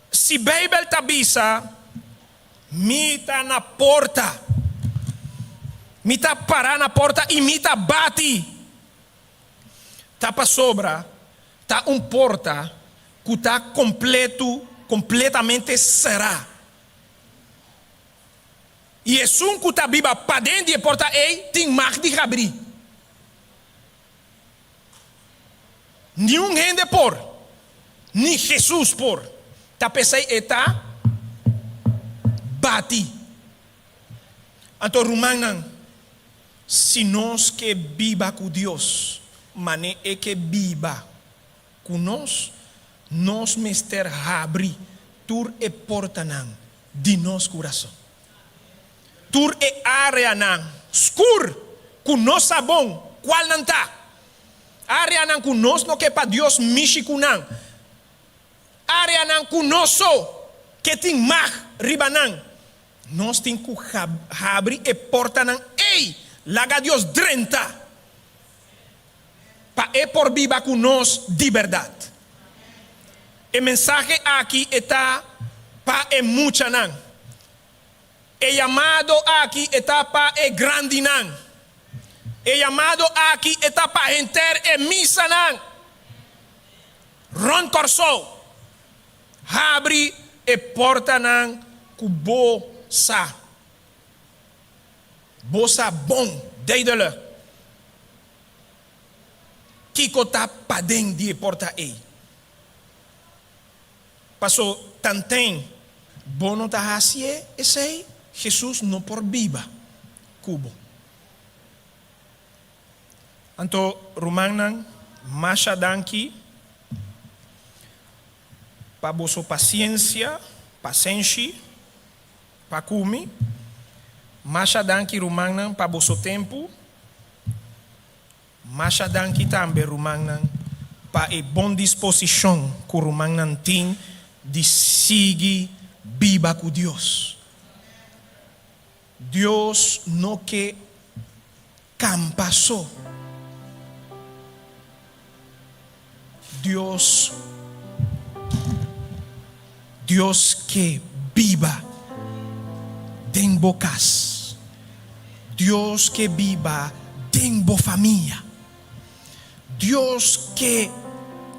si Beibel ta bisa, Mi ta na porta, mi ta pará na porta i mi ta bati, ta pasobra ta un porta ku ta kompletu, kompletamente será. I esun ku ta biba paden di e porta ei tin mag di habrí. Niun hende por, ni Hesus por. Ta p'esei e ta bati. Anto rumannan, si nos ke biba ku Dios manera e ke biba ku nos, nos mester habri tur e portanan di nos kurason. Tur e áreanan skur ku no sa bon kual nan ta, áreanan ku nos no ke pa Dios mishi ku nan, áreanan ku nos so ke tin mag riba nan, nos tin ku habri e portanan ei, laga Dios drenta pa e por biba ku nos di bèrdat. E mensahe aki e ta pa e muchanan. E yamado aki e ta pa e grandinan. E yamado aki e ta pa henter e misanan rònt Kòrsou. Habri e portanan ku bo sa. Bo sa bon, duidelijk, kiko ta paden di e porta ei. Paso tanten bo no ta hacié esei, Jesús no por biba cu bo. Anto, rumannan, masha danki pa boso paciencia, pasenshi pa cu mi. Masha danki, rumannan, pa boso tempu. Masha danki tambe rumannan pa e bon disposishon ku rumannan tin di sigui biba ku Dios. Dios no ke kampa so. Dios Dios ke biba den bo kas. Dios ke biba den bo famia. Dios ke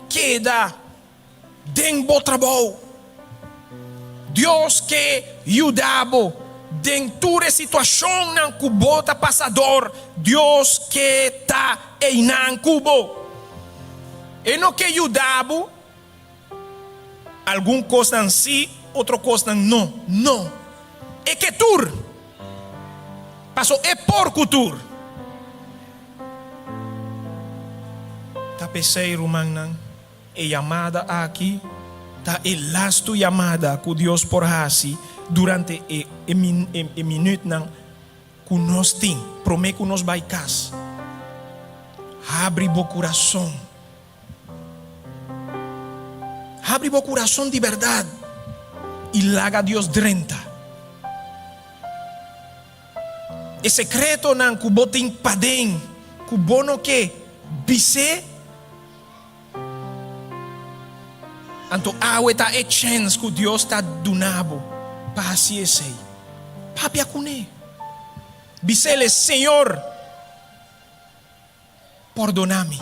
keda den bo trabou. Dios ke yuda bo den tur e situashonnan ku bo ta pasa dor. Dios ke ta einan ku bo. E no ke yuda bo algun kosnan si, otro kosnan no. No. E ke tur. Paso e por ku tur. Ta p'esei, rumannan. E yamada aki ta e lastu yamada ku Dios por hasi durante e e minütnan ku nos tin promé ku nos bai kas. Habri bo kurason. Habri bo kurason di bèrdat i laga Dios drenta. E sekretonan ku bo tin paden ku bo no ke bis'é. Anto awe ta e chèns ku Dios ta duna bo pa hasi esei. Papia kuné. Bis'el, Señor, pordona mi.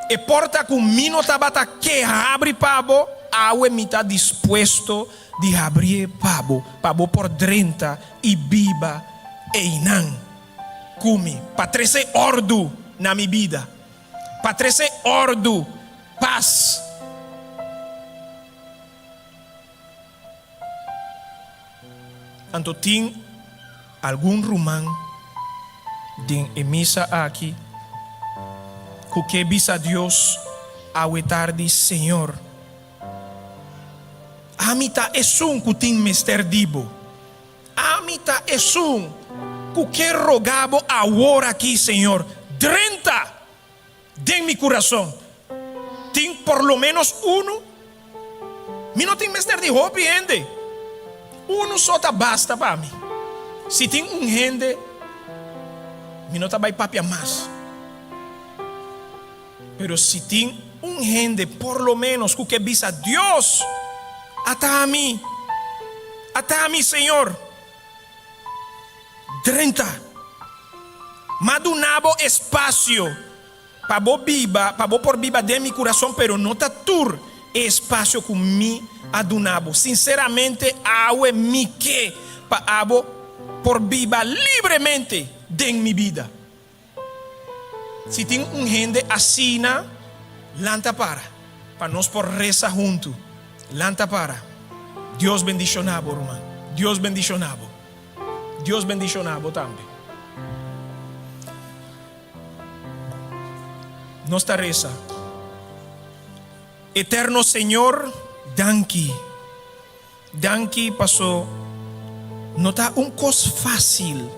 E porta ku mi no tabata ke habri pa bo, awe mi ta dispuesto di habrié pa bo, pa bo por drenta i biba einan. Ku mi, pa trese òrdu na mi bida, pa trese òrdu, pas. Anto tin algun ruman den e misa aki. Ku ke bisa Dios awe tardi, Señor, ami ta esun ku tin mester di bo. Ami ta esun ku ke roga bo awor aki, Señor, drenta den mi kurason. Tin por lo ménos unu? Mi no tin mester di hopi hende. Unu so ta basta pa mi. Si tin un hende, mi no ta bai papia mas. Pero si tin un hende por lo ménos ku ke bisa, Dios, ata ami, ata ami, Señor, drenta. M'a duna bo espasio pa bo biba, pa bo por biba den mi kurason, pero no ta tur e espasio ku mi a duna bo. Sinseramente, awe mi ke pa abo por biba libremente den mi bida. Si tin un hende asina, lanta para, pa nos por resa huntu. Lanta para. Dios bendishoná bo, ruman. Dios bendishoná bo. Dios bendishoná bo tambe. Nos ta resa. Eterno Señor, danki. Danki paso no ta un kos fásil.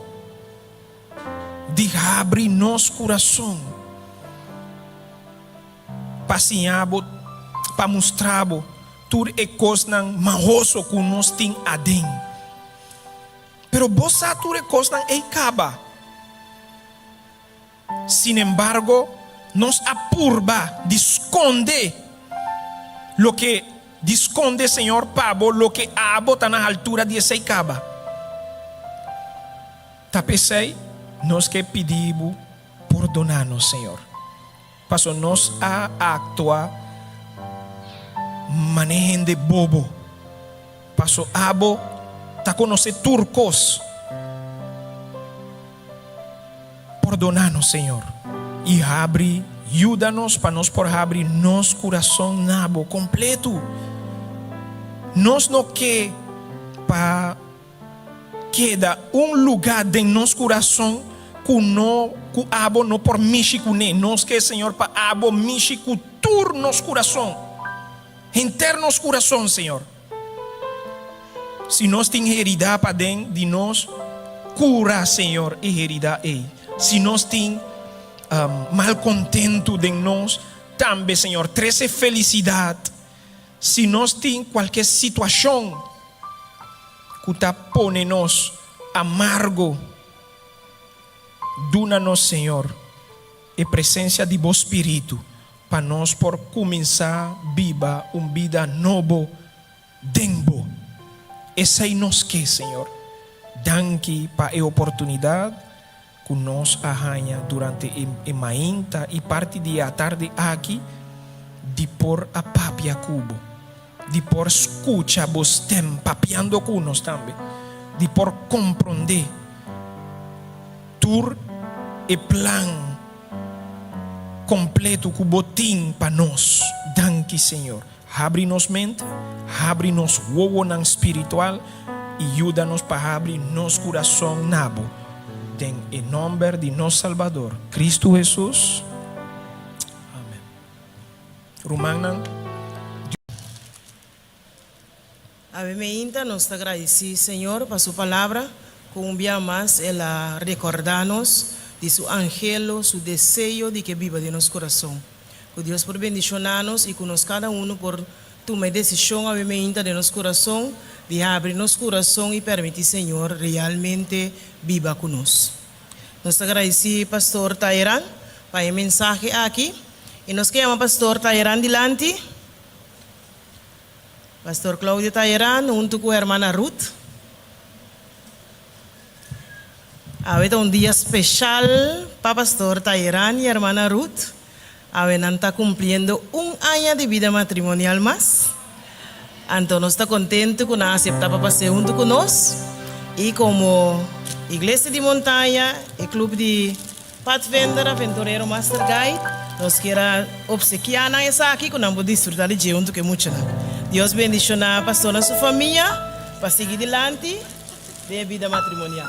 Di habri nos kurason pa siña bo, pa mustra bo tur e kosnan mahoso ku nos tin aden. Pero bo sa tur e kosnan ei kaba. Sinembargo, nos a purba di skonde loke di skonde, Señor, pa bo loke abo ta na haltura di esei kaba. Ta p'esei nos ke pidi bo pordoná nos, Señor, paso nos a aktua manera hende bobo, paso abo ta konosé tur kos. Pordoná nos, Señor, i habri, yuda nos pa nos por habri nos kurason na Bo kompletu. Nos no ke pa keda un lugá den nos kurason ku no, ku Abo no por mishi kuné. Nos ke, Señor, pa Abo mishi ku tur nos kurason, henter nos kurason, Señor. Si nos tin herida paden di nos, kura, Señor, e herida ei. Si nos tin malkontentu den nos, tambe, Señor, trese felisidat. Si nos tin kualke situashon ku ta pone nos amargo, duna nos, Señor, e presensia di Bo Spiritu pa nos por kuminsá biba un bida nobo den Bo. Esei nos ke, Señor. Danki pa e oportunidat ku nos a haña durante e mainta i parti di e atardi aki di por a papia ku Bo, di por skucha Bo stem papiando ku nos tambe, di por komprondé tur e plan kompleto ku Bo tin pa nos. Danki, Señor. Habri nos mente, habri nos wowonan spiritual i yuda nos pa habri nos kurason na Bo. Den e nòmber di nos Salbador, Kristu Hesus. Amen. Rumannan, Dios. Awe meinta nos ta gradisí Señor pa su palabra ku un bia mas el a rekordá nos di su anhelo, su deseo di ke biba den nos kurason. Ku Dios por bendishoná nos i ku nos kada unu por tuma e desishon awe meinta den nos kurason di habri nos kurason i permití Señor realmente biba ku nos. Nos ta gradisí Pastor Tairan pa e mensahe aki i nos ke yama Pastor Tairan dilanti. Pastor Claudio Talleyrand huntu ku hermana Ruth. Awe ta un dia speshal pa Pastor Talleyrand i hermana Ruth. Awe nan ta kumpliendo un aña di bida matrimonial mas. Anto nos ta kontentu ku nan a aseptá pa pas'é huntu ku nos. I komo Iglesia di Montaña, e klup di. Pathfinder Aventurero Master Guide, nos kier a obsekiá nan esaki ku nan por disfrutá di dje huntu ku e muchanan. Dios bendishoná pastor na su famia pa sigui dilanti den e bida matrimonial.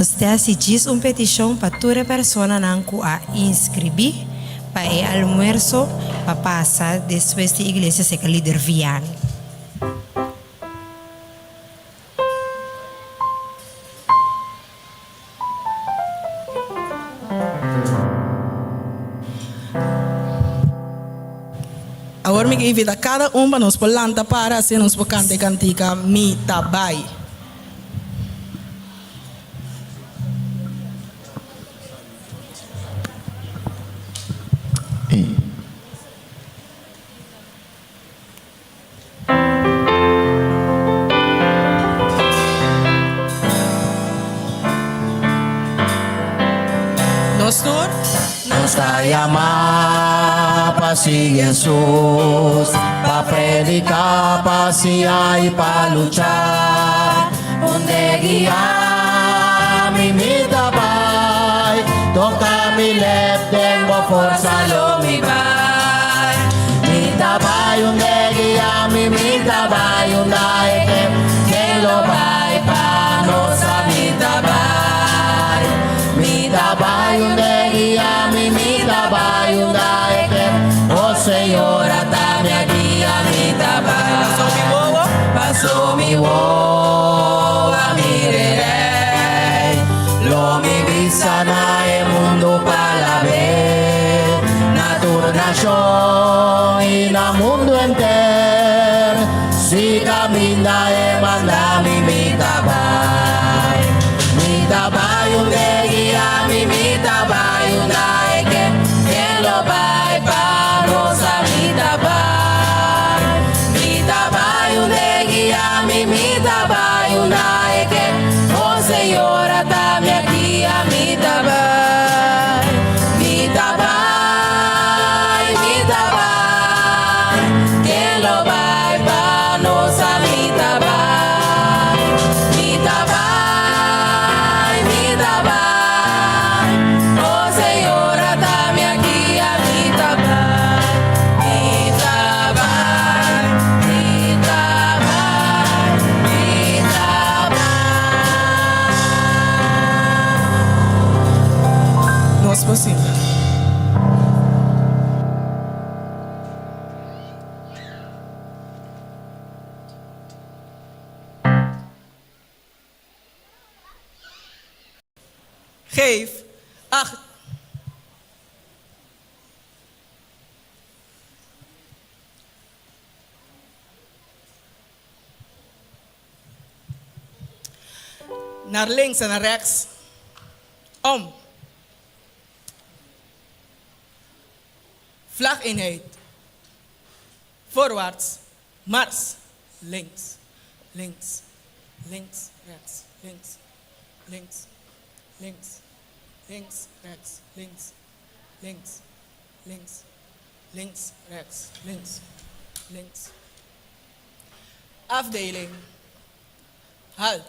Nos ta hasi djis un petishon pa tur e personanan ku a inskribí pa e almuerso pa pasa despues di iglesia serka lider Vianney. Awor mi ke invita kada un pa nos por lanta para asina nos por kanta e kantika Mi Ta Bai. Nos tur. Nos ta yamá pa sigui Hesus, pa prediká, pa siña i pa lucha. Unda e guia mi, mi ta bai, toka mi lep den bo forsa lo mi bai. Mi ta bai unda e guia mi, mi ta bai unda e ke, ken lo bai pa nos a mi ta bai. Mi ta bai unda e guia mi, mi ta bai unda e ke, oh Señor ata mi a guia mi ta bai. Paso mi wowo, paso mi wowo a mira e Rey, lo mi bisa na e mundo pa alab'é, na tur nashon i na mundu henter, si kaminda e manda mi, mi ta bai. Mi ta bai unda e guia mi, mi ta bai unda e ke, ken lo bai pa nos a mi ta bai. Mi ta bai unda e guia mi, mi ta bai unda e ke, oh Señor ata mi aki a mi ta bai. Mi ta bai, mi ta bai, ken lo bai pa nos a mi ta bai. Mi ta bai, mi ta bai, oh Señor ata mi aki a mi ta bai. Mi ta bai, mi ta bai, mi ta bai. Nos por sinta. Geef acht. Naar links en naar rechts. Om. Vlageenheid. Voorwaarts. Mars. Links. Links. Links. Rechts. Links. Links. Links. Links. Rechts. Links. Links. Links. Links. Rechts. Links. Links. Afdeling. Halt.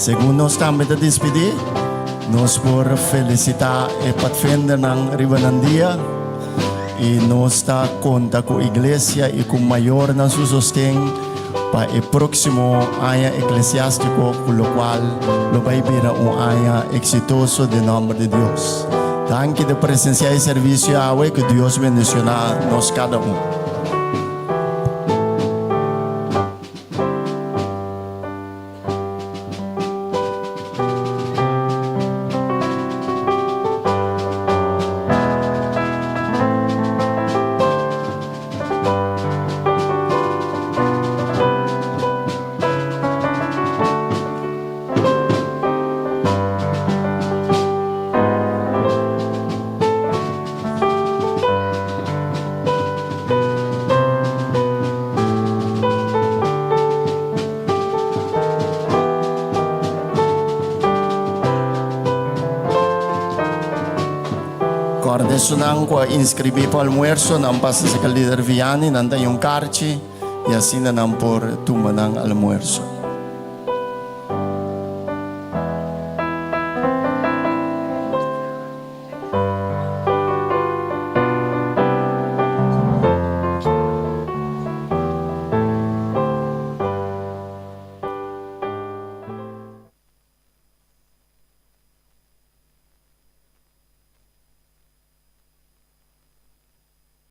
Segun nos tambe ta dispidí, nos por felisitá e padvindernan riba nan dia i nos ta konta ku iglesia i ku mayornan su sosten pa e próksimo aña eklesiástiko ku lokual lo bai bira un aña eksitoso den nòmber di Dios. Danki di presensiá e servisio awe, ku Dios bendishoná nos kada un. Kòrda esunnan ku a inskribí pa almuerso, nan pasa serka lider Vianney, nan ta un karchi i asina nan por tuma nan almuerso.